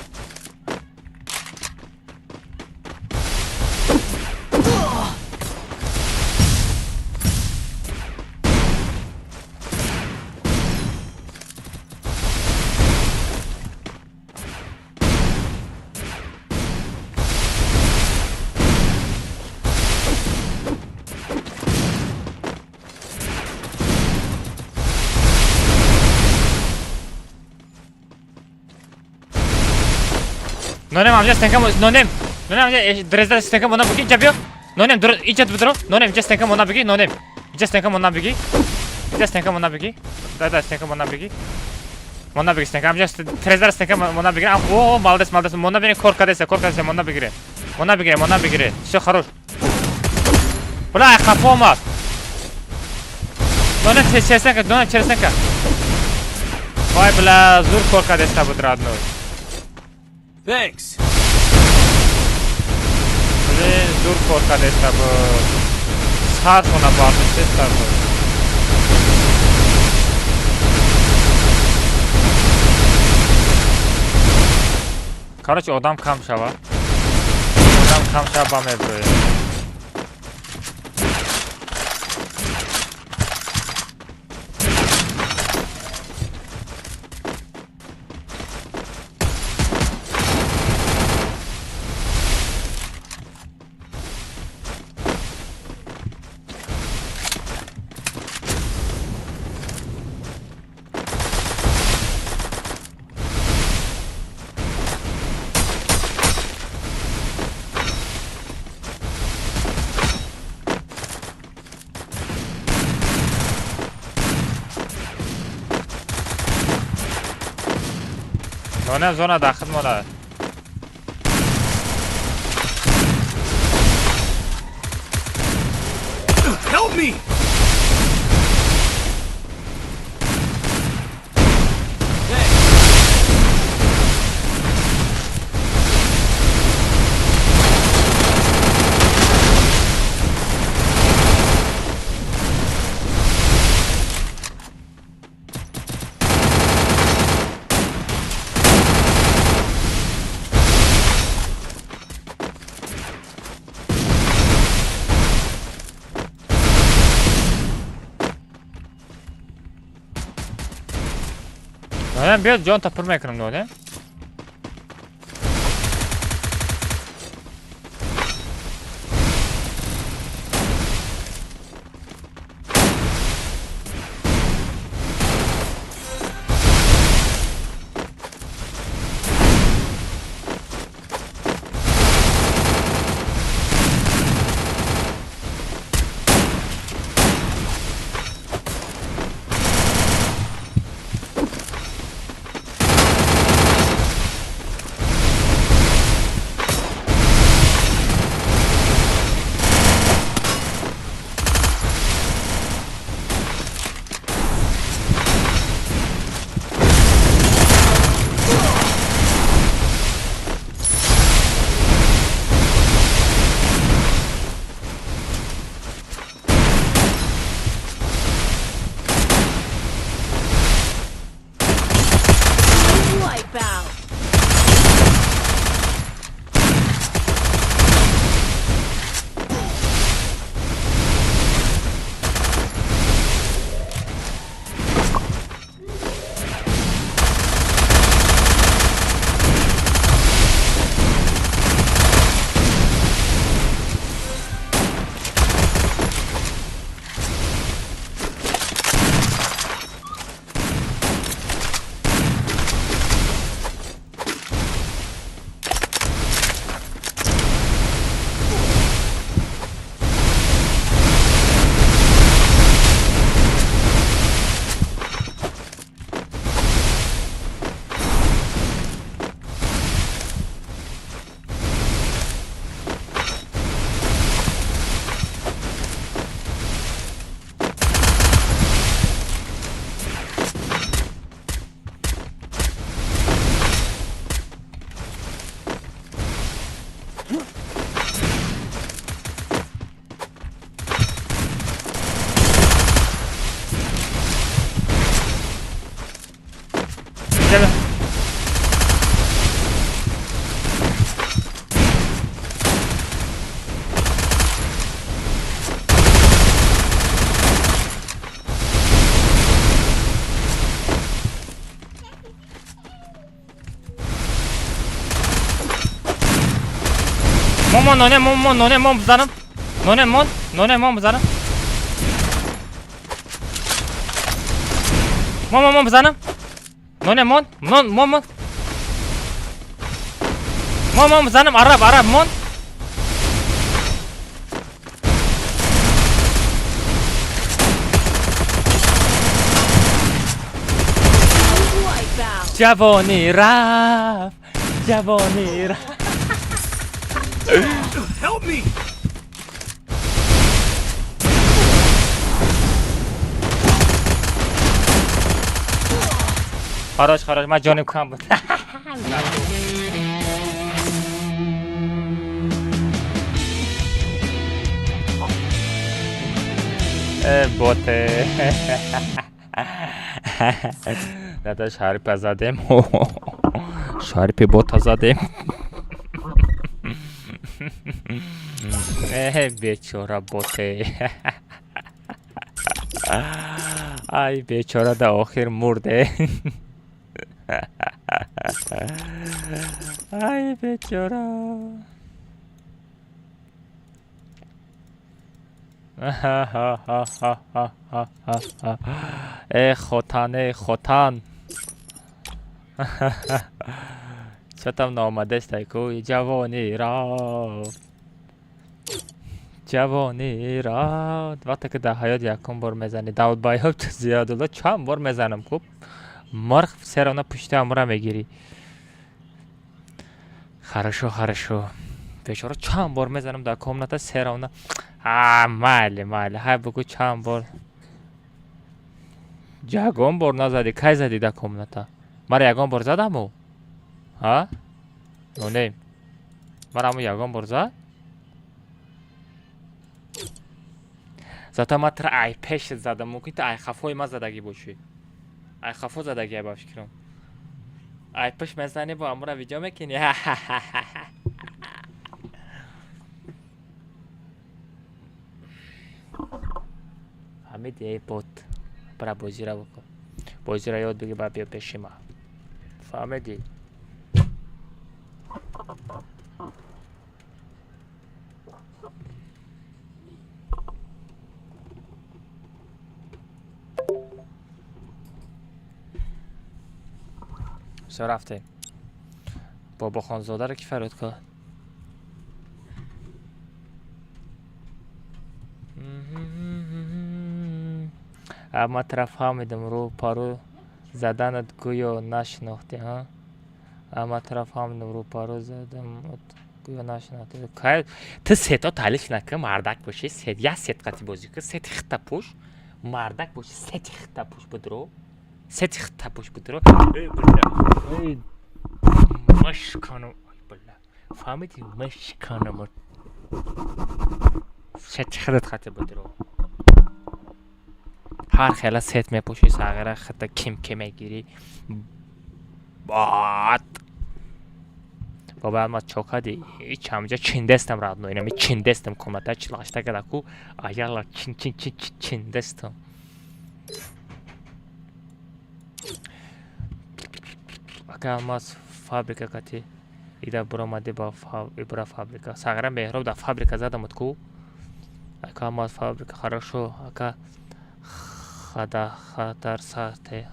Нонем амҷа стенка нонем. Нонем амҷа дрезда стенка мона буги инҷа биё. Нонем дур инҷа бидро. Нонем инҷа стенка мона буги нонем. Инҷа стенка мона буги. Инҷа стенка мона буги. Да да стенка мона буги. Мона буги стенка амҷа трезда стенка мона буги. О, молодец, молодец. Мона бини кор кадеса, кор кадеса мона бигире. Мона бигире, мона бигире. Всё хорош. Бля, қафо омад. Нонем через стенка, нонем через стенка. Вай, бля, зур кор кадеса буд родной. Thanks. Блин, зур кор кадеса буд. Сар хона бардоште буд. Короче, одам кам шава. Одам кам шава ба меброем. Нонем зона дахил мона. Help me! Нонем биёд ҷон та пур мекунам нонем. Wipeout. Gel. Мон ноне мон мон ноне мон бизанам. Ноне мон ноне мон бизанам. Мон мон мон бизанам. Ноне мон мон мон мон. Мон, занам, араб, араб, мон. Ҷавонӣ рафт, ҷавонӣ рафт. Help me! Хорош, хорош, ман ҷоним кам буд. Э, боте. Дада шарипа задем. Шарипи бота задем. Э, бечора боте. Ай, бечора да охир мурде. Ай, бечора. Э, хотан, э, хотан. Чо там наомадестай ку? Ҷавонӣ рафт. Ҷавонӣ рафт. Вақте ки дар ҳаёт якум бор мезанӣ, Давудбайҳоб Зиёдулло чанд бор мезанам ку? Мурғ все равно пушти амра мегирӣ. Хорошо, хорошо. Бечора чанд бор мезанам дар комната, все равно. А, майли, майли. Ҳай бугӯ чанд бор. Ягон бор назадӣ. Кай задӣ дар комната? Мара ягон бор задаму? Ҳа? Нонем. Мара ҳамун ягон бор зад? Зато ман туро ай пешат задам. Мумкин ту ай хафои ман задагӣ бошӣ. Ай хафо задагӣ ба фикрам. Ай пеш мезанӣ бо амура видео мекунӣ. Фаҳмидӣ, эй бот. Бара бозира бикун. Бозира ёд бигир, баъд биё пеши ман. Фаҳмидӣ? Всё, рафтем. Бобохонзодаро ки фарёд кард? Ама тра фаҳмидам, рӯ парӯ заданат гӯё нашинохтӣ, ҳа? Ама тра фаҳмидам, рӯ парӯ задам гӯё нашинохтӣ. Кай ту сето таълиф накун, мардак бошӣ, сет як сет қати бозӣ кун, сети хита пӯш, мардак бошӣ, сети хита пӯш будро. Сети хита пӯш будро. Эй, бля. Эй, машканам. Ай, бля. Фаҳмидӣ? Машканам. Сети хидат қати будро. Ҳар хела сет мепӯшӣ, сағира хита ким ки мегирӣ. Баъд баба ама чо кардӣ? Ҳеч ҳамҷа чиндестам родной, инами чиндестам комната чилашта када ку, аяла чин чин чин чин чиндестам. Ака Алмаз фабрика кати ида буромадӣ ба ибра фабрика. Сағира Меҳроб дар фабрика задамуд ку? Ака Алмаз фабрика хорошо, ака хада хатар сате.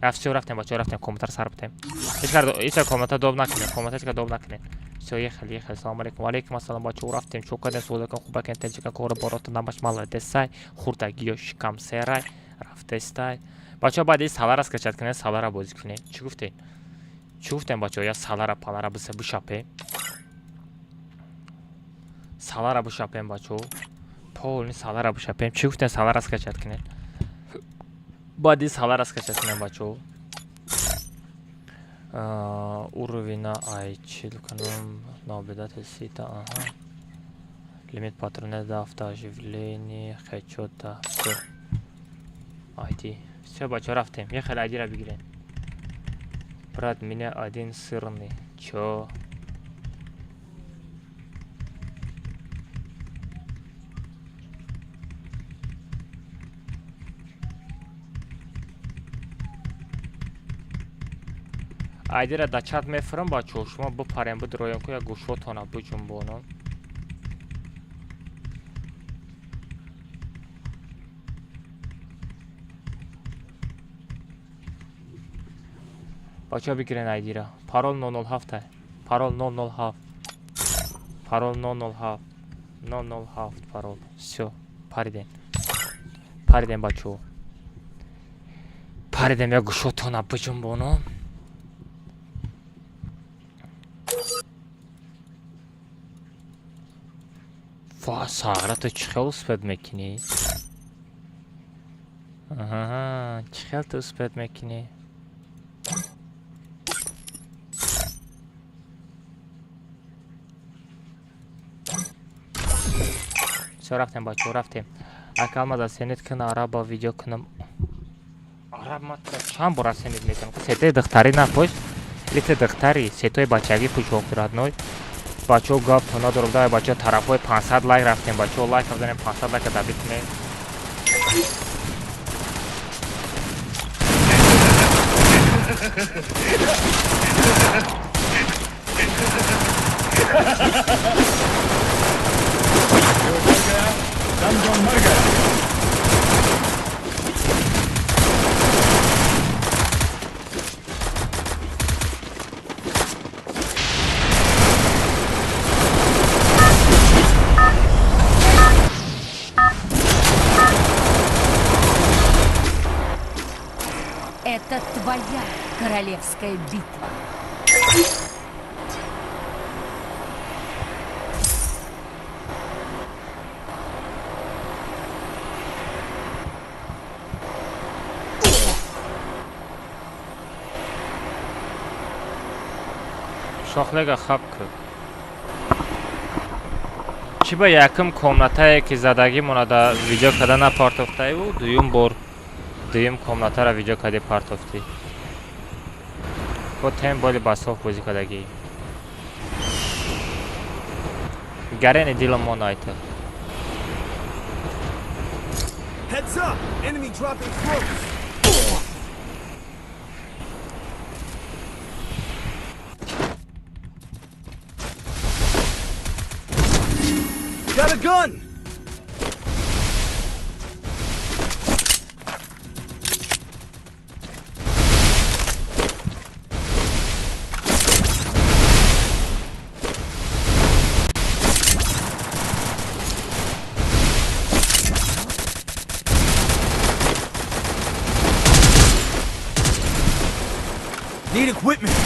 Всё, рафтем, бачаҳо, рафтем, комнатаро сар битем. Ҳеч кар ҳеч комната доб накунем, комната ҳеч кар доб накунем. Всё, ехали, ехали. Салом алейкум. Алейкум ассалом, бачаҳо, рафтем. Чо кардем, сӯзакон хубакен, тенчикан, кори борото намаш маладесай, хурдагиё шикам серай, рафтестай. Бачаҳо, баъд салара скачать кунем, салара бозӣ кунем. Чӣ гуфтем? Чӣ гуфтем, бачаҳо? Я салара палара биса бишапем. Салара бишапем, бачаҳо. Полный салара бишапем. Чӣ гуфтем, салара скачать кунем? Баъди салара скачать кунем, бачаҳо. Уровена ай чил кунам, наблюдатель сита, ага. Лимит патроне да автооживление, хедшота, всё. ID. Всё, бачаҳо, рафтем. Я хеле ID-ра бигирем. Брат, меня один сырный. Чё? Айдира дар чат мефурам, бачаҳо, шумо бипарем, бидроем ку, як гӯшотона биҷунбонам. Бачаҳо, бигирен айдира. Парол 007. Парол 007. Парол 007. 007 парол. Всё, паридем. Паридем бачо. Паридем я гӯшотона биҷунбонам. Ва сағра ту чӣ хел успед мекунӣ? Аҳа, чӣ хел ту успед мекунӣ? Всё, рафтем бачаҳо, рафтем. Ака алмаз асенит кун, араба видео кунам. Араб ма чанд бор асенит мекунам? Сетои духтарӣ напӯш. Лите духтари, сетои бачагӣ пӯш охир родной. Бачаҳо гап то надорам, давай бачаҳо тарафҳои 500 лайк рафтем, бачаҳо лайк бизанем, 500 лайка добит кунем. Это твоя королевская битва. Шохлега хаб кун. Чӣ ба якум комнатае ки задагимона да видео карда напартофтаиву дуюм бор дуюм комнатаро видео карди партофтӣ. Бо тем боли басоф бозӣ кардагӣ. Гарени диломон айта. Heads up! Enemy dropping close. Got a gun! Need equipment.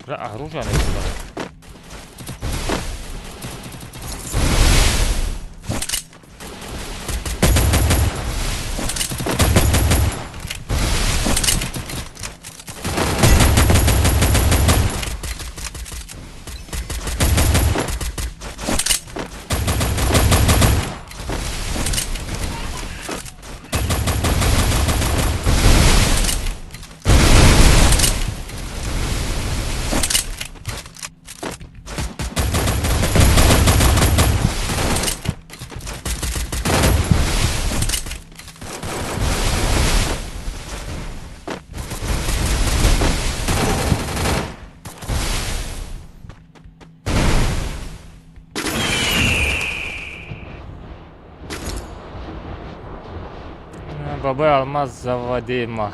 Оружие не было. Бобои Алмаз заводи ма.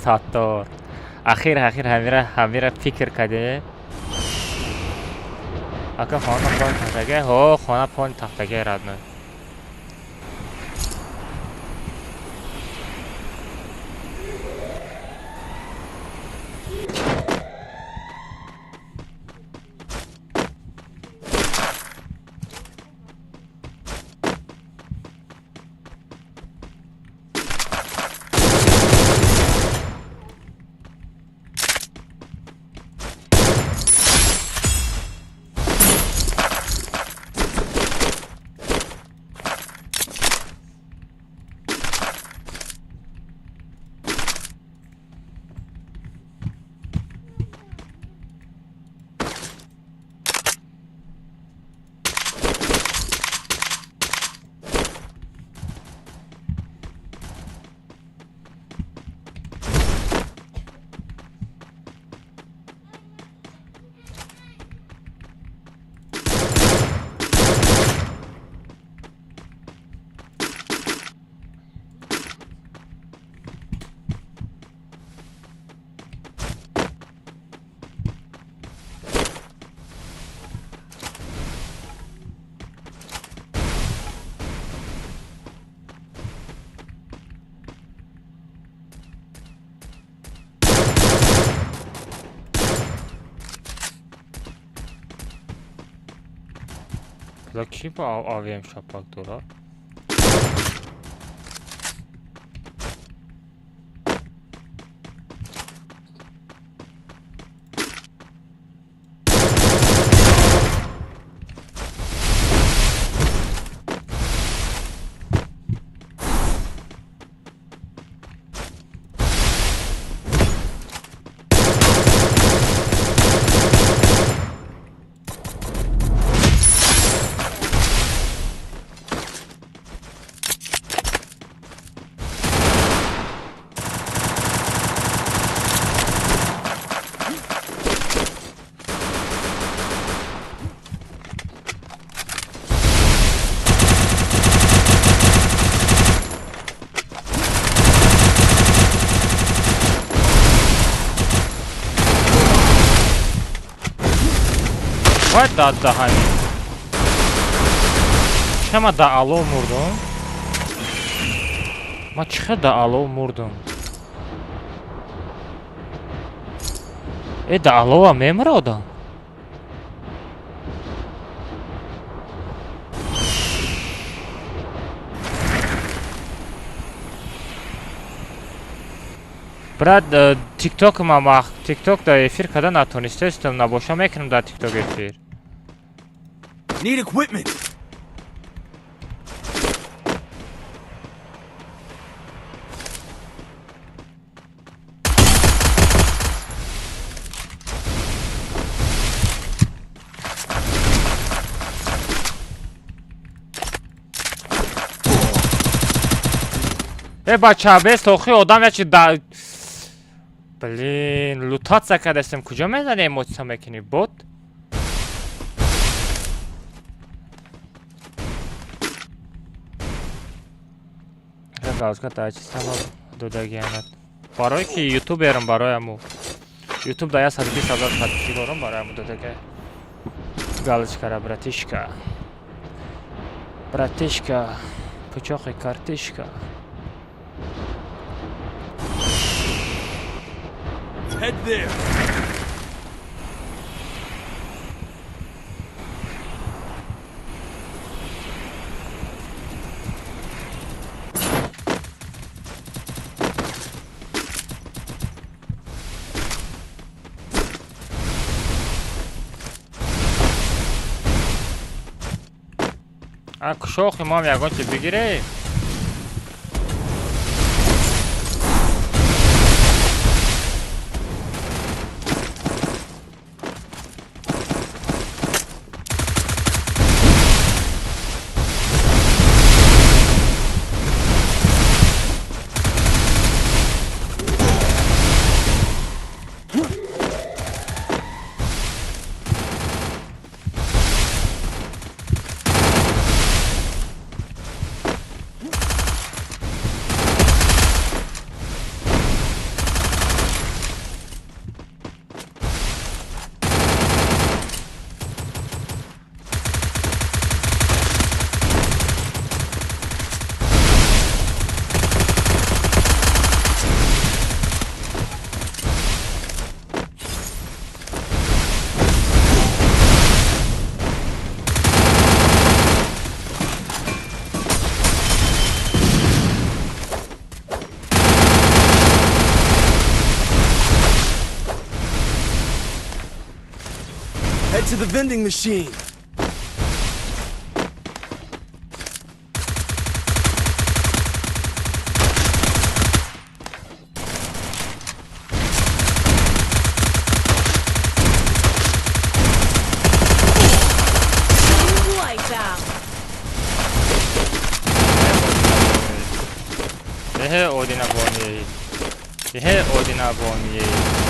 Саттор. Ахир ахир ҳамира фикр кардем. Ака хона пон тахтага, ҳо хона пон тахтага родной. Бля, ки ба АВМ шапак дорад? Вай дад даҳани. Чӣ ма да ало мурдум? Ма чӣ да ало мурдум? Э, да алова мемра одам? Брат, тикток ма мах, тикток да эфир када натонистестам, набоша мекунам да тикток эфир. Need equipment. Э, бача, бес охи одам ячи да. Блин, лутаться кардастем. Куҷо мезани эмоция мекунӣ, бот? Галочка дар чӣ сабаб додагианад? Барое ки ютуберам, барои аму. Ютуб да 120 ҳазор подписчик дорам, барои аму додага. Галочкара, братишка. Братишка, пучоқи картишка. Head there. А кушохи мам ягон чи бигире? Head to the vending machine. Wipeout. Ehe Odina бонии. Ehe Odina бонии.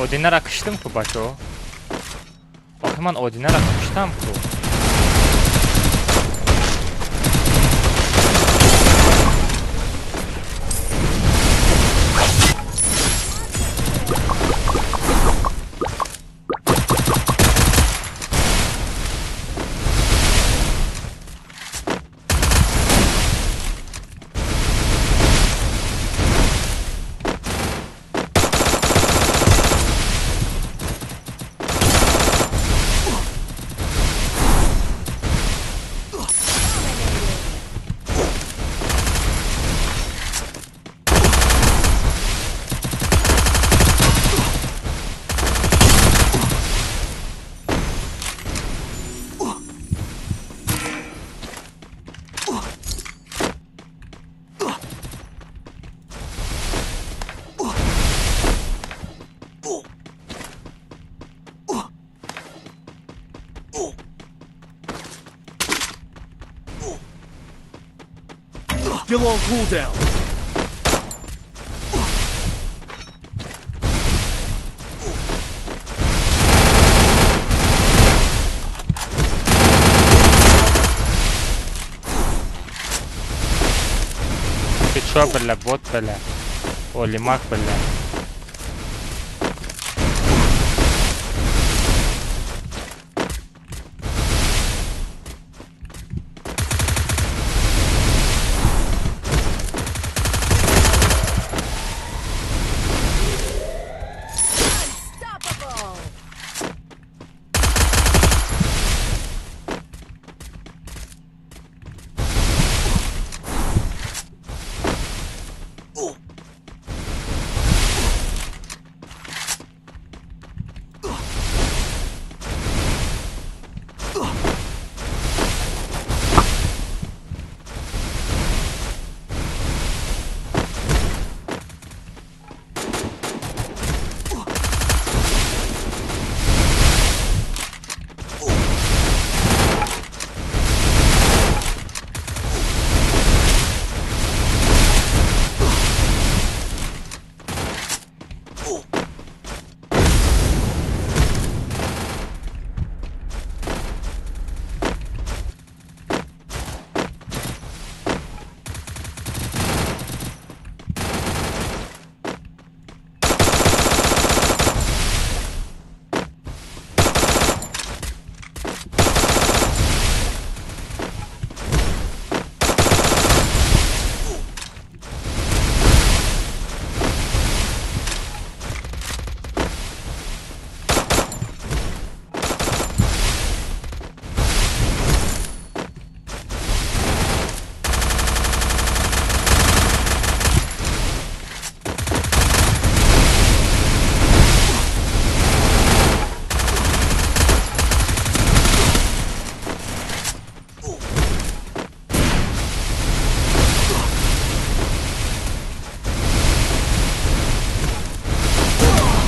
Одинара киштам ку бачо. Охи ман Одинара киштам ку. Skill on cooldown. Ты чё, бля, бот, бля? Оли мак, бля.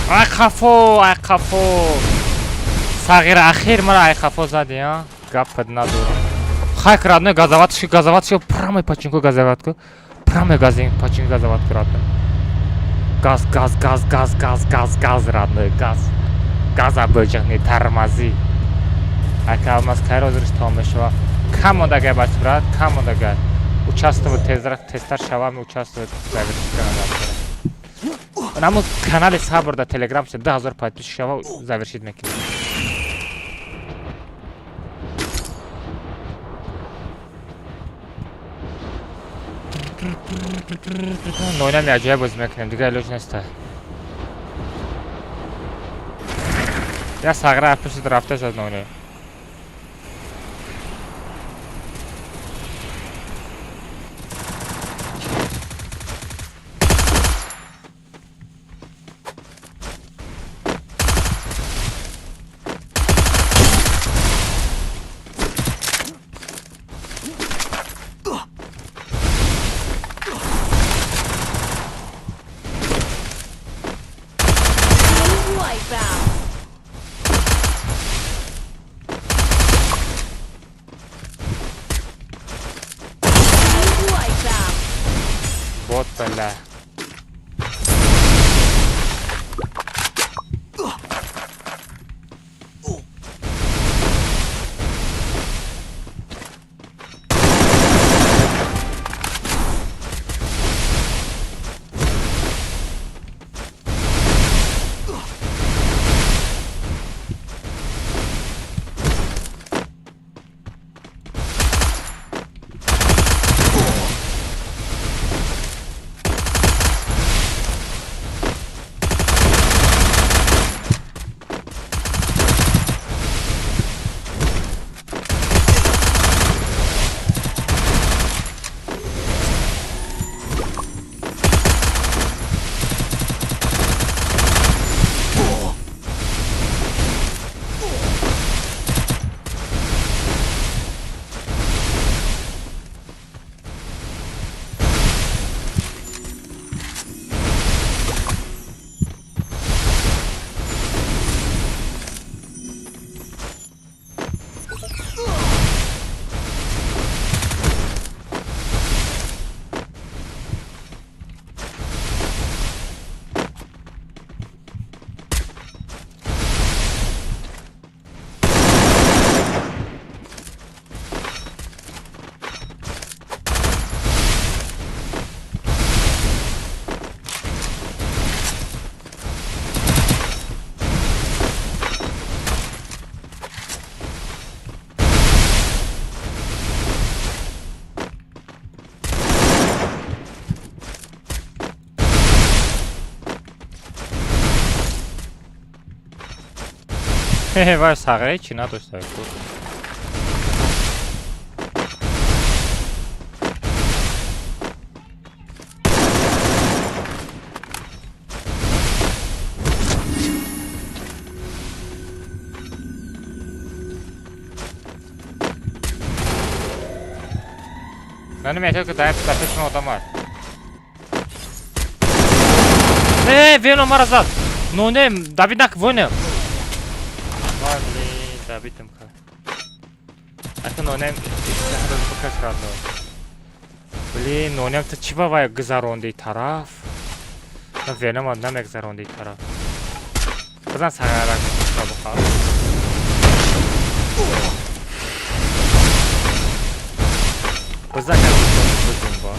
Ай хафо, ай хафо. Сағир ахир мара ай хафо зади, а? Гап надорам. Хайк родной газоват ши, газоват ши, прямой починку газоватку. Прямой газин починку газоватку родной. Газ, газ, газ, газ, газ, газ, газ родной, газ. Газ абыҷах не тормози. Ака алмаз кайро зриш том мешава. Кам мондагай бач брат, кам мондагай. Участвовать тезрак, тезтар шавам, участвовать завершить канал. Наму канали Сабр да Телеграм 2000 подписчик шава завершить мекунем. Нойнами аҷоиб бозӣ мекунем, дигар илоҷ неста. Я сағра пушт рафта шуд нойне. Вот, бля. Вай сағире чӣ надошта ку. Mənim ehtiyat ki, dayı пешим одам var. Не, Веном мара зад. Ну не, Давид нак войнел. Вай, блин, Давидым ха. Ака нонем бикаш радно. Блин, нонем та чӣ ба вай гузаронди тараф? На Веном намегузаронди тараф. Бизан сарарак бухар. Бизан бизун ба.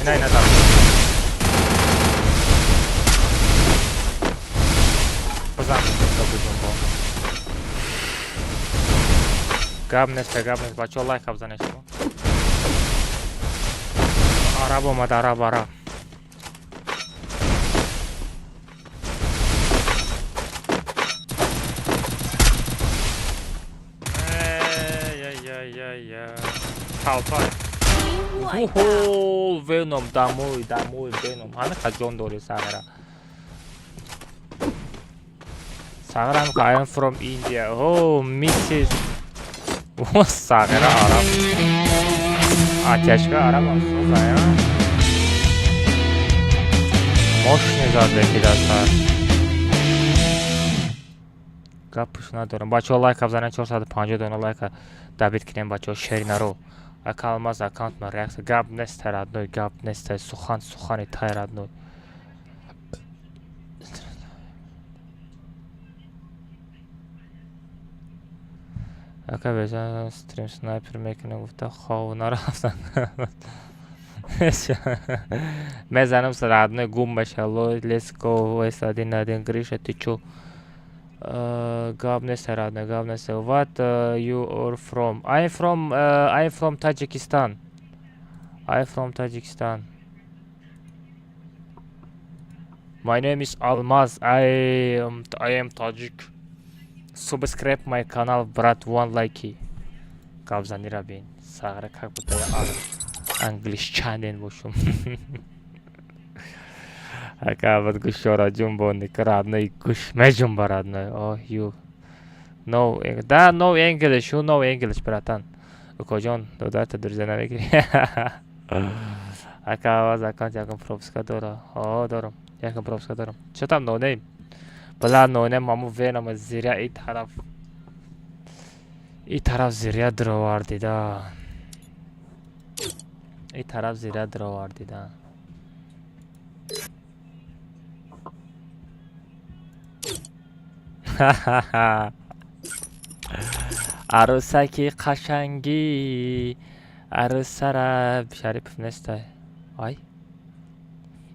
Ина ина дар. Бизан бизун ба. Гап нест, гап нест. Бачаҳо лайк бизанед шумо. Араб омад, араб, араб. Ай-яй-яй-яй. Талпай. Охо, Веном, домой, домой, Веном. Ҳамин қад ҷон дори сағира. Сағира ҳам I am from India. Oh, Mrs. О, сағира араб. Атяшка араб аст. Сағира. Мощный зад леки дар сар. Гапш надорам. Бачаҳо лайк бизанед, 450 дона лайка дабит кунем бачаҳо шеринаро. Ака Алмаз аккаунт ма реакция. Гап нест родной, гап нест. Сухан сухани тай родной. Ака бежа стрим снайпер мекунем гуфта хов нарафтан. Мезанам родной гум меша. Let's go. С один один Гриша, ты чё? Гап нест родной, гап нест. What you are from? I from Tajikistan. I from Tajikistan. My name is Almaz. I am Tajik. Subscribe my канал, брат, one like. Гап занира бин. Сағира как будто я англичанин бошум. Ака бад гӯшора ҷунбони родной гӯш меҷунба родной. Oh, you no, да, no English, you know English, братан. Укоҷон, додарта друзья намегири. Ака аваз аккаунт якум пропуска дора. О, дорам. Якум пропуска дорам. Чё там no name? Бла no name ҳаму Веном зиря и тараф. И тараф зиря даровардида. И тараф зиря даровардида. Арӯсаки қашангӣ, арӯсара Шарипов нестай. Ай,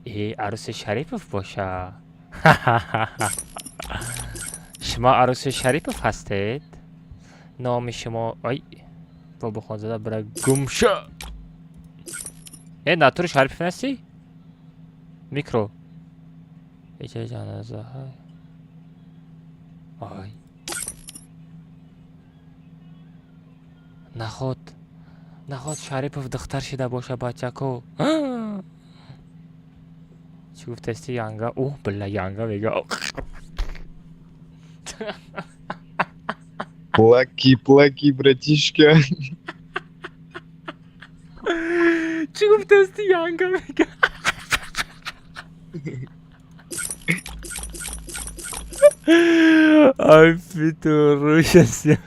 э, арӯси Шарипов боша. Шумо арӯси Шарипов ҳастед? Номи шумо? Ай, Бобохонзода, бира гумша. Э, натури Шарипов нестӣ? Микро эҷа. Ай, наход, наход Шарипов духтар шида боша, бачако. Чӣ гуфтасти, янга? О, била, янга мега. Плаки, плаки, братишка. Чӣ гуфтасти, янга мега. Ай, фитурушаси.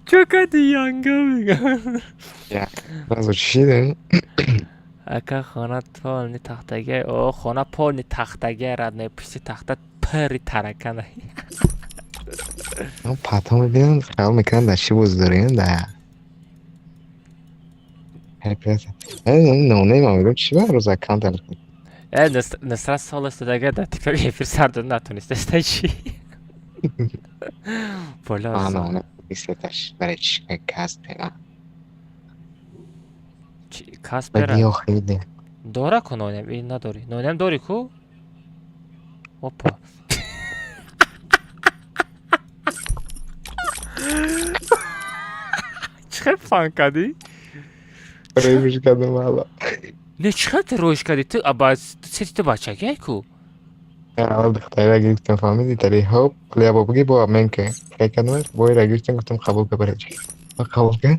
Чё кади, янга мега? Сразу чӣ? Ака, хона полный тахтага. О, хона полный тахтага, родной, пушти тахта пури таракана. Потом мебинам, хаёл мекунам, дар чӣ боз дорем, да нонейма мегӯям, чӣ ба рӯз аккаунт. Э, Нусрат сол истодага дар тикток эфир сар дода натонистаста чӣ? Бола. Ноне истеташ барои чӣ каспера. Каспера? Бади охириде. Дора ку нонем, ин надорӣ. Нонем дорӣ ку? Опа. Чӣ хел фан кардӣ? Рӯш кардам ҳала. Не, чӣ хел ту рӯш кардӣ? Ту сети ту бачагиай ку? Аввал духтарира гирифтам, фаҳмидӣ? Тари ҳоп, лябо буги бо обмен ка. Хай кардамаш, боира гирифтам, гуфтам қабул ка барои чӣ. Қабул ка.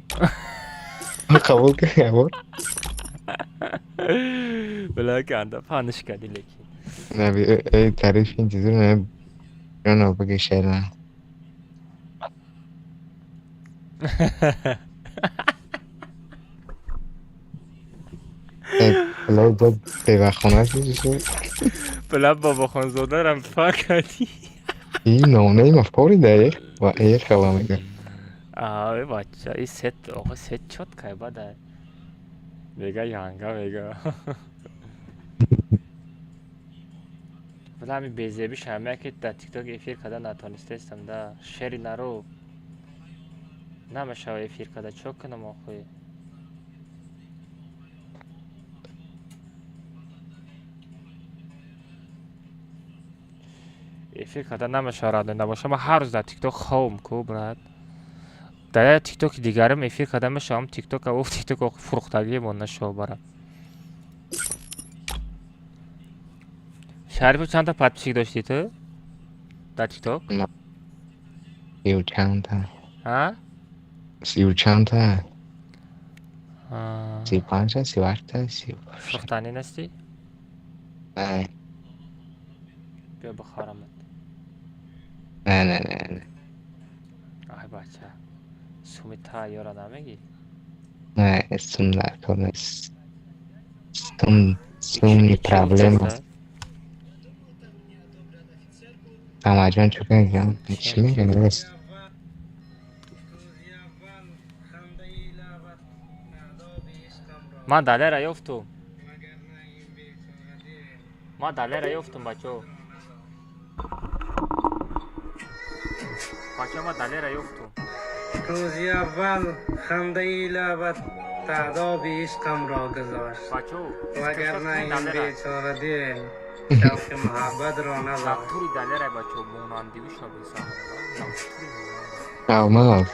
Қабул ка, ябор. Била канда фаниш кардӣ лекин. Не, эй тариф ин чизро не. Ҷоно буги шера. Била дод бевахона шуд. Била бобохонзодарам фан кардӣ. И номнаи мафкори да ва эх хала мега. Аа, бача, и сет, охо сет чёткая бада. Мега янга мега. Била ҳами безеби шамия ки дар тикток эфир карда натонистаистам да. Шери наро. Намешава эфир карда, чо кунам охуй? Эфир карда намешава радно набоша. Ман ҳар рӯз дар тикток ховм ку, брат. Дар як тиктоки дигарам эфир карда мешавам, тикток оф тикток фурӯхтагӣ монда шо бара. Шарифу чандта подписчик доштӣ ту? Дар тикток? Сию чандта. А? Сию чандта. 35та, 38та, си. Фурӯхтанӣ нестӣ? Не. Биё бихарамат. Не, не, не, не. Ай бача. Суми тайёра намегӣ? Не, сум дар кор нест. Сум, сум не проблема. Самаҷон чӣ мегӯям? Чӣ мегӯям? Нест. Ман далера ёфтум. Ман далера ёфтум, бачо. Бачо, ман далера ёфтум. Рӯзи аввал хандаи лабат таъдоби ишқамро гузошт. Бачо, вагарна ин бечора дил шавқи муҳаббатро надошт. Натури далера бачо, монандивиша бисам. Алмаз.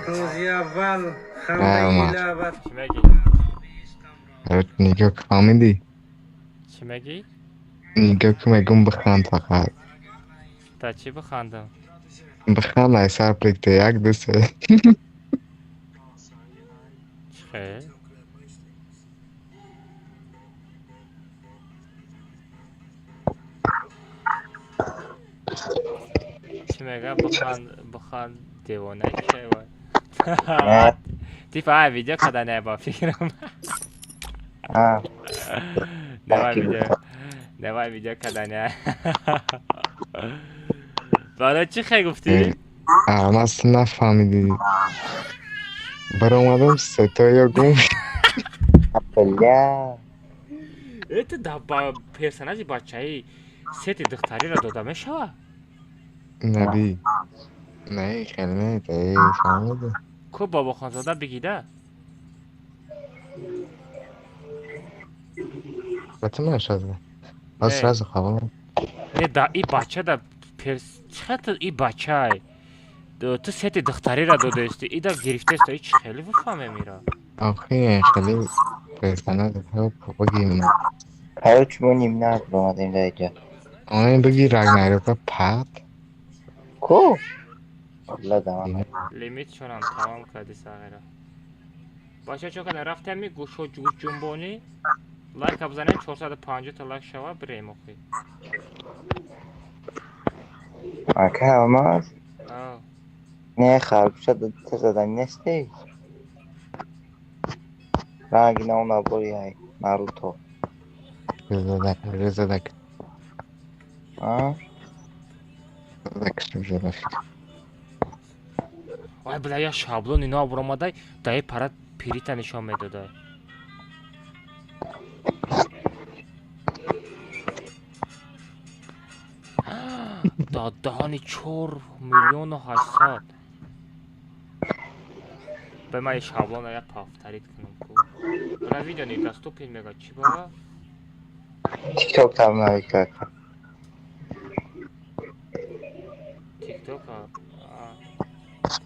Рӯзи аввал хандаи лабат. Чӣ мегӣ? Нигоҳ фаҳмидӣ? Чӣ мегӣ? Нигоҳ ку мегӯм биханд фақат. Та чӣ бихандам? Биханд ай сар пликта як ду се. Чӣ хел? Чӣ мега? Биханд, биханд девона чӣ вай? Типа ай видео када не ба фикрам. Давай видео. Давай видео када не. Барои чӣ хел гуфтӣ? Алмаз нафаҳмидӣ. Баромадам сетоё гум. Бля. Это да персонажи бачаи сети духтариро дода мешава? Наби. Не, хеле не, фаҳмидӣ. Ку Бобохонзода бигида? Бату нашад. Аз сразу қабул. Не, да и бача да чӣ ту и бачай? Ту сети духтариро додаисти, и да гирифтаист, и чӣ хеле бифаҳмем ира? Охи, хеле персонаж ҳоп бигим. Короче, мо нимна омадем дар инҷа. Оне биги Рагнарока пат. Ку? Ладам. Лимитшонам тамом карди сағира. Бача чо кардем? Рафтем ми гӯшо гӯшҷунбонӣ? Лайка бизанем 450 та лайк шава бирем охи. Ака Алмаз? А. Не, харгӯша та задани нестӣ? Ранги на он набори ай Наруто. Задак, задак. А? Задак шуд рафт. Ай бля, я шаблон ино обромадай, даи пара пирита нишон медодай. Да даҳани 4 миллиону 800. Бе ман шаблона як повторить кунам ку. Бля, видео недоступен мега, чӣ ба? Тикток там навикака. ТикТок.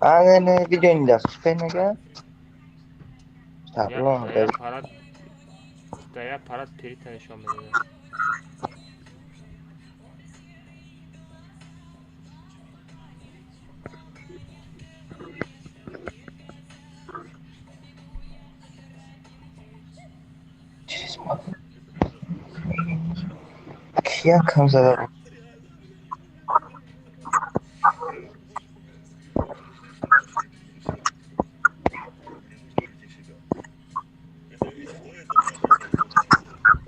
А не не видео не даст мега. Табло. Да я парад перита нишон медодам. Кия кам зада?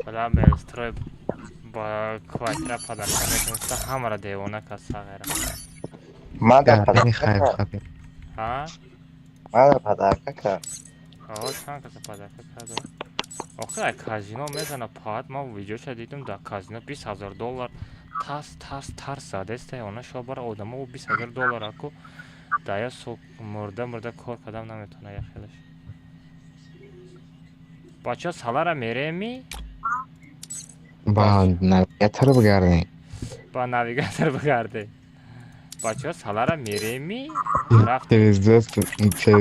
Бала строй ба квартира подарка мекунста ҳамара девона кас сағира. Мада подарка. Ҳа? Мада подарка кард. О, чанд каса подарка кард? Охир ай казино мезана паат, ман видеоша дидам дар казино 20 000 доллар тас тас тарс задеста она шобара одамо 20 000 доллар аку да я сол мурда мурда кор кардам наметавона я хелеш. Бача салара мереми? Ба навигатор бигардем. Ба навигатор бигардем. Бача салара мереми? Через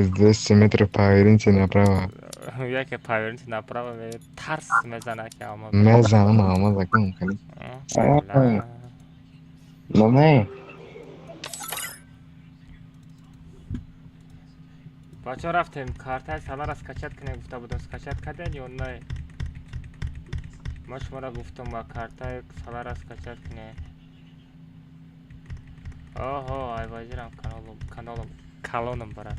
200 метров поверните направо. Яке поверните направо тарс мезана ки алмаз. Мезанам алмаз акун хеле. Не. Бача рафтем картаи салара скачать кунем гуфта будам, скачать кардем ё не? Ман шуморо гуфтам ба картаи салара скачать кунем. Оҳо, ай вазирам каналом, каналом, калоном бара.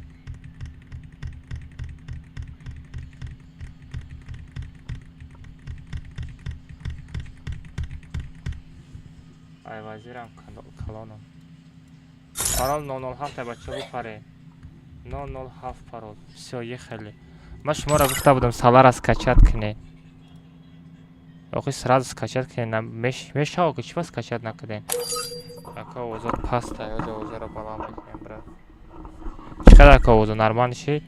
Ай вазирам калоном. Парол 007 бача бупаре. 007 парол. Всё, ехали. Ман шуморо гуфта будам салара скачать кунед. Охи сразу скачать кунед. Мешава ки чӣ скачать накунед? Ака овозо паста, ёзо овозоро баланд мекунем, брат. Чӣ қадар ака овозо нормал шид?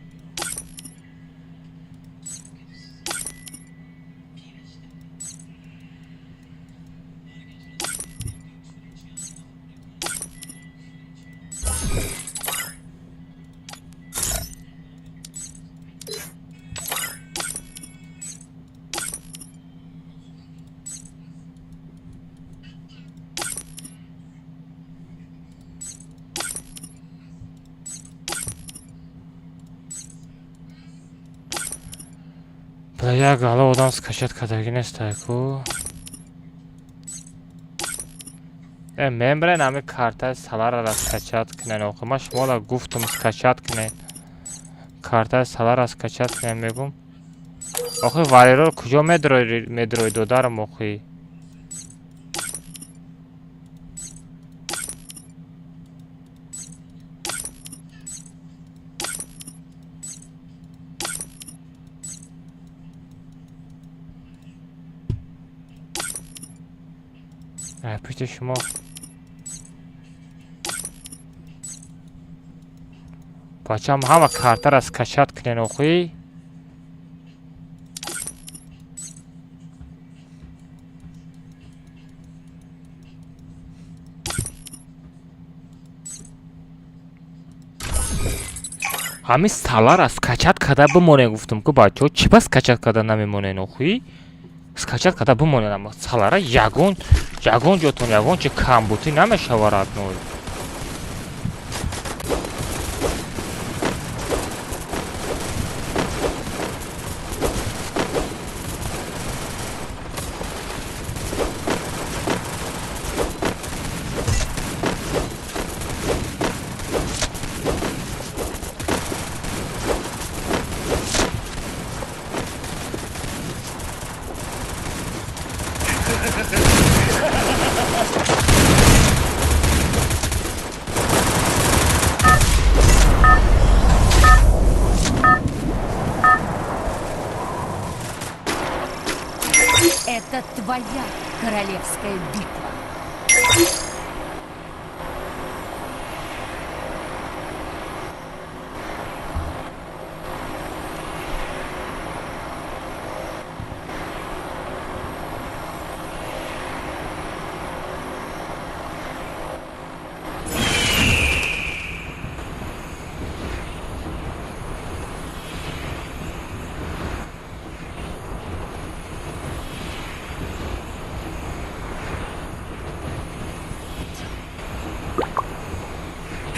Як гала одам скачать кардагӣ нестай ку. Мембрен ҳами картаи саларара скачать кунен. Охи ман шуморо гуфтам скачать кунен. Картаи салара скачать кунен мегум. Охи вариро куҷо медрои додарам охи? Пушти шумо бачам ҳама картара скачать кунен охи. Ҳамин салара скачать карда бимонен гуфтам ку бачаҳо, чӣ ба скачать карда намемонен охи? Скачать карда бимонен, аммо салара ягон ягон ҷотон ягон чи камбутӣ намешава родной. Это твоя королевская битва.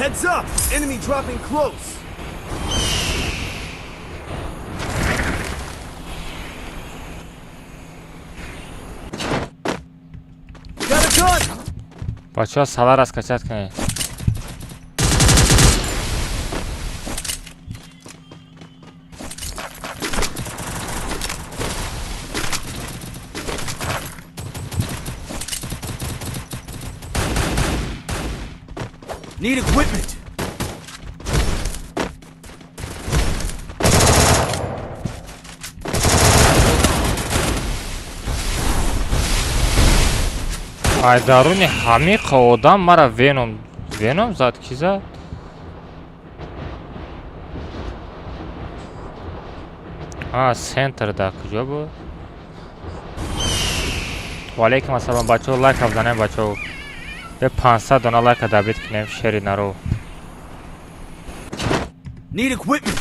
Heads up! Enemy dropping close. Got a gun! Бачаҳо, салара скачать кунед. Need equipment. Ай, даруни ҳамиқа одам мара Веном, Веном зад, ки зад? А, центр да куҷо буд? Ваалайкум ассалом, бачаҳо, лайка бизанем, бачаҳо. Бе 500 дона лайка добить кунем, шери наро. Need equipment.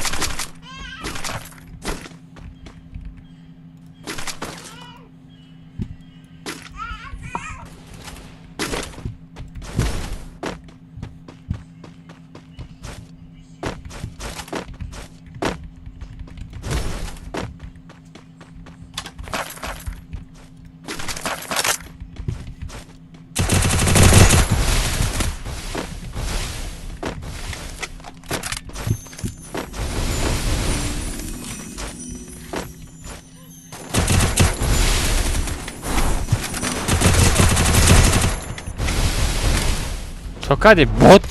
Чо кардӣ, бот?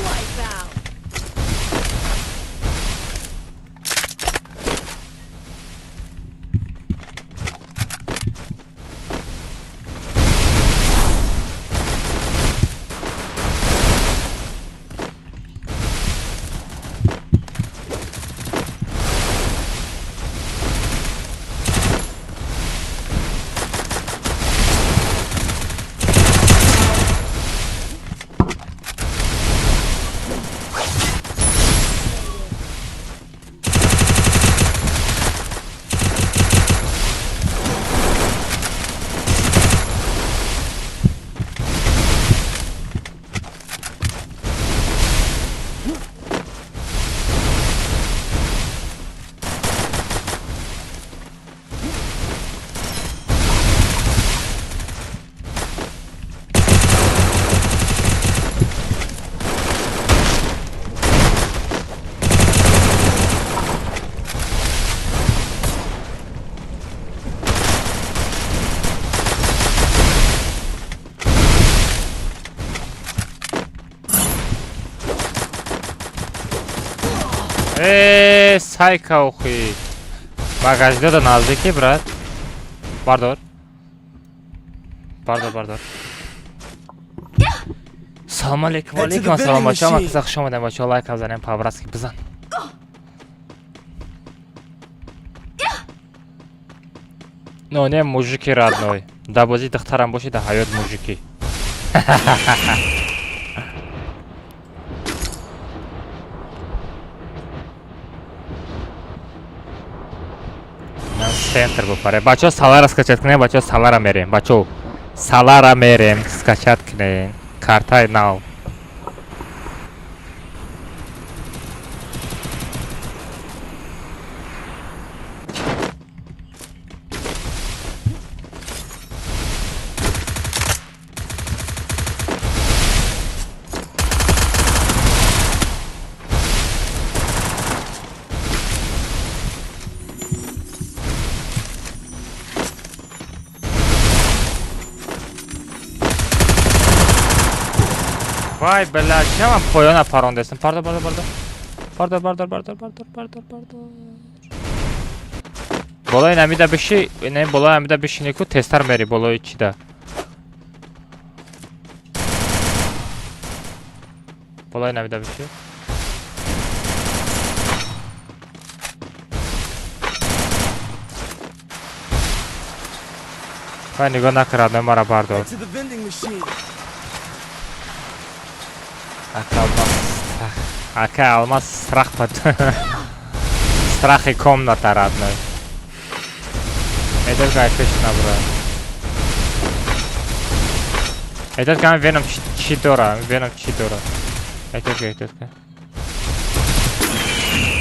Wipeout. Э, сайка, охи. Багажда наздики, брат. Бардор. Бардор, бардор. Салом алейкум, алейкум ассалом, бачаҳо, ман киса хуш омадем, бачаҳо, лайк бизанем, по-братски бизан. Но не мужики, родной. Да бозӣ духтарам боши, да ҳаёт мужики. Центр бупаре. Бачаҳо, салара скачать кунем, бачаҳо, салара мерем. Бачаҳо, салара мерем, скачать кунем. Картаи нав. Вай, бля, чем ман поёна парондастам? Бардор, бардор, бардор. Бардор, бардор, бардор, бардор, бардор, бардор. Болои намида биши, не, болои намида бишини ку тезтар мери болои чида. Болои намида биши. Вай, нигоҳ накард, мара бардор. Head to the vending machine. Ака алмаз страх. Ака алмаз страх под. Страхи комната, родной. Этот гай пеш набра. Этот гай веном чи дора, веном чи дора. Этот гай, этот гай.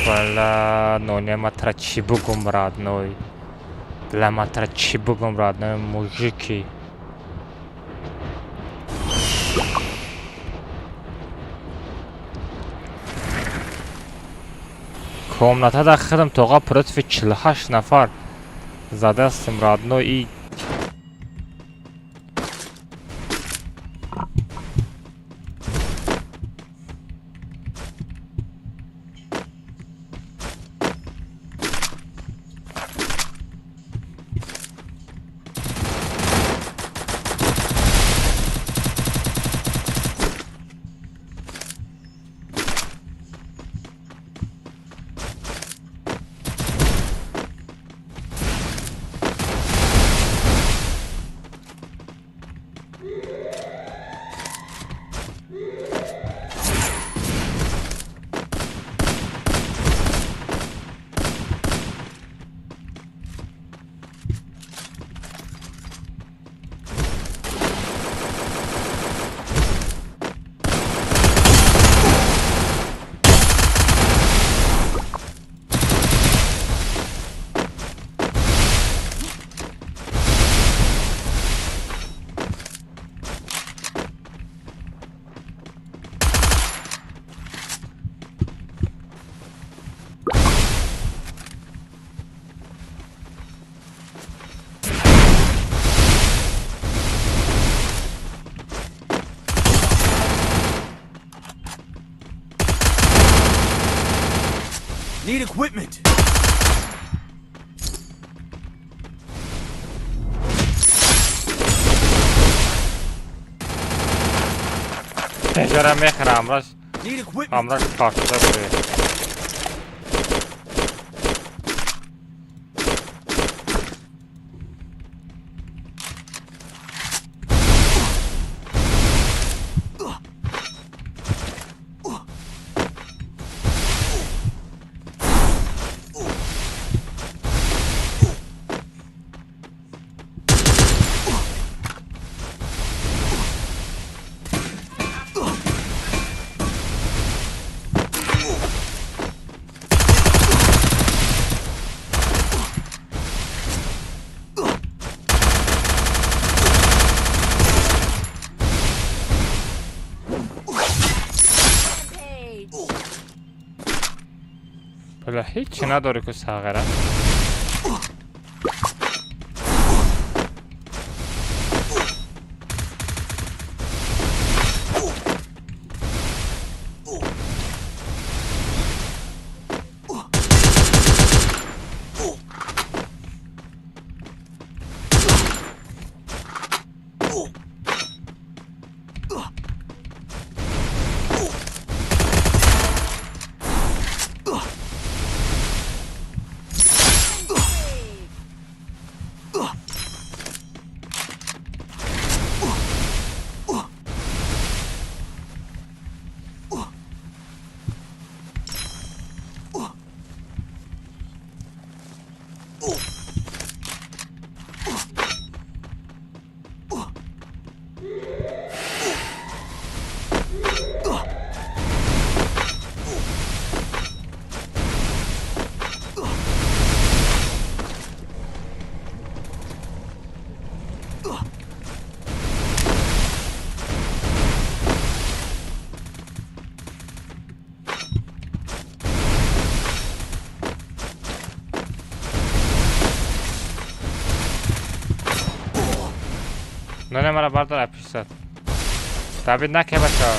Бля, ну не матра чи бугум, родной. Бля, матра чи бугум, родной, мужики. Комната да хидм тоға против 48 нафар задастым, родной, и Need equipment. Тежара мехра, амраш. Need equipment. Амраш картада буре. Бля, ҳеҷ надорӣ ку сағира. Нона мара бардор апишсад. Давид наке бача.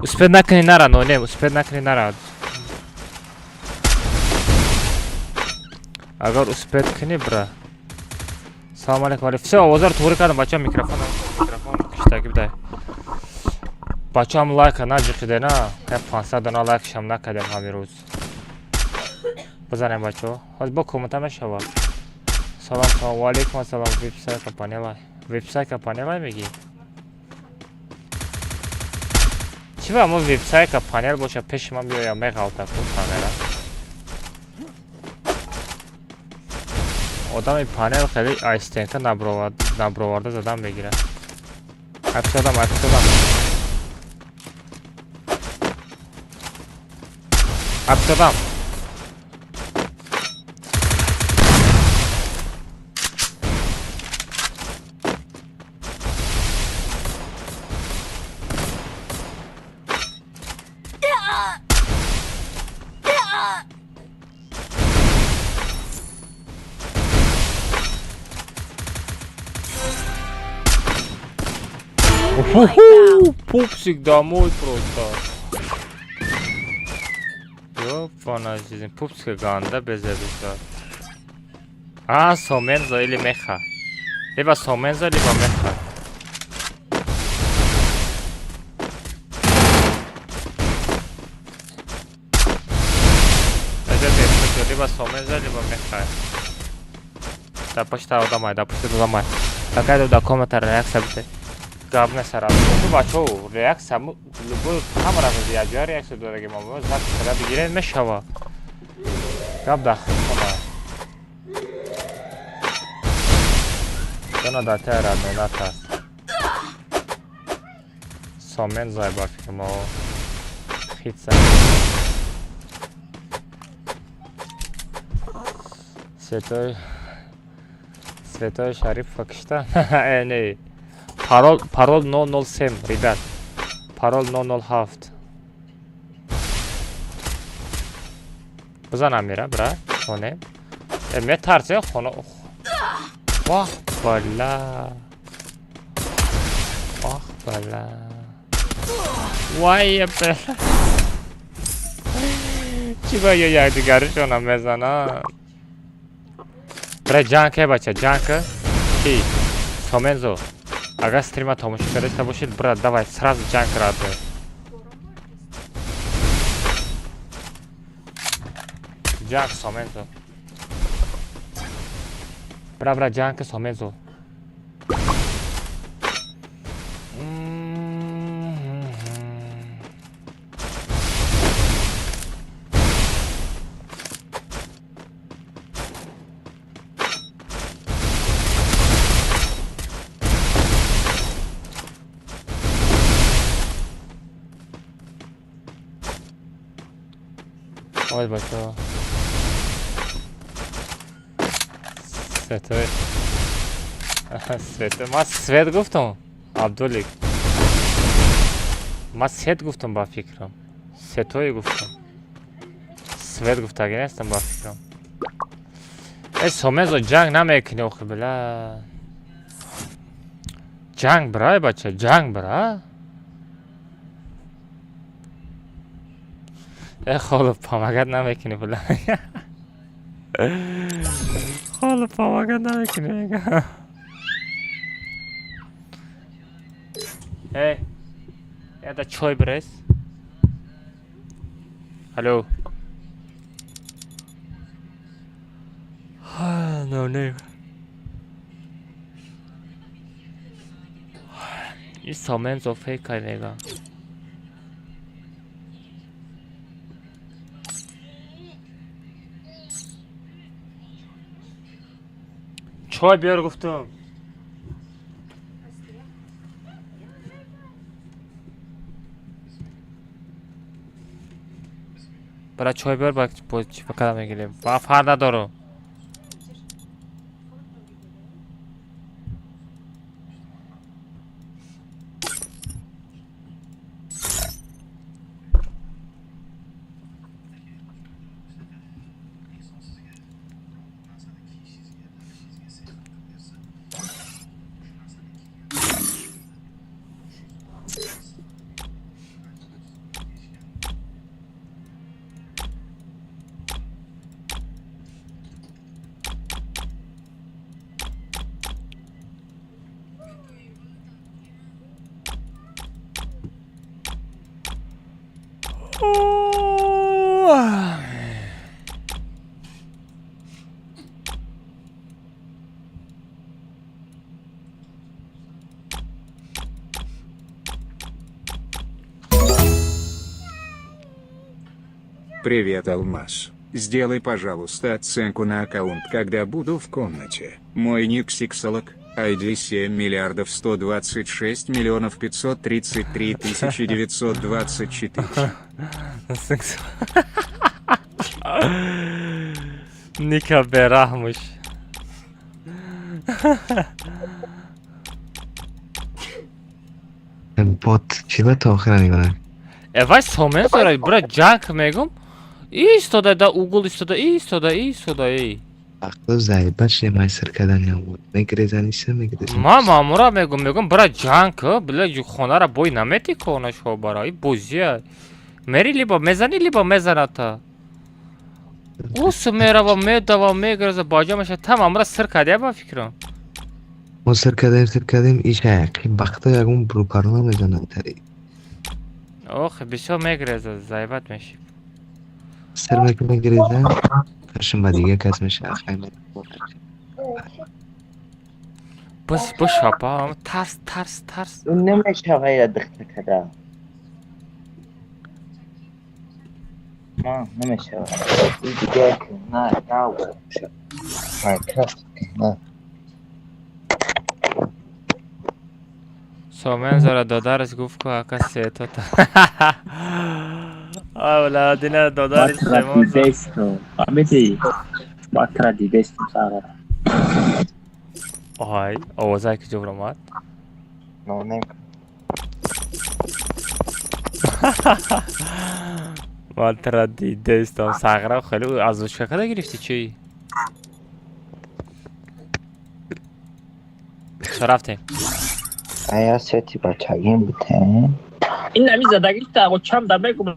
Успеть накунӣ нара, нолем, успеть накунӣ нара. Агар успеть кунӣ, бра. Салом алейкум, алейкум. Всё, овозаро туғрӣ кардам, бача, микрофон, микрофон киштагӣ бидай. Бачаам лайка наҷиқиде, на? Я 500 дона лайкшам накардем ҳамин рӯз. Бизанем, бачаҳо. Ҳозир бо коммента мешавад. Салом, салом, ва алейкум ассалом. Вебсайка панелай. Вебсайка панелай мегӣ? Чӣ ба мо вебсайка панел боша, пеши ман биёя меғалта ку камера. Одами панел хеле ассистента наброварда задан мегирад. Афсодам, афсодам. Афсодам. Уху, пупсик домой просто. Ёпана жизнь, пупсик ганда безебиса. А, сомензо или меха. Либо сомензо, либо меха. Либо сомензо, либо меха. Да пошта одамай, да пошта одамай. Такая да комната реакция бите. Гап насарад. Бачаҳо, реаксия любой ҳамара якҷоя реаксия дораги мо запис карда бигирем мешава. Гап дар хона. Дона дар тера натарс. Сомен зай ба фикр мо хитса. Светой Светой Шарипова кишта? Э, не. Парол, парол 007, ребят. Парол 007. Бизан Амира, бра. Хоне. Э, метарсе хона. Вах, бала. Вах, бала. Вай, бала. Чӣ ба ё якдигаришона мезананд? Бра, ҷанг ке, бача, ҷанг ки? Сомензо. Агар стрима тамошо кардаиста бошед, брат, давай сразу ҷанг радбе. Ҷанг Сомензо. Бра, бра, ҷанг Сомензо. Ой, бачаҳо. Светои. Свет. Ман свет гуфтам. Абдулик. Ман сет гуфтам ба фикрам. Сетои гуфтам. Свет гуфтаги нестам ба фикрам. Э, Сомезо ҷанг намекунӣ охи била. Ҷанг бирай, бача, ҷанг бира. Э, холо помогать намекунӣ била. Холо помогать намекунӣ мега. Эй, это чой брес? Алло. No, no. Ин сомензо фейкай мега. Чой биёр гуфтум. Бара чой биёр, ба чӣ када мегирем. Ба фар надорум. Привет, Алмаз. Сделай, пожалуйста, оценку на аккаунт, когда буду в комнате. Мой ник Сиксолог, ID 7 миллиардов 126 миллионов 533 тысячи 924. Ника бераҳмуш. Бот чӣ ба то охира нигоҳ Э вай сомензора бура ҷанг мегум. Истода да угул истода, истода, истода, эй. Вақто заиба шемай сир кардани буд. Мегирезани се мегирезани. Ман мамура мегум, мегум бура ҷанг, била хонара бой намети кона шо бара. И бозия. Мери либо мезани, либо мезаната. Ус мерава, медава, мегиреза, баҷа меша. Та мамура сир кардия ба фикрам. Мо сир кардем, сир кардем, иша яқи бахта ягон брупарла мезанад тари. Ох, бисёр мегиреза, заибат меши. Сир мегиреза, пашм ба дига кас меша, ахай. Бас бошапа, тарс, тарс, тарс. Намешава ира дихта када. Ма, намешава. Дига на, на, Майнкрафт, на. Сомензора додараш гуфт ку ака сетота. Авла дина додари Семонзо. Фаҳмидӣ? Батра дидестум сағира. Ой, овозае ки ҷо омад. Нонем. Батра дидестам сағира хеле аз учка када гирифтӣ чӣ? Чо рафтем? Ая сети бачагим бутен. Ин нами задагӣ таго чам да мегум.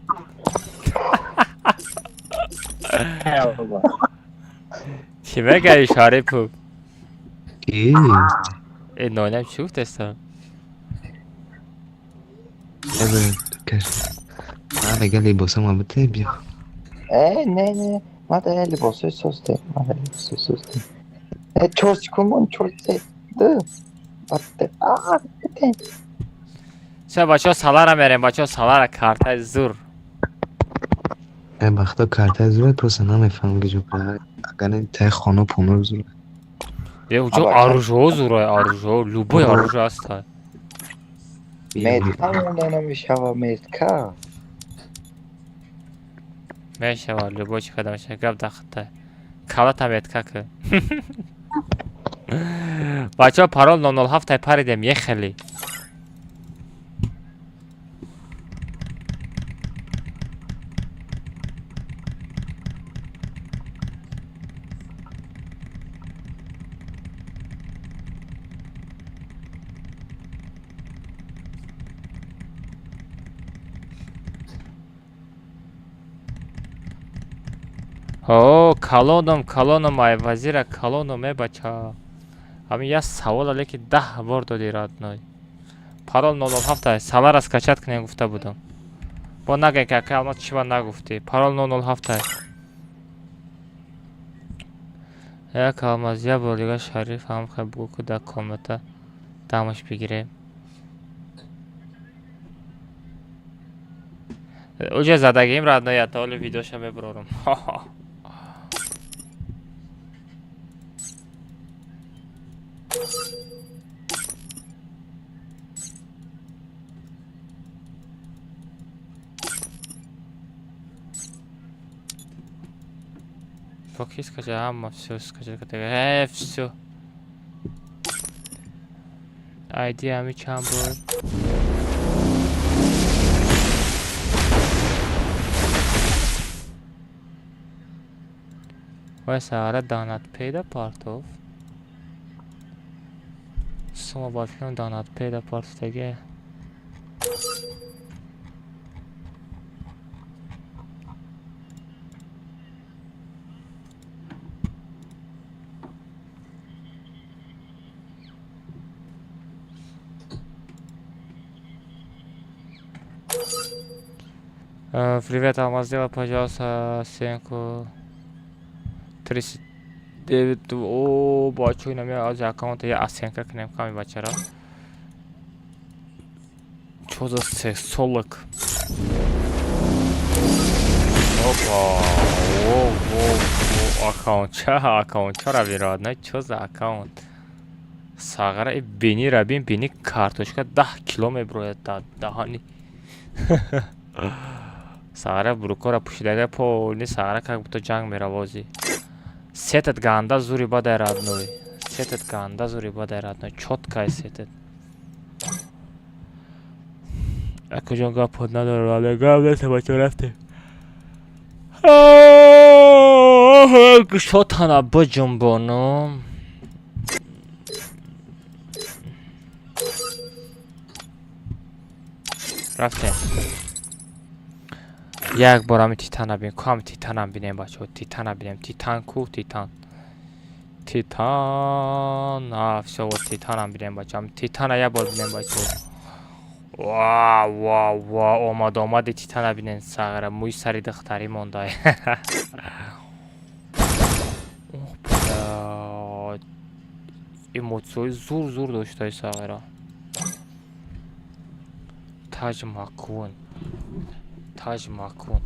Чӣ мегаи Шарипов? Ки? Э нонам чӣ гуфтеста? Эбе, каш. Ма мега либосама бите биё. Э, не, не, ма да либосои состе, ма да либосои состе. Э, 4 секунд мон, 4, 3, 2, 1, а, бите. Ча бачаҳо салара мерем, бачаҳо салара картаи зур. Э бахто картаи зур просто намефаҳмам ки ҷо агар не таи хона пуно зур. Е уҷо оружио зурай, оружио, любой оружие ҳаста. Метка монда намешава, метка. Мешава, любой чӣ када мешава, гап дахта. Калата метка ки. Бачаҳо парол 007 тай паридем, ехели. О, калоном, калоном, ай вазира калоном, э бача. Ҳамин як савола леки 10 бор доди родной. Парол 007 салара скачать кунем гуфта будам. Бо нагӯем ки акай Алмаз чӣ ба нагуфтӣ. Парол 007. Як Алмаз, як бор дига Шариф ҳам хел бугӯ ку дар комната дамаш бигирем. Уже задагим, родной, я то ли видеоша меброрум. Фокис скачай, ама все скачай, все. ID ҳами чанд буд? Вай саҳара данат пейда партов. Сума ба фикрам данат пейда партовтаге. Привет, Алмаз, сделай, пожалуйста, оценку 39. О, бачо, инам аз аккаунта я оценка кунем ками бачара. Чо за сексолог? Опа, о, о, о, аккаунтча, аккаунтчара вероятно, чо за аккаунт? Сағара и бини рабин, бини картошка 10 кило меброяд даҳани. Сағара брукора пӯшидага полни сағара как будто ҷанг меравозӣ. Сетат ганда зури бадай, родной. Сетат ганда зури бадай, родной. Чёткай сетат. Акаҷон, гап надорам, родной. Гап нест, бачо, рафтем. Гӯшотана биҷунбонум. Рафтем. Як бор ҳами Титана бинем. Ку ҳами Титанам бинем, бачаҳо. Титана бинем. Титан ку, Титан. Титан. А, всё, вот Титанам бинем, бачаҳо. Титана як бор бинем, бачаҳо. Ва, ва, ва, омад, омади Титана бинем, сағара. Мӯи сари духтарӣ монда. Ох, бля. Эмоцияҳои зур зур доштаи сағира. Таҷ макун. Таҷ макун.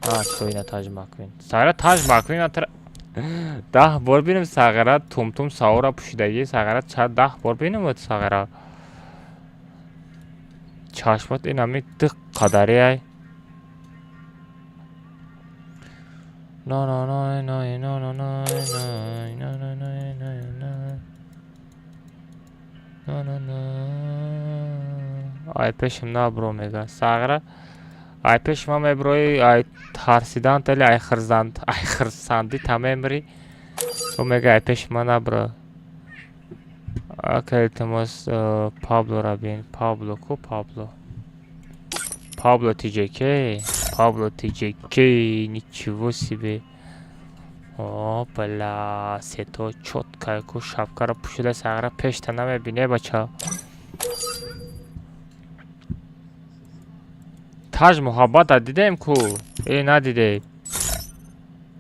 А, чоина Таҷ Маквин. Сағира Таҷ Маквин атра 10 бор бинем сағира тумтум савора пӯшидагӣ сағира ча 10 бор бинем вот сағира. Чашмат ин ҳами ду қадари ай. На на на на на на на на на на на на на на на. Ай пешим набро мега. Сағира ай пеш ма меброи, ай тарсидан тали, ай хирзанд, ай хирсанди та мемри. Ӯ мега ай пеш ма набро. Ака, илтимос, Пабло бин. Пабло ку Пабло? Пабло TJK, Пабло TJK, ничего себе. О, бля, сето чётко ку шапкаро пӯшида сағира пешта намебине, бача. Таҷ муҳаббата дидем ку? Э, надидем.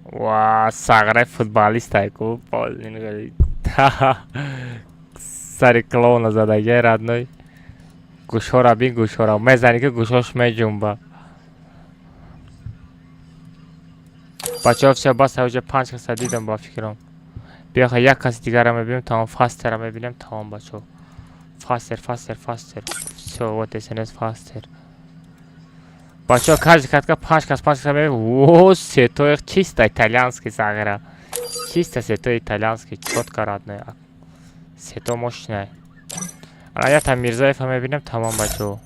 Ва, сағираи футболистай ку. Сари клоуна задагиай, родной. Гӯшҳоро бин, гӯшҳоро. Мезанӣ ки гӯшҳош меҷунба. Бачаҳо, всё, бас, уже панҷ каса дидам ба фикрам. Биёха як каси дигарро мебинем, тамом, фастера мебинем, тамом, бачаҳо. Фастер, фастер, фастер. Всё, вот СНС фастер. Бачаҳо, каждый катка панҷ кас, панҷ кас мебинем. О, сетои чисто итальянский сағира. Чисто сетои итальянский, чётко, родной. Сето мощная. Ана якта Мирзоева мебинем, тамом, бачаҳо.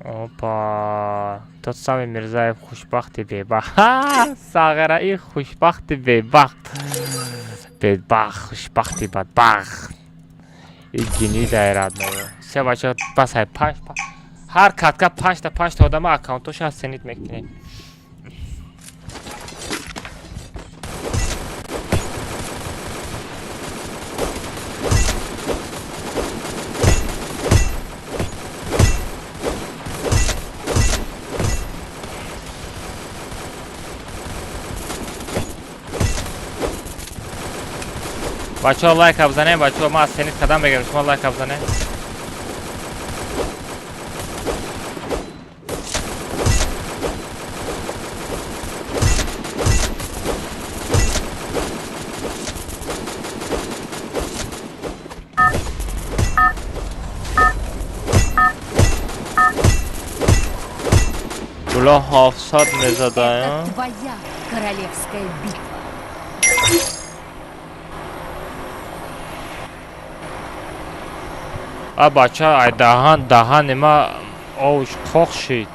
Опа, тот самый Мирзаев, хушбахти бебахт. Ха, сағира и хушбахти бебахт. Бедбахт, хушбахти бадбахт. И гнида родной. Всё, бачаҳо, бас ай панҷ ҳар катка панҷта панҷта одама аккаунтоша оценить мекунем. Бачаҳо, лайка бизанем, бачаҳо, ман оценить кардам мегӯям, шумо лайка бизанем. Була 700 мезадая. Это твоя королевская битва. А бача, ай даҳан даҳани ма овш қоқ шид.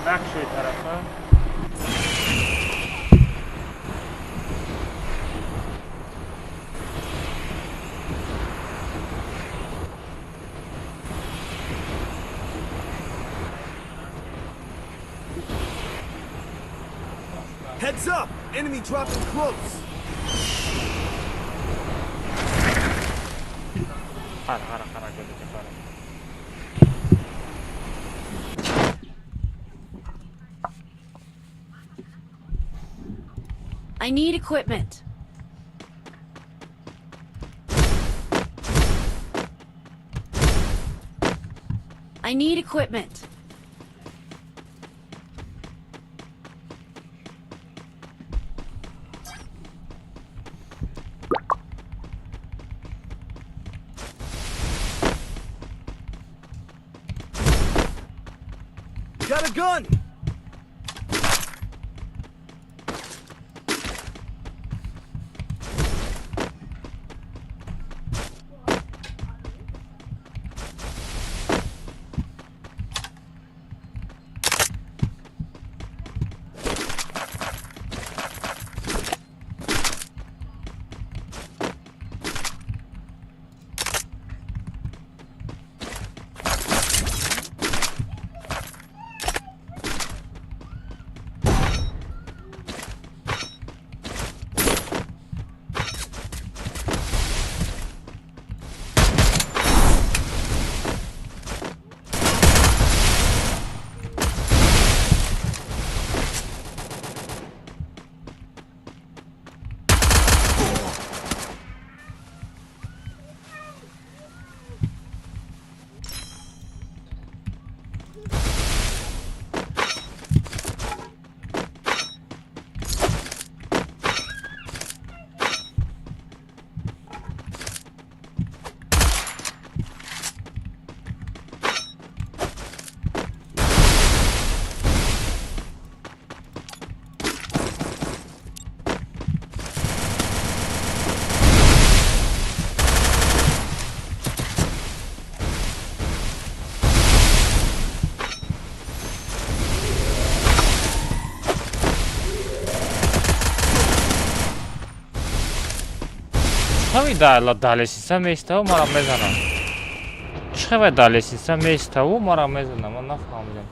Накшуй тарафа. Heads up! Enemy dropping close! Qara, qara, qara, ko'rdi, qara. I need equipment. I need equipment. Got a gun! Далесиса меиставу мара мезанам. Чӣ хебай далесиса меиставу мара мезанам, ман нафаҳмидам.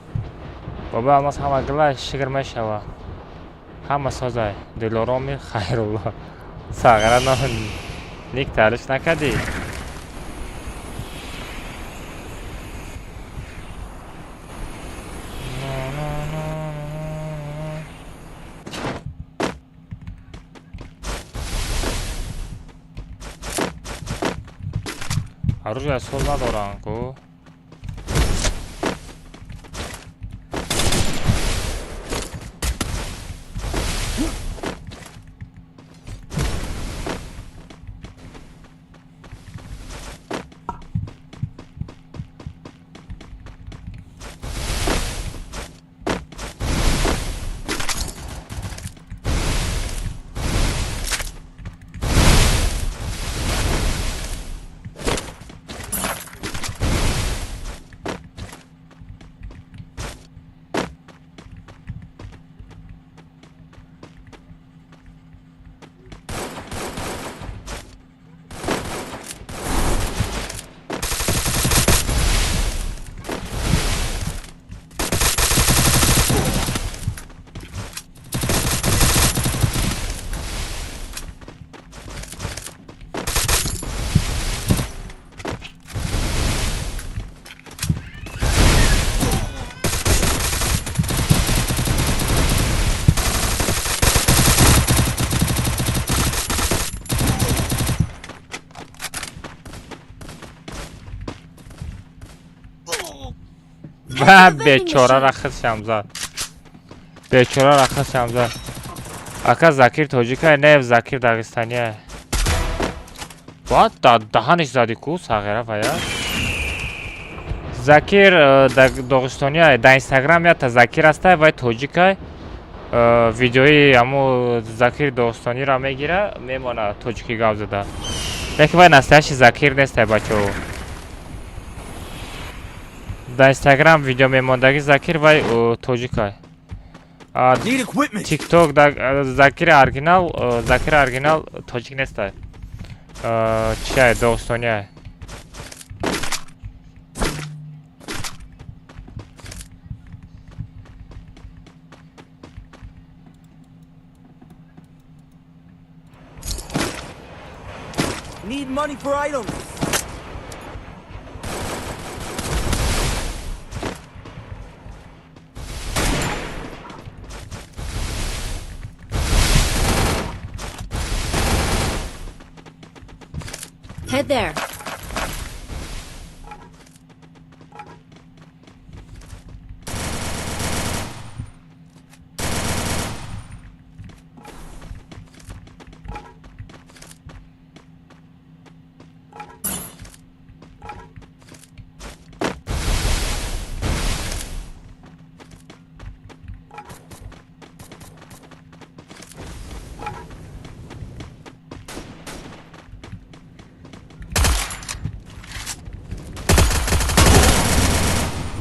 Баба Алмаз ҳама гила шигр мешава. Ҳама созай. Дилороми Хайрулло. Сағира ник таъриф накардӣ? Оружие соз надорам ку. Бечора ра хисям зад. Бечора рахас ҳамза. Ака Закир тоҷикай, не Закир дағистанияй. Баъд даҳаниш зади ку сағира вая. Закир доғистония дар Инстаграм ята Закир ҳастай, вай тоҷикай. Видеои ҳамо Закири доғистониро мегира, мемона тоҷикӣ гап зада. Лекин вай настоящий Закир нестай, бачаҳо. Дар Инстаграм видео мемондагӣ Закир вай тоҷикай. Тикток Закири оригинал, Закири оригинал тоҷик нестай. Чиай, доғистониай. Need money for items. Head there.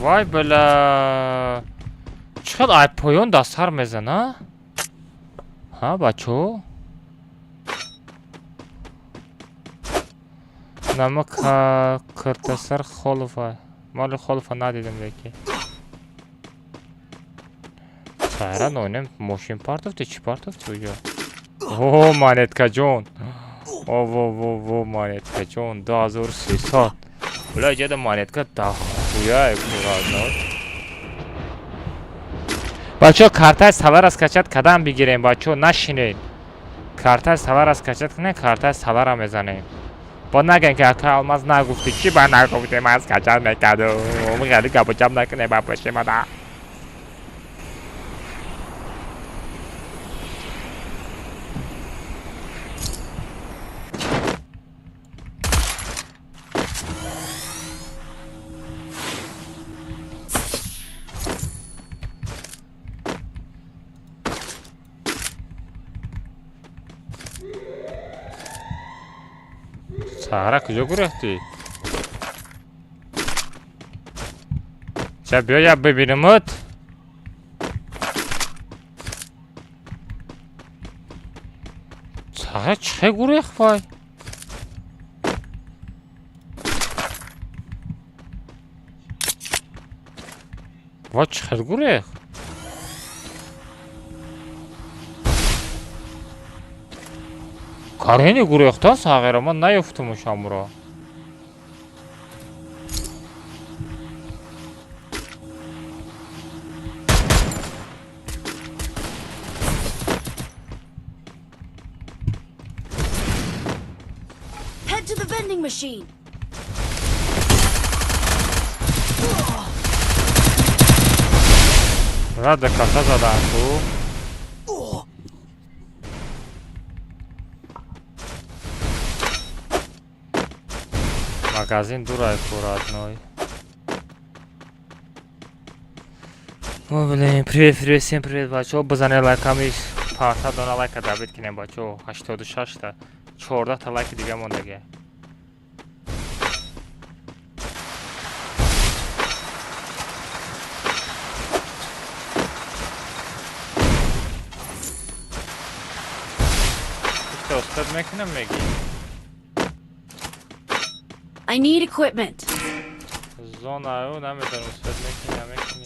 Вай била, чӣ хел ай поён дастҳар мезана, ҳа бачо? Нама киртасар Холова, моли Холова надидем, леки сайра нонем мошин партофти, чӣ партофти уҷо? О, монеткаҷон, о во во во, монеткаҷон, 2300. Била, иҷода монетка дахуяй курадно. Бачаҳо, картаи савар скачать кадам бигирем, бачаҳо, нашинед. Картаи савар скачать кунем, картаи савара мезанем. Бо нагӯем, ки ака Алмаз нагуфтӣ, чӣ ба нагуфтӣ, ман скачать мекардум. Хеле гапу чап накунем ба пушти мана. Саҳара куҷо гурехтӣ? Ча биё, я бибинамат. Саҳара чӣ хел гурехт вай? Вай чӣ хел гурехт? Карени гурехта сағира, ман наёфтумуш амро. Head to the vending machine. Рада каса задан ку. Магазин дурай ку, родной. О, блин, привет, привет, всем привет, бачаҳо, бизанед лайками, 500 дона лайка добить кинем, бачаҳо, 86 та, 14 та лайки дига мондагия. Устод мекунам мегӣ? I need equipment. Зонаю намедонам устод мекунӣ, намекунӣ.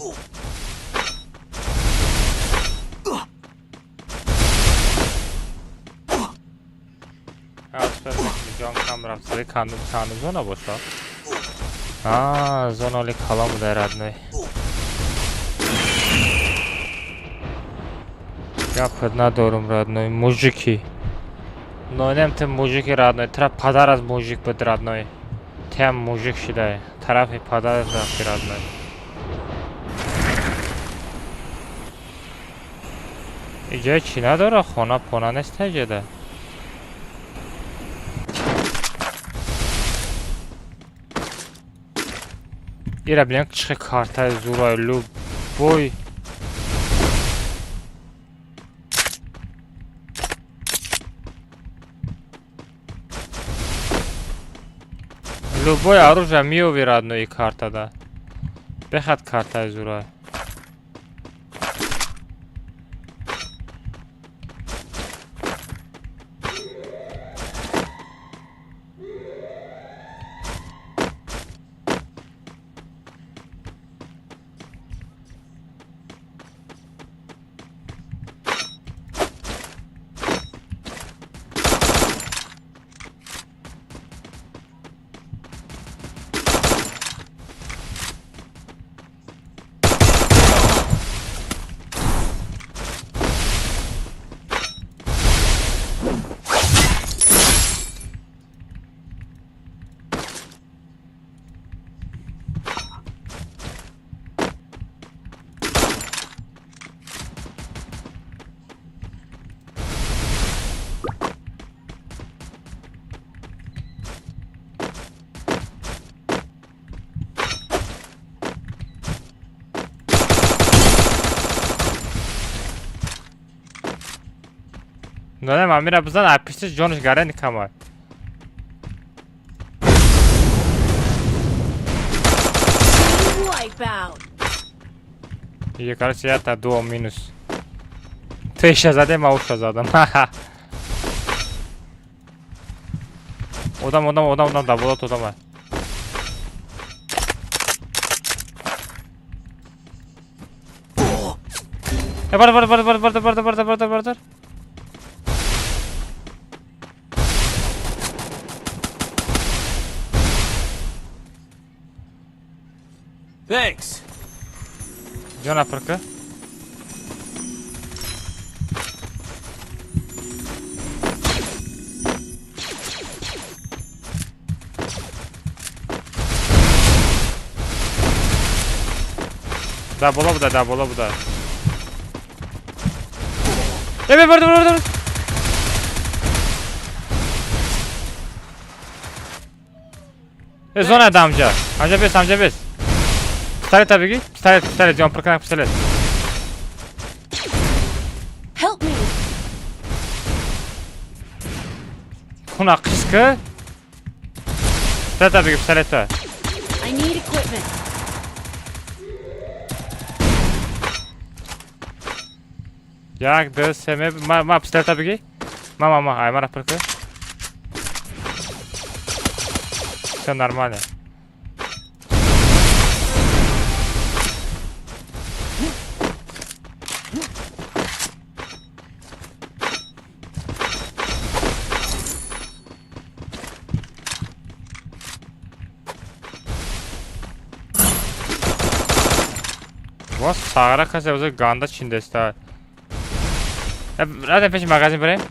Устод мекунӣ, ҷон кам рафт, сари кандум чандум зона боша? Зона оли калом буда, родной. Гапат надорум, родной, мужики. Нонем ты мужики, родной, тра падар аз мужик буд, родной. Тем мужик шидай, тарафи падар рафти, родной. Иҷои чӣ надора? Хона пона нест иҷода. Ира бинем чӣ картаи зурай любой. Любой оружие меови родной картада. Бехад картаи зурай. Донем Амира бизан, а пиштиш ҷонаш гарани камай. Иё, короче, я та дуо минус. Ту иша задем, ма уша задам. Одам, одам, одам, одам, да болот одам. Э, бар, бар, бар, бар, бар, бар, бар, бар, бар, бар. Thanks. Ҷона пирка. Да боло буда, да боло буда. Э, бар, бар, бар. Э, зона да амҷа. Амҷа бес, амҷа бес. Пистолета бигӣ? Пистолет, пистолет, ҷон пирканак пистолет. Help me. Хуна қиска. Пистолета бигӣ, пистолета. I need equipment. Як, ду, се, ме, ма, ма, пистолета бигӣ? Ма, ма, ма, ай, мара пирка. Всё нормально. Вас сағра касе оза ганда чиндеста. Радем пеши магазин барем?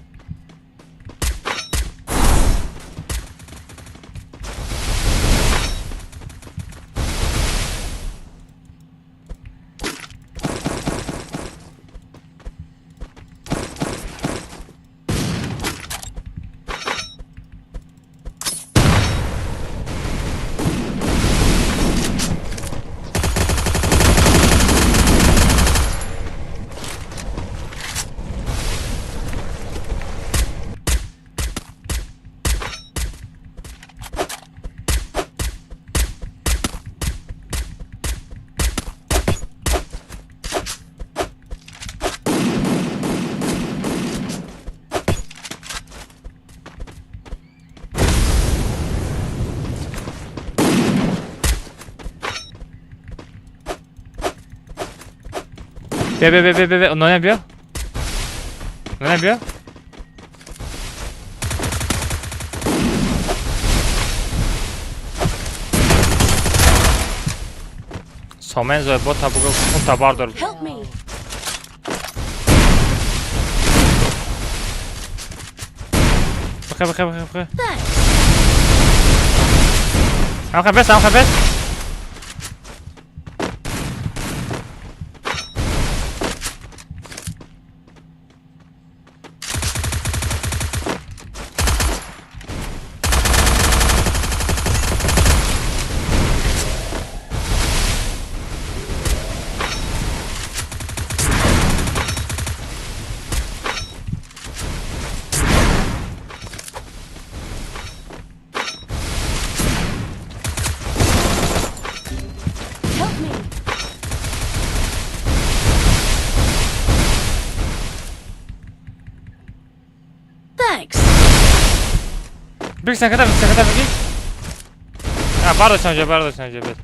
Бیا بیا بیا بیا بیا نانیم بیا نانیم بیا. Сомен зоя бо та бугу хун та бардор. Help me. Бихе бихе бихе бихе. Амха бес, амха бес. Биксан када, биксан када бигӣ. А, бардоштам ҷо, бардоштам ҷо, бед.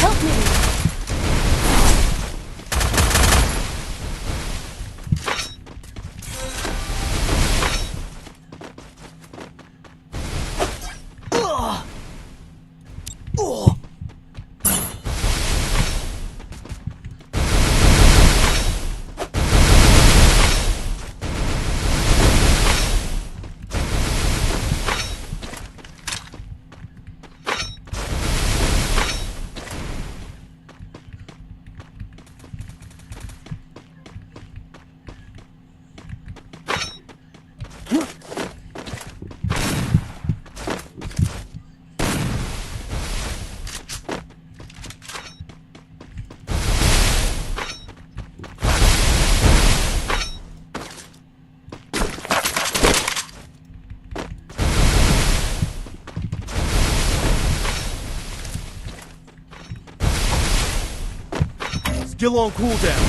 Help me! Skill on cooldown.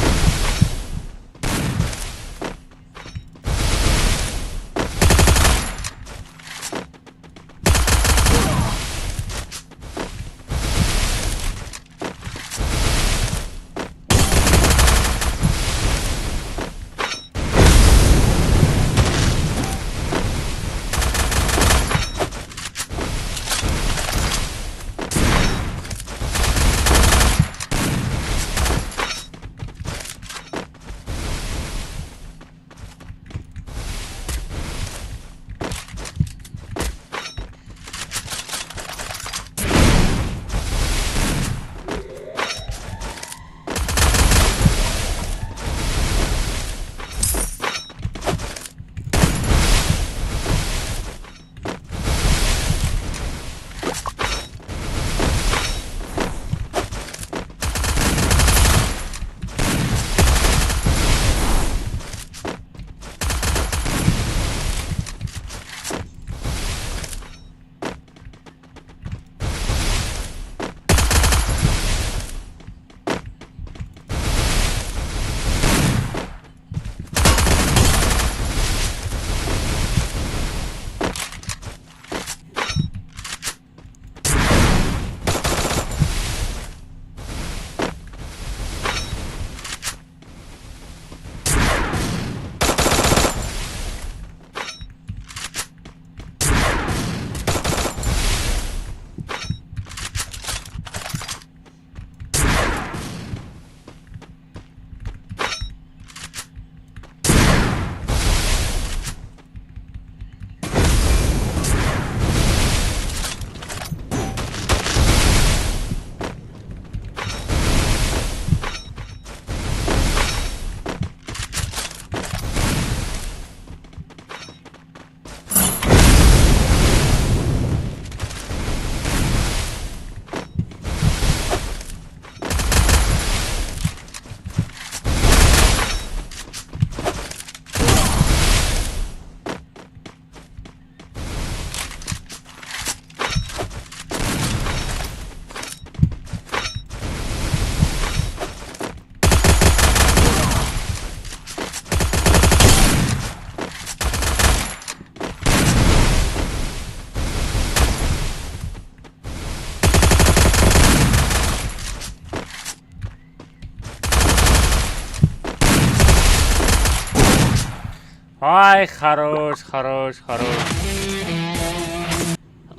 Ай, хорош, хорош, хорош.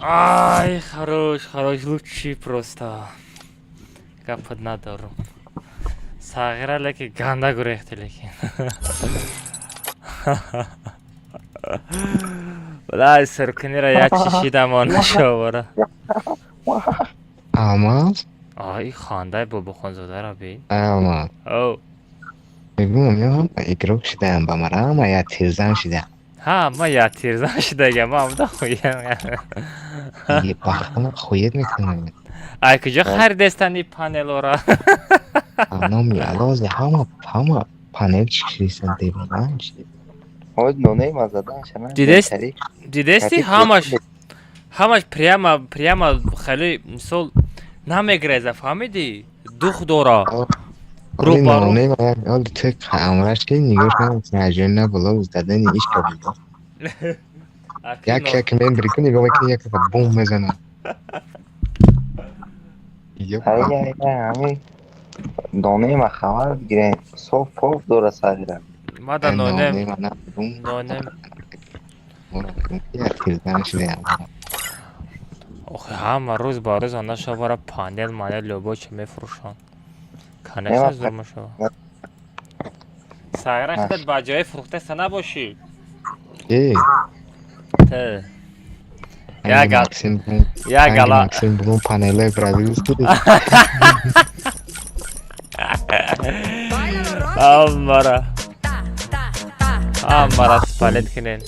Ай, хорош, хорош, лучший просто. Гапад надорум. Сағира леки ганда гурехти лекин. Балай сиркунира як чишидам нашовара. Алмаз? Ай, хандай бобохонзодаро би. Алмаз. Оу. Мегӯям, ё игрок шидаам, ба мара ҳама я тирзан шидаам. Ҳа, ма я тирзан шидагам, ма амда хуям. Бахтама хует мекунам. Ай, куҷо харидестани панелора? Номи алози ҳама ҳама панел чишисан девона шида. Ҳоз нонаи мазадан шана. Дидести ҳамаш Ҳамаш прямо прямо хеле мисол намегреза, фаҳмидӣ? Дух дора. Оли нонем оли ту амраш ки нигоҳ кунам сражение набула задани иш кабуд. Як як мембри ку нигоҳ мекунӣ, як бум мезанад. Ҳами донема хабар бигирем, соф поф дора сарира. Мада нонем нонем. Охи, ҳама рӯз ба рӯз ана шавара панел манел любой чи мефурӯшанд. Конечно, зур мешава. Сағира, худат ба ҷои фурӯхтаста набошӣ. Э? Те. Як гал як гала Максим бугун панеле бразилский. Амара. Амара спалет кинен.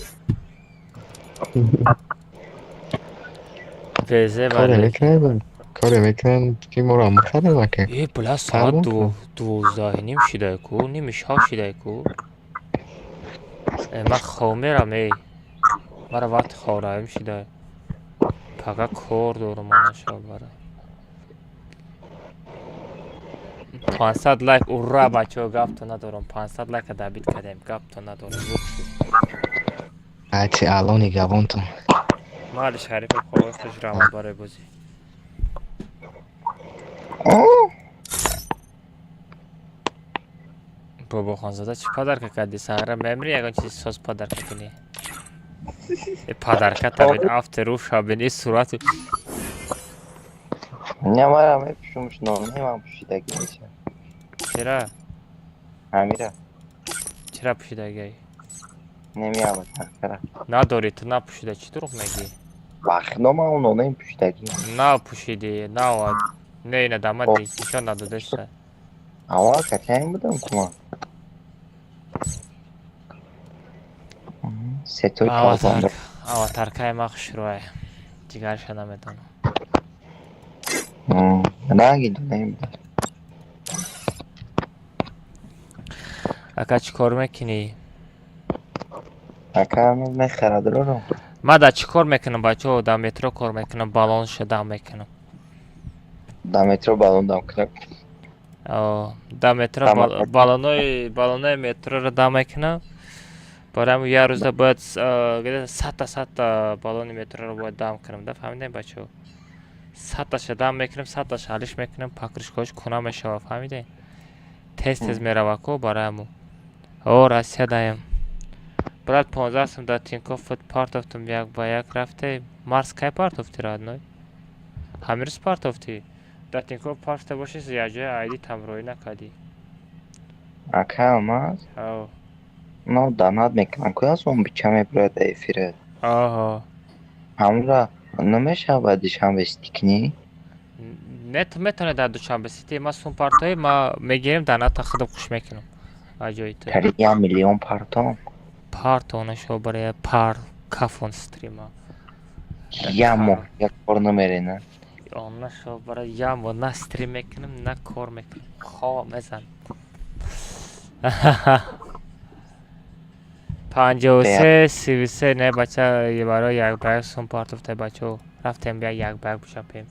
Безе. Коре мекунем, коре мекунем ки моро мехарем, ака. Э, бла, соат 12:30 шидай ку, ними шав шидай ку. Э, ман хоб мерам, эй. Мара вақти хобравим шидай. Пага кор дорум ана шав бара. 500 лайк, ура, бачаҳо, гапто надорам. 500 лайка добить кардем, гапто надорам. Лук шуд. Ачи алони гавонтон. Мали Шарипов, ховои хуш раҳмат барои бозӣ. Бобохонзода, чӣ подарка кардӣ? Сағира, мемри, ягон чизи соз подарка кунӣ. Э, подарка табин афтеру шабин и сурати. Не, мара мепушумш, нонемам пушидагӣ меша. Чера? Амира. Чера пушидагӣ? Немиама тахтара. Надорӣ, ту напушида, чӣ дурӯғ мегӣ? Вахно, ман нонем пушидагӣ. Напушидӣ, на, не, ина дамади, нишон надодеста. Аввал качаем будам кума. Сетои Аватар, аватаркаи ма хушрӯай. Дигарша намедонам. Ранги донем буда. Ака, чӣ кор мекунӣ? Ака мехарад рором. Ман дар чӣ кор мекунам, бачаҳо? Дар метро кор мекунам, баллонша дам мекунам. Дар метро баллон дам кунам. Дар метро баллонои метроро дам мекунам. Барои ҳамин як рӯза бояд где-то 100-та 100-та баллони метроро бояд дам кунам, да, фаҳмидем, бачаҳо? 100-таша дам мекунам, 100-таша ҳалиш мекунам, покрышкаҳош куна мешава, фаҳмидем? Тез тез мерава ку, барои ҳамун. О, Россия даем. Брат, 15 сум дар Тинькофф партофтум, як ба як рафте. Марс, кай партофти, родной? Ҳамин рӯз партофтӣ? Дар Тинькофф партофта бошӣ, якҷоя айди тамроӣ накардӣ. Ака Алмаз? Ав. Но донат мекунам. Куя он бича мебурад эфира. Аҳо. Ҳамра намешавад Душанбе Сити кунӣ? Не, ту метавонӣ дар Душанбе Сити, ма сум партои, ма мегирем доната, худам хуш мекунам. Аҷои ту. Кари 1 миллион партон. Партонашо барои пар кафон стрима. Як моҳ як кор намерена. Онашо барои як моҳ на стрим мекунам, на кор мекунам. Хоб мезан. 53 33, не, бача, барои як ба як сум партофта, бачаҳо. Рафтем, бия як ба як бишапем.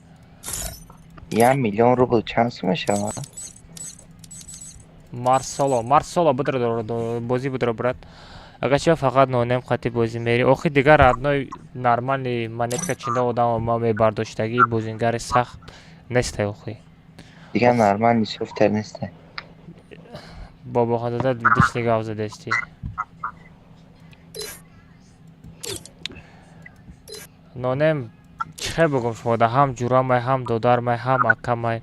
1 миллион рубл чанд сум мешавад? Марсоло, Марсоло, бидро бозӣ, бидро, брат. Агар чиба фақат нонем хати бозӣ мери. Охи, дигар, родной, нормальный монетка чинда одам ма мебардоштагӣ бозингари сахт нестай, охи. Дигар нормальный софтер нестай. Бобохонзода, дишни гап задести. Нонем, чӣ хел бигӯм шумода, ҳам ҷурамай, ҳам додармай, ҳам акамай,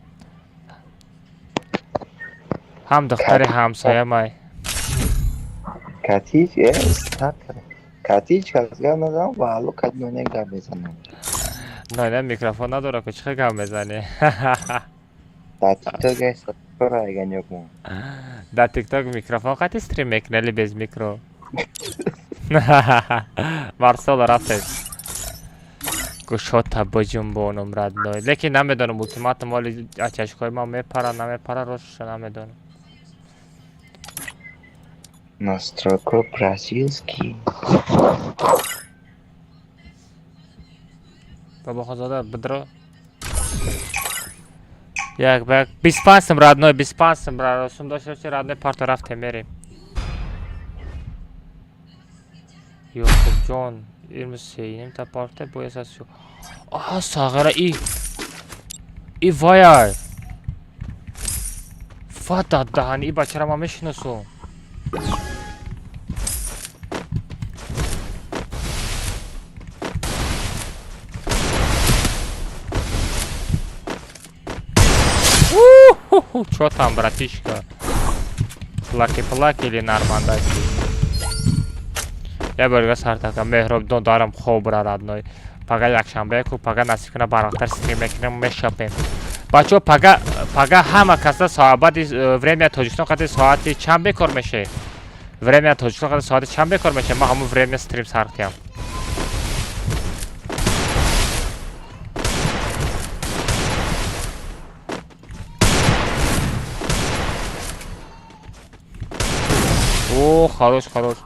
ҳам духтари ҳамсоямай. Катич, э, Катич кас гап назанам, ва алло кат ноне гап мезанам. Нонем микрофон надора ку, чӣ хел гап мезанӣ? Дар ТикТок кора яган мо. Дар ТикТок микрофон қати стрим мекунӣ или без микро? Марсоло, рафтем. Гӯшота биҷунбонум, родной. Лекин намедонам, ультиматум оли ачашкои ман мепара, намепара, ростша намедонам. Настройка бразильский. Бобохонзода бидро. Як ба як 25 сум родной, 25 сум сум дошта боши родной парто рафтем мерем. Ёқубҷон, ирму сеиним та парте бояд аз А, сағира и. И ваяй. Ва даҳани и бачара ман мешиносум. Чё там, братишка? Плаки-плаки или нормандаки? Я бирга сартака меҳроб дон дарам хобра родной. Пага якшанбе ку пага насиб кунам барвақттар стрим мекунем мешапем. Бачаҳо пага пага ҳама каса соат баъди время Тоҷикистон қади соати чанд бекор меше? Время Тоҷикистон қади соати чанд бекор меше? Ман ҳамон время стрим сар киям. О, хорош, хорош.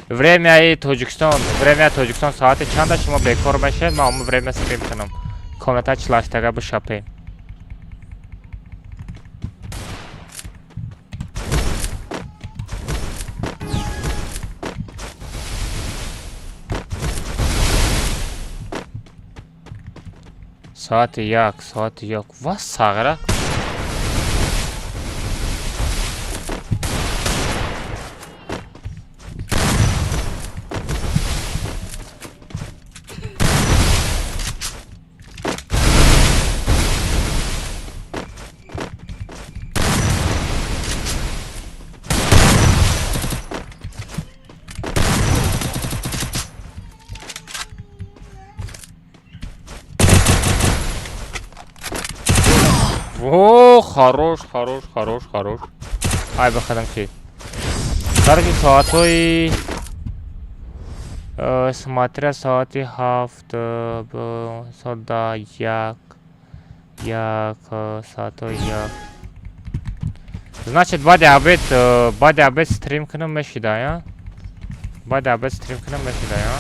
Времяи Тоҷикистон, время Тоҷикистон соати чанда шумо бекор мешед, ман ҳамон время стрим кунам. Комната 48-тага бишапем. Соати 1, соати 1. Ва сағира. О, хорош, хорош, хорош, хорош. Ай, бахадам чи. Короче, соатҳои смотря соати 7, соат 1, 1, соатҳои 1. Значит, баъди обед стрим кунам мешида, я? Баъди обед стрим кунам мешида, я?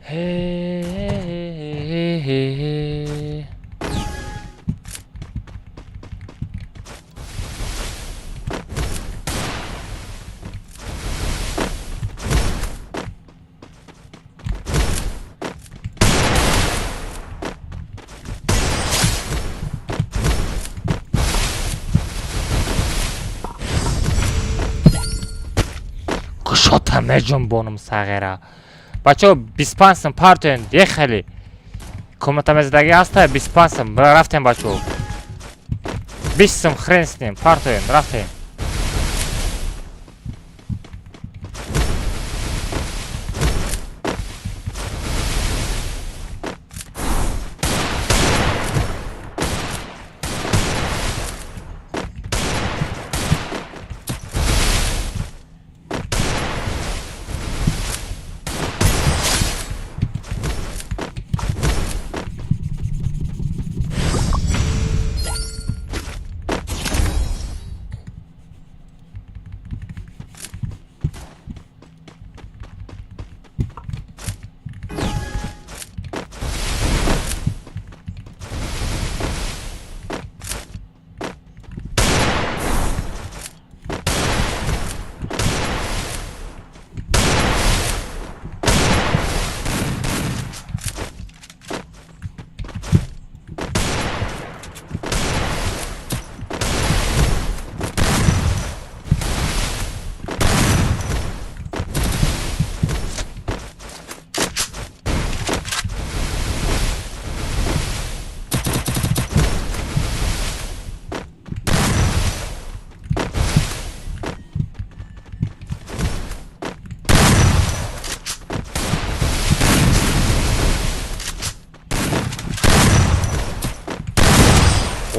Хе-хе-хе-хе. Кушота меҷунбонум сағира. Бачаҳо 25 сум партоен, ехали. Комната мезадагӣ ҳаста 25 сум. Рафтем бачаҳо. 20 сум хрен с ним, партоен, рафтем.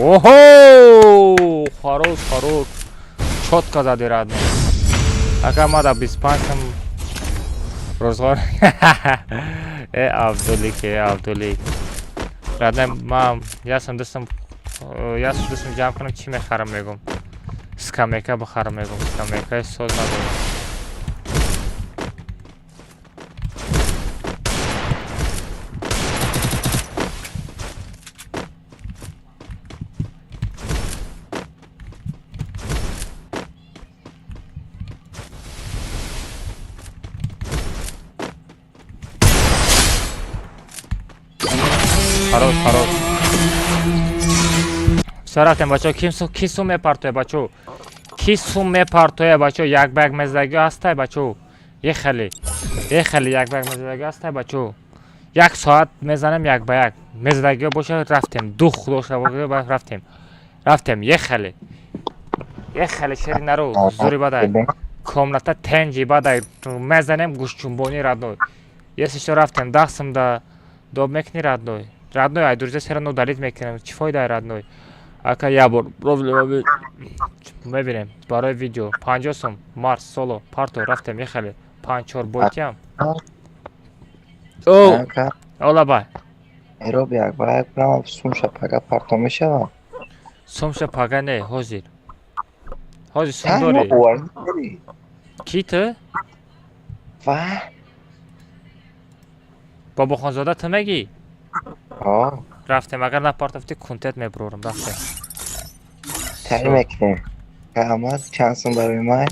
Охо! Хорош, хорош. Чётко зади, родной. Ака мада 25 сум рӯзғор. Э Абдулик, э Абдулик. Родной, мам, ясам дастам, ясам дастам ҷамъ кунам, чӣ мехарам мегум. Скамейка бихарам мегум, скамейкаи соз надорам. Хорош, хорош. Всё, рафтем, бачо, ки сум мепартоя, бачо? Ки сум мепартоя, бачо? Як ба як мезадагӣ ҳастай, бачо? Е хеле. Е хеле як ба як мезадагӣ ҳастай, бачо? Як соат мезанем як ба як. Мезадагиҳо боша, рафтем. Ду худоша рафтем. Рафтем, е хеле. Е хеле шери наро, зури бадай. Комната тенҷи бадай. Мезанем гӯшчунбонӣ, родной. Если что, рафтем, дастам да доб мекунӣ, родной. Родной, ай друзья все равно удалить мекунам. Чӣ фоида, родной? Ака я бор мебинем барои видео. 50 сум, Марс, соло, парто, рафтем, ехали. 5-4 бойтиам. О, олабай. Эроби як ба як прама сумша пага парто мешавам. Сумша пага не, ҳозир. Ҳозир сум дорӣ. Ки ту? Ва? Бобохонзода ту мегӣ? Рафтем, агар напартофтӣ кунтет мебурорам, рафтем. Таъин мекунем. Аҳмад, чанд сум барои ман?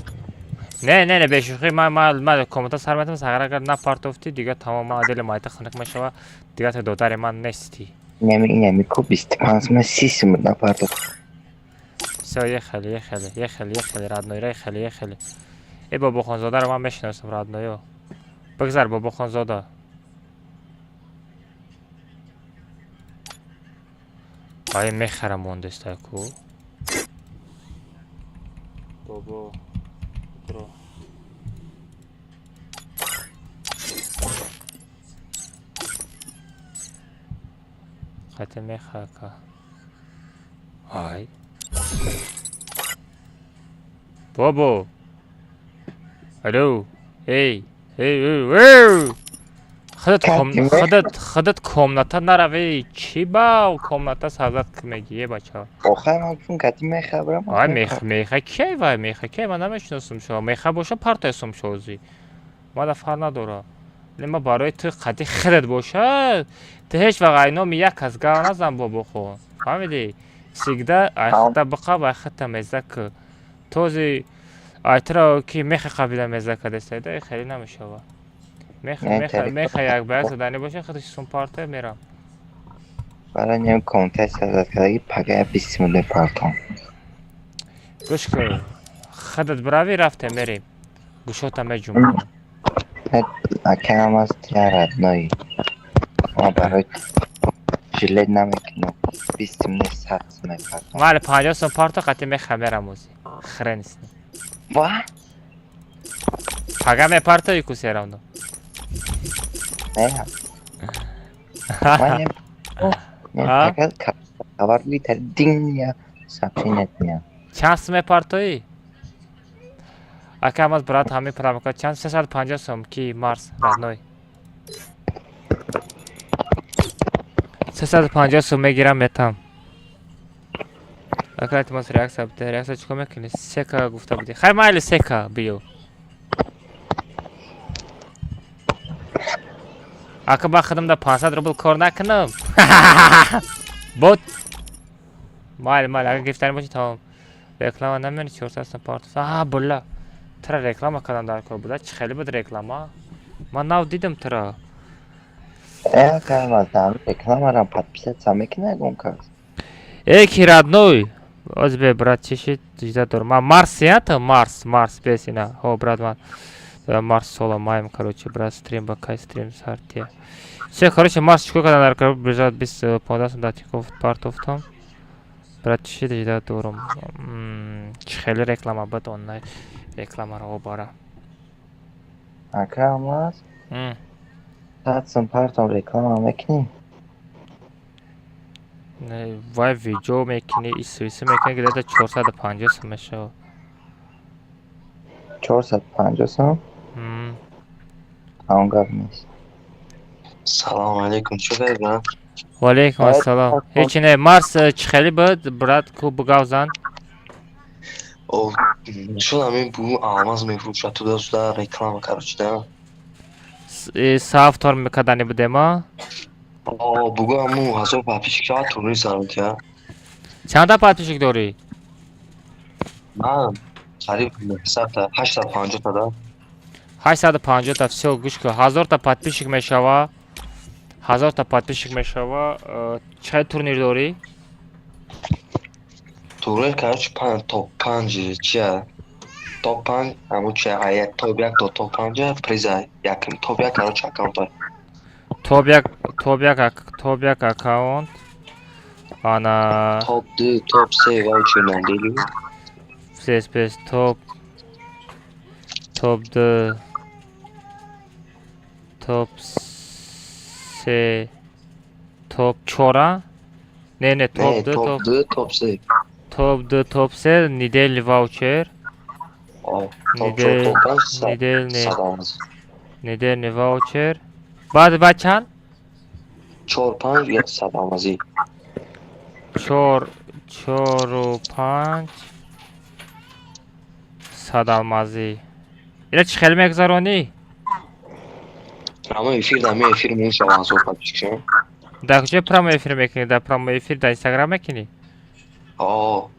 Не, не, не, бешӯхӣ, ман комната сар метам, сагар агар напартофтӣ, дига тамом, ман дили майта хунук мешава, дига ту додари ман нестӣ. Неми, неми, ку 25 сум, 30 сум напартофт. Всё, ехали, ехали, ехали, ехали, родной, ехали, ехали. Э, Бобохонзодаро ман мешиносам, роднойо. Бигзар, Бобохонзода. Ай мехарам мондестай ку. Бобо, бро. Қайте мехака. Ай. Бобо. Алло. Эй, эй, эй, эй. Худат комната наравӣ. Чӣ ба комната сазат мегӣ, е бача? Охай ман гуфтам кати мехабрам. Ай меха кей вай, меха кей, ман намешиносам шумо. Меха боша партоя сум шозӣ. Мада фар надора. Ле ма барои ту қади худат боша, ту ҳеҷ вақт ай номи як кас гап назан, бобохон. Фаҳмидӣ? Всегда ай худта биқаб, ай худта меза ку. Този ай туро ки меха қабила меза кардестайда, хеле намешава. Меха, меха, меха як ба як задани боша, худаш сум партоя мерам. Барои нем комната сазат кардаги пага 20 сум мепартом. Гӯш кун. Худат биравӣ, рафтем, мерем. Гӯшота меҷумбонам. Акам аст я родной. Ма барои жилет намекунам. 20 сум не, 100 сум мепартом. Мали 50 сум парто, қати меха мерам ози. Хрен с ним. Ва? Пага мепартои ку все равно. Не. Ман не, хабар бигир, дин я сообщение меяд. Чанд сум мепартоӣ? Ака, маз брат ҳамин промокод чанд? 350 сум ки Марс, родной. 350 сум мегирам, метам. Ака, илтимос реаксия бите. Реаксия чикор мекунӣ? Сека гуфта будӣ. Хай майли сека биё. Ака, ба худам да 500 рубл кор накунам. Бот. Майли, майли, агар гирифтанӣ бошӣ тамом. Реклама намени 400 сум парто. А, була. Тра реклама кардам дар кор буда. Чӣ хеле буд реклама? Ман нав дидам тра. Э, ака, рекламарам подписаться мекунад ягон кас. Э, ки родной. Оз бе, брат, чӣ шид? Жда дор. Ман Марс ята, Марс, Марс бесина. Ҳо, брат, ман Марс сола маем, короче, брат, стрим ба кай стрим сартия. Всё, короче, Марс чикор кардам дар кор, бежад 20 15 сум датиков партофтам. Брат, чӣ шид? Жда дорум. Чӣ хеле реклама буд онлайн рекламаро обара. Ака, Марс? 100 сум партом реклама мекунӣ? Вай видео мекунӣ, ису мекунӣ, где-то 450 сом мешавад. 450 сом? Он гап нест. Салом алейкум, чӣ кардӣ, брат? Ва алейкум ассалом. Ҳечи не, Марс чӣ хеле буд, брат, ку бугавзан. О, шуд ҳамин бу алмаз мефурӯшад туда-сюда реклама, короче, да? Соавтор мекардани будем, а? О, бугу ҳамун 1000 подписчик шавад, турнир саромтия. Чанда подписчик дорӣ? Ман қариб 900 та, 850 та, да? 850 та, всё, гӯш кун. 1000 та подписчик мешава. 1000 та подписчик мешава. Чӣ турнир дорӣ? Турнир, короче, панҷ топ панҷ чия? Топ панҷ, ҳамун чия, як топ як то топ панҷа приза якм топ як, короче, аккаунта. Топ як, топ як, топ як аккаунт. Ана Топ ду, топ се ваучер надели. Бес, бес, топ ду, топ се, топ чора? Не, не, топ Не, ду, топ топ ду, топ се. Топ ду, топ се, недельный ваучер. О, топ чор, топ панҷ Недельный сад алмаз. Недельный ваучер. Баъд чанд? Чор, панҷ, як сад алмазӣ. Чор, чору панҷ, сад алмазӣ. Ира чӣ хеле мегузаронӣ? Прямой эфир, дар ми эфир мун шава 1000 подписчик шава. Дар куҷо прямой эфир мекунӣ? Дар прямой эфир дар Инстаграм мекунӣ? О.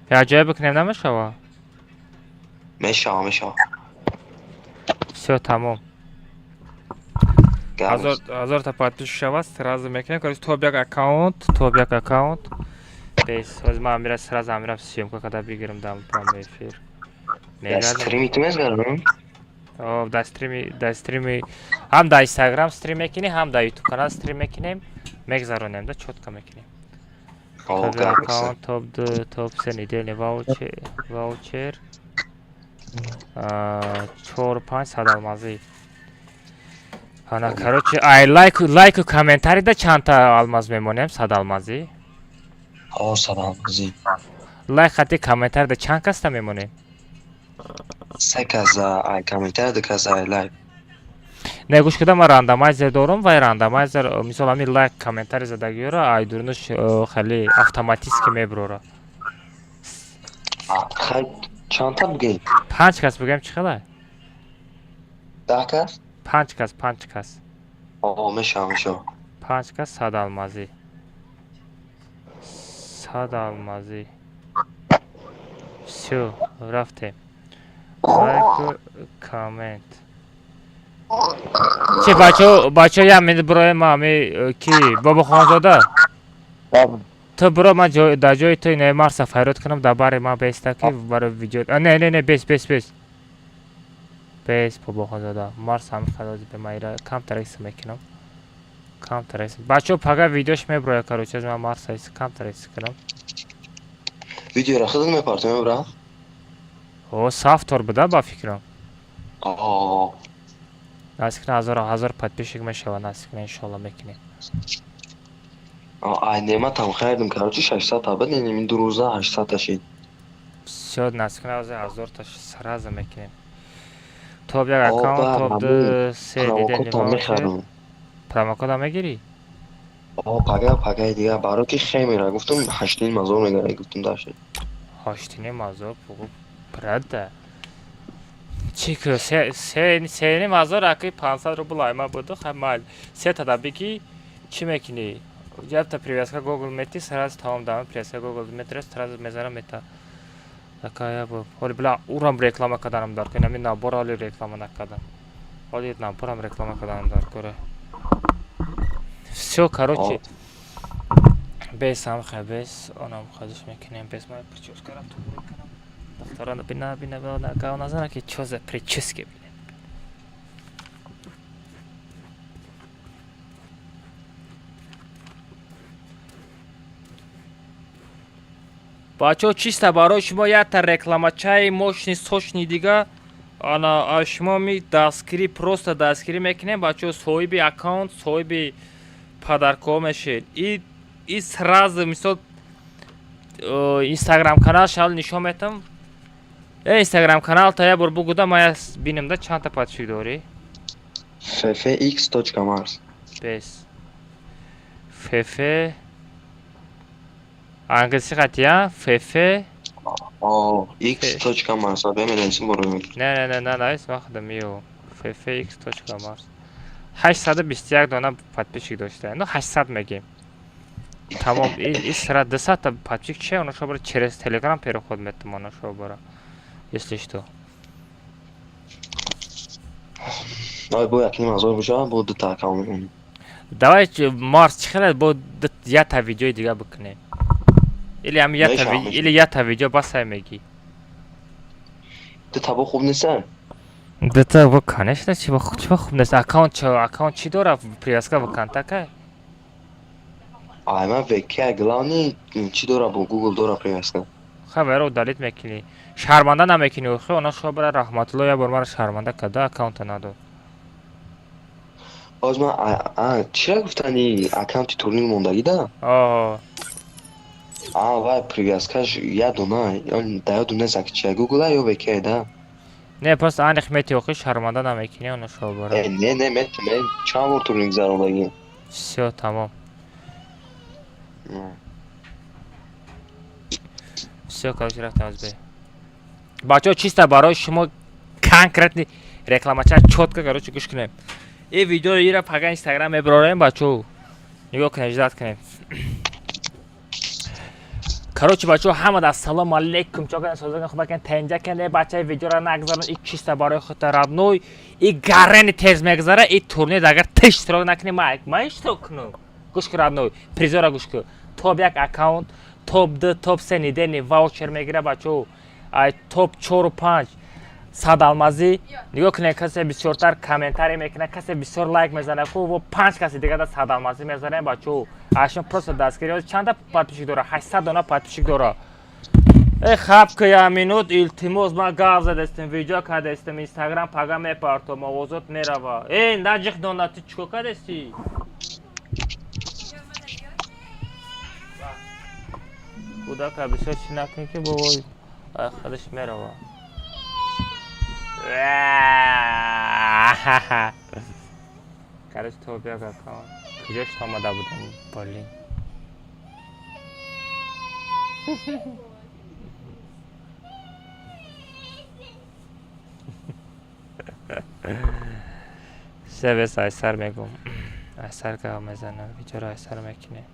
Як ҷое бикунем, намешава? Мешава, мешава. Всё, тамом. Гап. 1000 та подписчик шава, сразу мекунем. Короче, топ як аккаунт, топ як аккаунт. Бес, ҳозир ман амира сразу амирам съёмка када бигирам дар прямой эфир. Дар Мегардам. стрими ту мезгарам? О, дар стрими ҳам дар Инстаграм стрим мекунӣ, ҳам дар Ютуб канал стрим мекунем, мегзаронем, да, чётко мекунем. О, Топ як гап нест. аккаунт, топ ду, топ се, недельный ваучер. Чор, панҷ, сад алмазӣ. Ана, короче, ай лайку комментарий да чандта алмаз мемонем, сад алмазӣ? О, сад алмазӣ. Лайк хати комментарий да чанд каста мемонем? Се кас за ай комментарий, ду кас ай лайк. Не, гӯш куда, ман рандомайзер дорум, вай рандомайзер, мисол, ҳамин лайк комментарий задагиёра айдурнуш хеле автоматически мебурора. Хай, чандта бигем? Панҷ кас бигем, чӣ хелай? 10 кас? Панҷ кас, панҷ кас. О, мешава, мешава. Панҷ кас, сад алмазӣ. Сад алмазӣ. Всё, рафтем. Лайку коммент. Чи бачо, бачо, як минут бироем, ма ами ки Бобохонзода? Ту биро, ман дар ҷои ту инаи Марса файрод кунам, дар бари ман беста ки барои видео. А, не, не, не, бес, бес, бес. Бес, Бобохонзода. Марс ҳам хадози бе ман ира камтар ис мекунам. Камтар ис. Бачо, пага видеош меброя, короче, аз ман Марса ис камтар ис кунам. Видеоро худат мепартоем, брат? О, соавтор буда, ба фикрам. О. Насиб кунад, 1000 подписчик мешава, насиб кунад, иншоалло мекунем. О, ай нематам харидам, короче, 600 та буд, ин 2 рӯза 800 та шид. Всё, насиб кунад, 1000 та сразу мекунем. Топ як О, аккаунт, ба, топ ду, ҳамун се, недельный промокодам ваучер. мехарам. Промокода мегирӣ? О, пага, пагаи дигар, барои ки хемера гуфтам, 8,5 ҳазор мегара, гуфтам, дашт. 8,5 ҳазор, бугу, брада. Чӣ ку, се, се, 3,5 ҳазор аки 500 рубл айма буду, хай майли. Се тада бигӣ, чӣ мекунӣ? Якта привязка Google мети, сразу тамом, дама привязка Google метрес, сразу мезанам мета. Такая бу. Ҳоли била урам реклама карданам дар кор, ҳамин набор ҳоли реклама накардам. Ҳоли наборам реклама карданам дар кора. Всё, короче. Бес ҳам хай бес, онам хадиш мекунем, бес ман прическа рам туғри кунам. Духтарон бина, бина, бина, гав назана ки чё за прически, бина. Бачаҳо, чиста барои шумо якта рекламачаи мощный, сочный дига. Ана, аз шумо ми дастгирӣ, просто дастгирӣ мекунем, бачаҳо, соҳиби аккаунт, соҳиби подарка ҳо мешед. И И сразу мисол инстаграм канал шал нишон метам. Э, инстаграм канал та я бор бугуда, ма я бинем да, чандта подписчик дорӣ? ffx.mars. Бес фф англиси қатия фф. О, x.mars, а беменесим боро. Не, не, не, не, найс, ман миё ffx.mars 821 дона подписчик дошта. Ну, 800 мегем. Тамом, и сра 200 подписчик че, оно шо бара через телеграм переход метам, оно шо бара. Если что. Ай, бо як ним ҳазор боша, бо дута аккаунт мекунем. Давай, Марс, чӣ хеле бо ята видеои дига бикунем? Или ам ята или ята видео басай меги? Дута бо хуб неста? Дута бо, конечно, чи ба хуб нест. Аккаунт чо, аккаунт чӣ дора? Привязка ВКонтакте? Ай, ман ВК главный чӣ дора, бо Google дора привязка. Хабаро удалить мекунӣ. Шарманда намекунӣ, охи она шо бара Раҳматулло я бор мара шарманда када, аккаунта надод. Боз ман чира гуфтани, аккаунти турнир мондагӣ да? О. А, вай привязкаш я дона, да ёдум нест, ак чия Google ё ВК да? Не, просто аниқ мети, охи шарманда намекунӣ, она шо бара. Э, не, не, мети, мен чанд бор турнир гузарондагӣ. Всё, тамом. Всё, короче, рафтам аз бе. Бачаҳо, чисто барои шумо конкретный рекламача, чётко, короче, гӯш кунем. И видео ира пага инстаграм мебарорем, бачаҳо. Нигоҳ кунем, ждать кунем. Короче, бачаҳо, ҳамада ассалому алейкум. Чо кунем, созаган хуба кунем, тенҷа кунем, бачаи видеоро нагзарон, и чисто барои худта, родной, и гарени тез мегзара, и турнир агар ты иштирок накунӣ, ма иштирок кунам. Гӯш кун, родной, призора гӯш кун. Топ як аккаунт, топ ду, топ се недельный ваучер мегира, бачаҳо. Ай топ чору панҷ 100 алмазӣ. Нигоҳ кунед, касе бисёртар комментарий мекунад, касе бисёр лайк мезанад, ку во панҷ каси дигар да 100 алмазӣ мезанем, бачаҳо. Ашон просто дастгирӣ. Чанда подписчик дора? 800 дона подписчик дора. Э, хаб ка, я минут, илтимос, ман гав задастем, видео кардастем, инстаграм пага мепартом, овозот мерава. Э, наҷиқ дона, ту чикор кардасти? Кӯдака бисёр чӣ накун, ки бобой худаш мерава. Короче, то бяг аккаунт. Куҷош омада будам, блин. Себес айсар мегум. Айсар гав мезанам, видеоро айсар мекунем.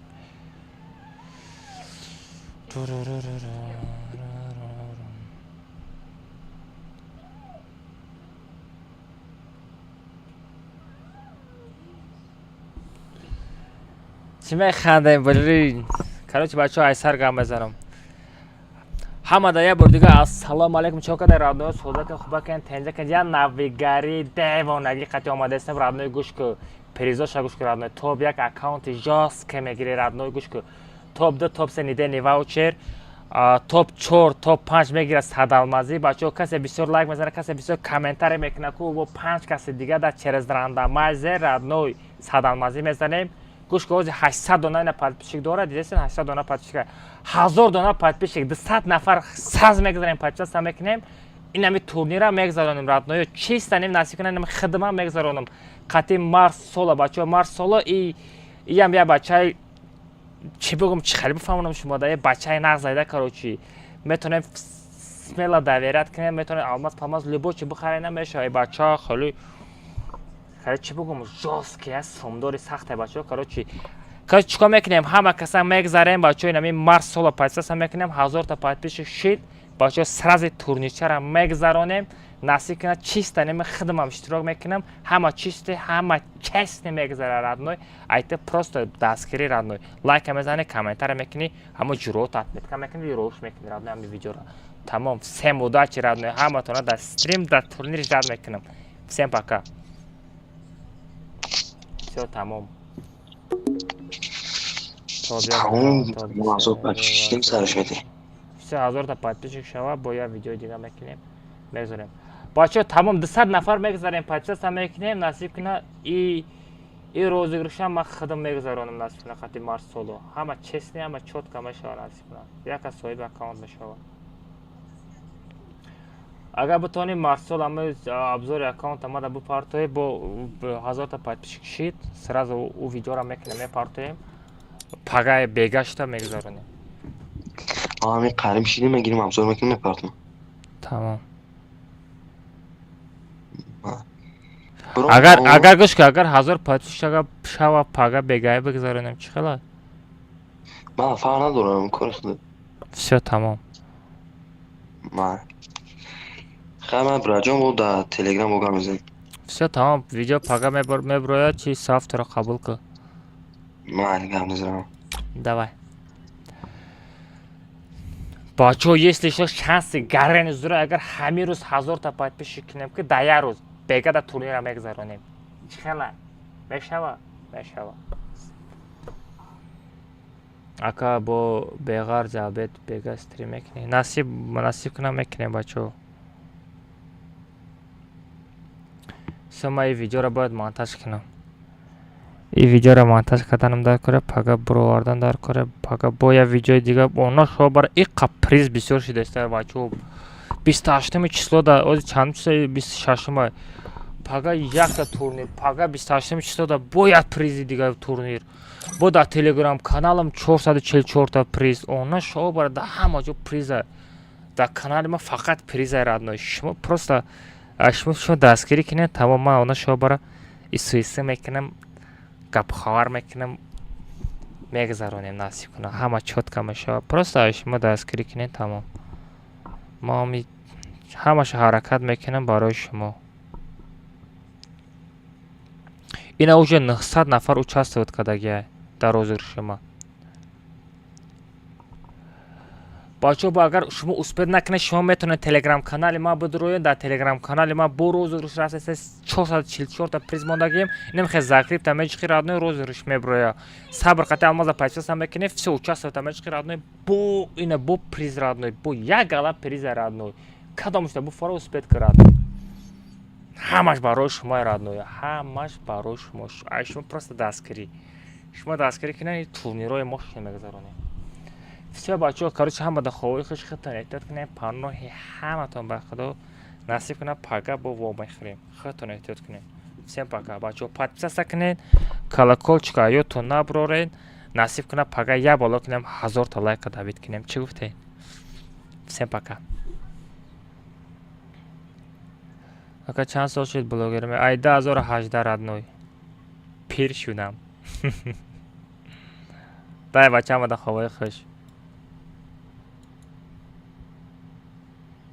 Чӣ механдем, блин? Короче, бачаҳо, айсар гап мезанам. Ҳамада як бор дига ассалому алайкум. Чо кадай, родной, созака, хубакен, тенҷакен? Я навигари девонагӣ қати омадаистем, родной, гӯш ку. Призоша гӯш ку, родной. Топ як аккаунти жёстко мегири, родной, гӯш ку. Топ ду, топ се недельный ваучер, топ чор, топ панҷ мегирад 100 алмазӣ. Бачаҳо, касе бисёр лайк мезанад, касе бисёр комментарий мекунад, ку бо панҷ каси дига да через рандомайзер, родной, 100 алмазӣ мезанем. Гӯш ку, ҳозир 800 дона ина подписчик дорад, дидесен, 800 дона подписчик, 1000 дона подписчик, 200 нафар саз мегзарем, подписаться мекунем, инами турнира мегзаронем, родной, чисто ним насиб кунем, хидма мегзаронам қати Марс Соло. Бачаҳо, Марс Соло и иям я бачаи, чӣ бигӯм, чӣ хеле бифаҳмонам шумо да, бачаи нағз зайда. Короче, метавонем смело доверять кунем, метавонем алмаз палмаз любой чи бихарем, намешава. Бача хеле хеле, чӣ бигӯм, жёсткий аст, сумдори сахте, бачаҳо. Короче, чикор мекунем? Ҳама каса мегзарем, бачаҳо, инами Марс Соло подписаться мекунем, 1000-та подписчик шид, бачаҳо, сразу турнирчара мегзаронем. Насиб кунад, чисто неми хидмам иштирок мекунам. Ҳама чисто, ҳама честно мегзара, родной. Айта просто дастгирӣ, родной, лайка мезанӣ, комментария мекунӣ, ҳама ҷуроот отметка мекунӣ, рош мекунӣ, родной, ҳами видеоро. Тамом, всем удачи, родной, ҳаматона дар стрим, дар турнир ждать мекунам. Всем пока, всё, тамом. Тамом, ҳазор подписчик сараш медиҳем. Всё, 1000-та подписчик шава, бо як видеои дига мекунем, мегзарем, бачаҳо. Тамом, 200 нафар мегзарем, подписаться мекунем, насиб куна. И Ин розыгрыша ман худам мегузаронам, насиб кунад, қати Марсоло. Ҳама честный, ҳама чётко мешава, насиб кунад. Яка соҳиби аккаунт мешава. Агар битонӣ, Марсол, ҳама обзори аккаунт омада бипартоӣ, бо 1000-та подписчик шид, сразу ӯ видеоро мекунем, мепартоем. Пагай бегашта мегузаронем. Ҳамин қариб шидем, мегирим, обзор мекунем, мепартам. Тамом. Агар гӯш ки, агар 1000 подписчик агар шава, пага бегай бигзаронем, чӣ хела? Ман фарқ надорам, кори худат. Всё, тамом. Ма хай, ман бираҷон, бо дар телеграм бо гап мезанем. Всё, тамом, видео пага меброяд, чи софтро қабул кун. Майли, гап мезанам. Давай. Бачаҳо, если что, шанси гарени зура, агар ҳамин рӯз 1000-та подписчик кунем, ки дар як рӯз бега да турнира мегузаронем. Чӣ хела? Мешава? Мешава. Ака, бо беғарз обед бега стрим мекунӣ? Насиб, насиб кунам, мекунем, бачаҳо. Всё, ман ин видеоро бояд монтаж кунам. Ин видеоро монтаж карданам дар кора, пага буровардан дар кора, пага бо як видеои дига она шо бар иқа приз бисёр шидаста, бачаҳо. 28-уми число да, ози чандум число? 26-ума. Пага якта турнир, пага 28-уми число да бояд призи дига турнир. Бо дар телеграм каналам 444-та приз. Она шо бар да ҳама ҷо приза. Дар канали ма фақат приза, родной. Шумо просто шумо дастгирӣ кунед, тамом, ман она шо бара исуиса мекунам, гапхабар мекунам, мегузаронем, насиб кунад, ҳама чётко мешавад. Просто шумо дастгирӣ кунед, тамом. Мо ҳамаша ҳаракат мекунам барои шумо. Ина уже 900 нафар участвовать кардагиай дар розыгрыши ма. Бачаҳо, бо агар шумо успед накунед, шумо метавонед телеграм канали ма бидуроед, дар телеграм канали ма бо розыгрыш рафтаста, 444-та приз мондагием. Инам хел закрепта меҷиқи, родной, розыгрыш меброя. Сабр қати алмаза подписаться мекунед, всё, участвовать меҷиқи, родной, бо ина бо приз, родной, бо як гала приза, родной. Кадомашда бу фара успед ки, родной. Ҳамаш барои шумо, родной, ҳамаш барои шумо. Ай шумо просто дастгирӣ. Шумо дастгирӣ кунед, турнирҳои мо мегузаронем. Всё, бачаҳо, короче, ҳама да ховои хуш, худтон эҳтиёт кунед, паноҳи ҳаматон ба Худо, насиб кунад, пага бо вомехӯрем. Худтон эҳтиёт кунед. Всем пока, бачаҳо, подписаться кунед, колокольчика ёдтон наброред, насиб кунад, пага як боло кунем, 1000-та лайка давид кунем. Чӣ гуфтед? Всем пока. Ака, чанд сол шуд блогер? Ай 2018, родной. Пир шудам. Дай, бача, ҳама да ховои хуш.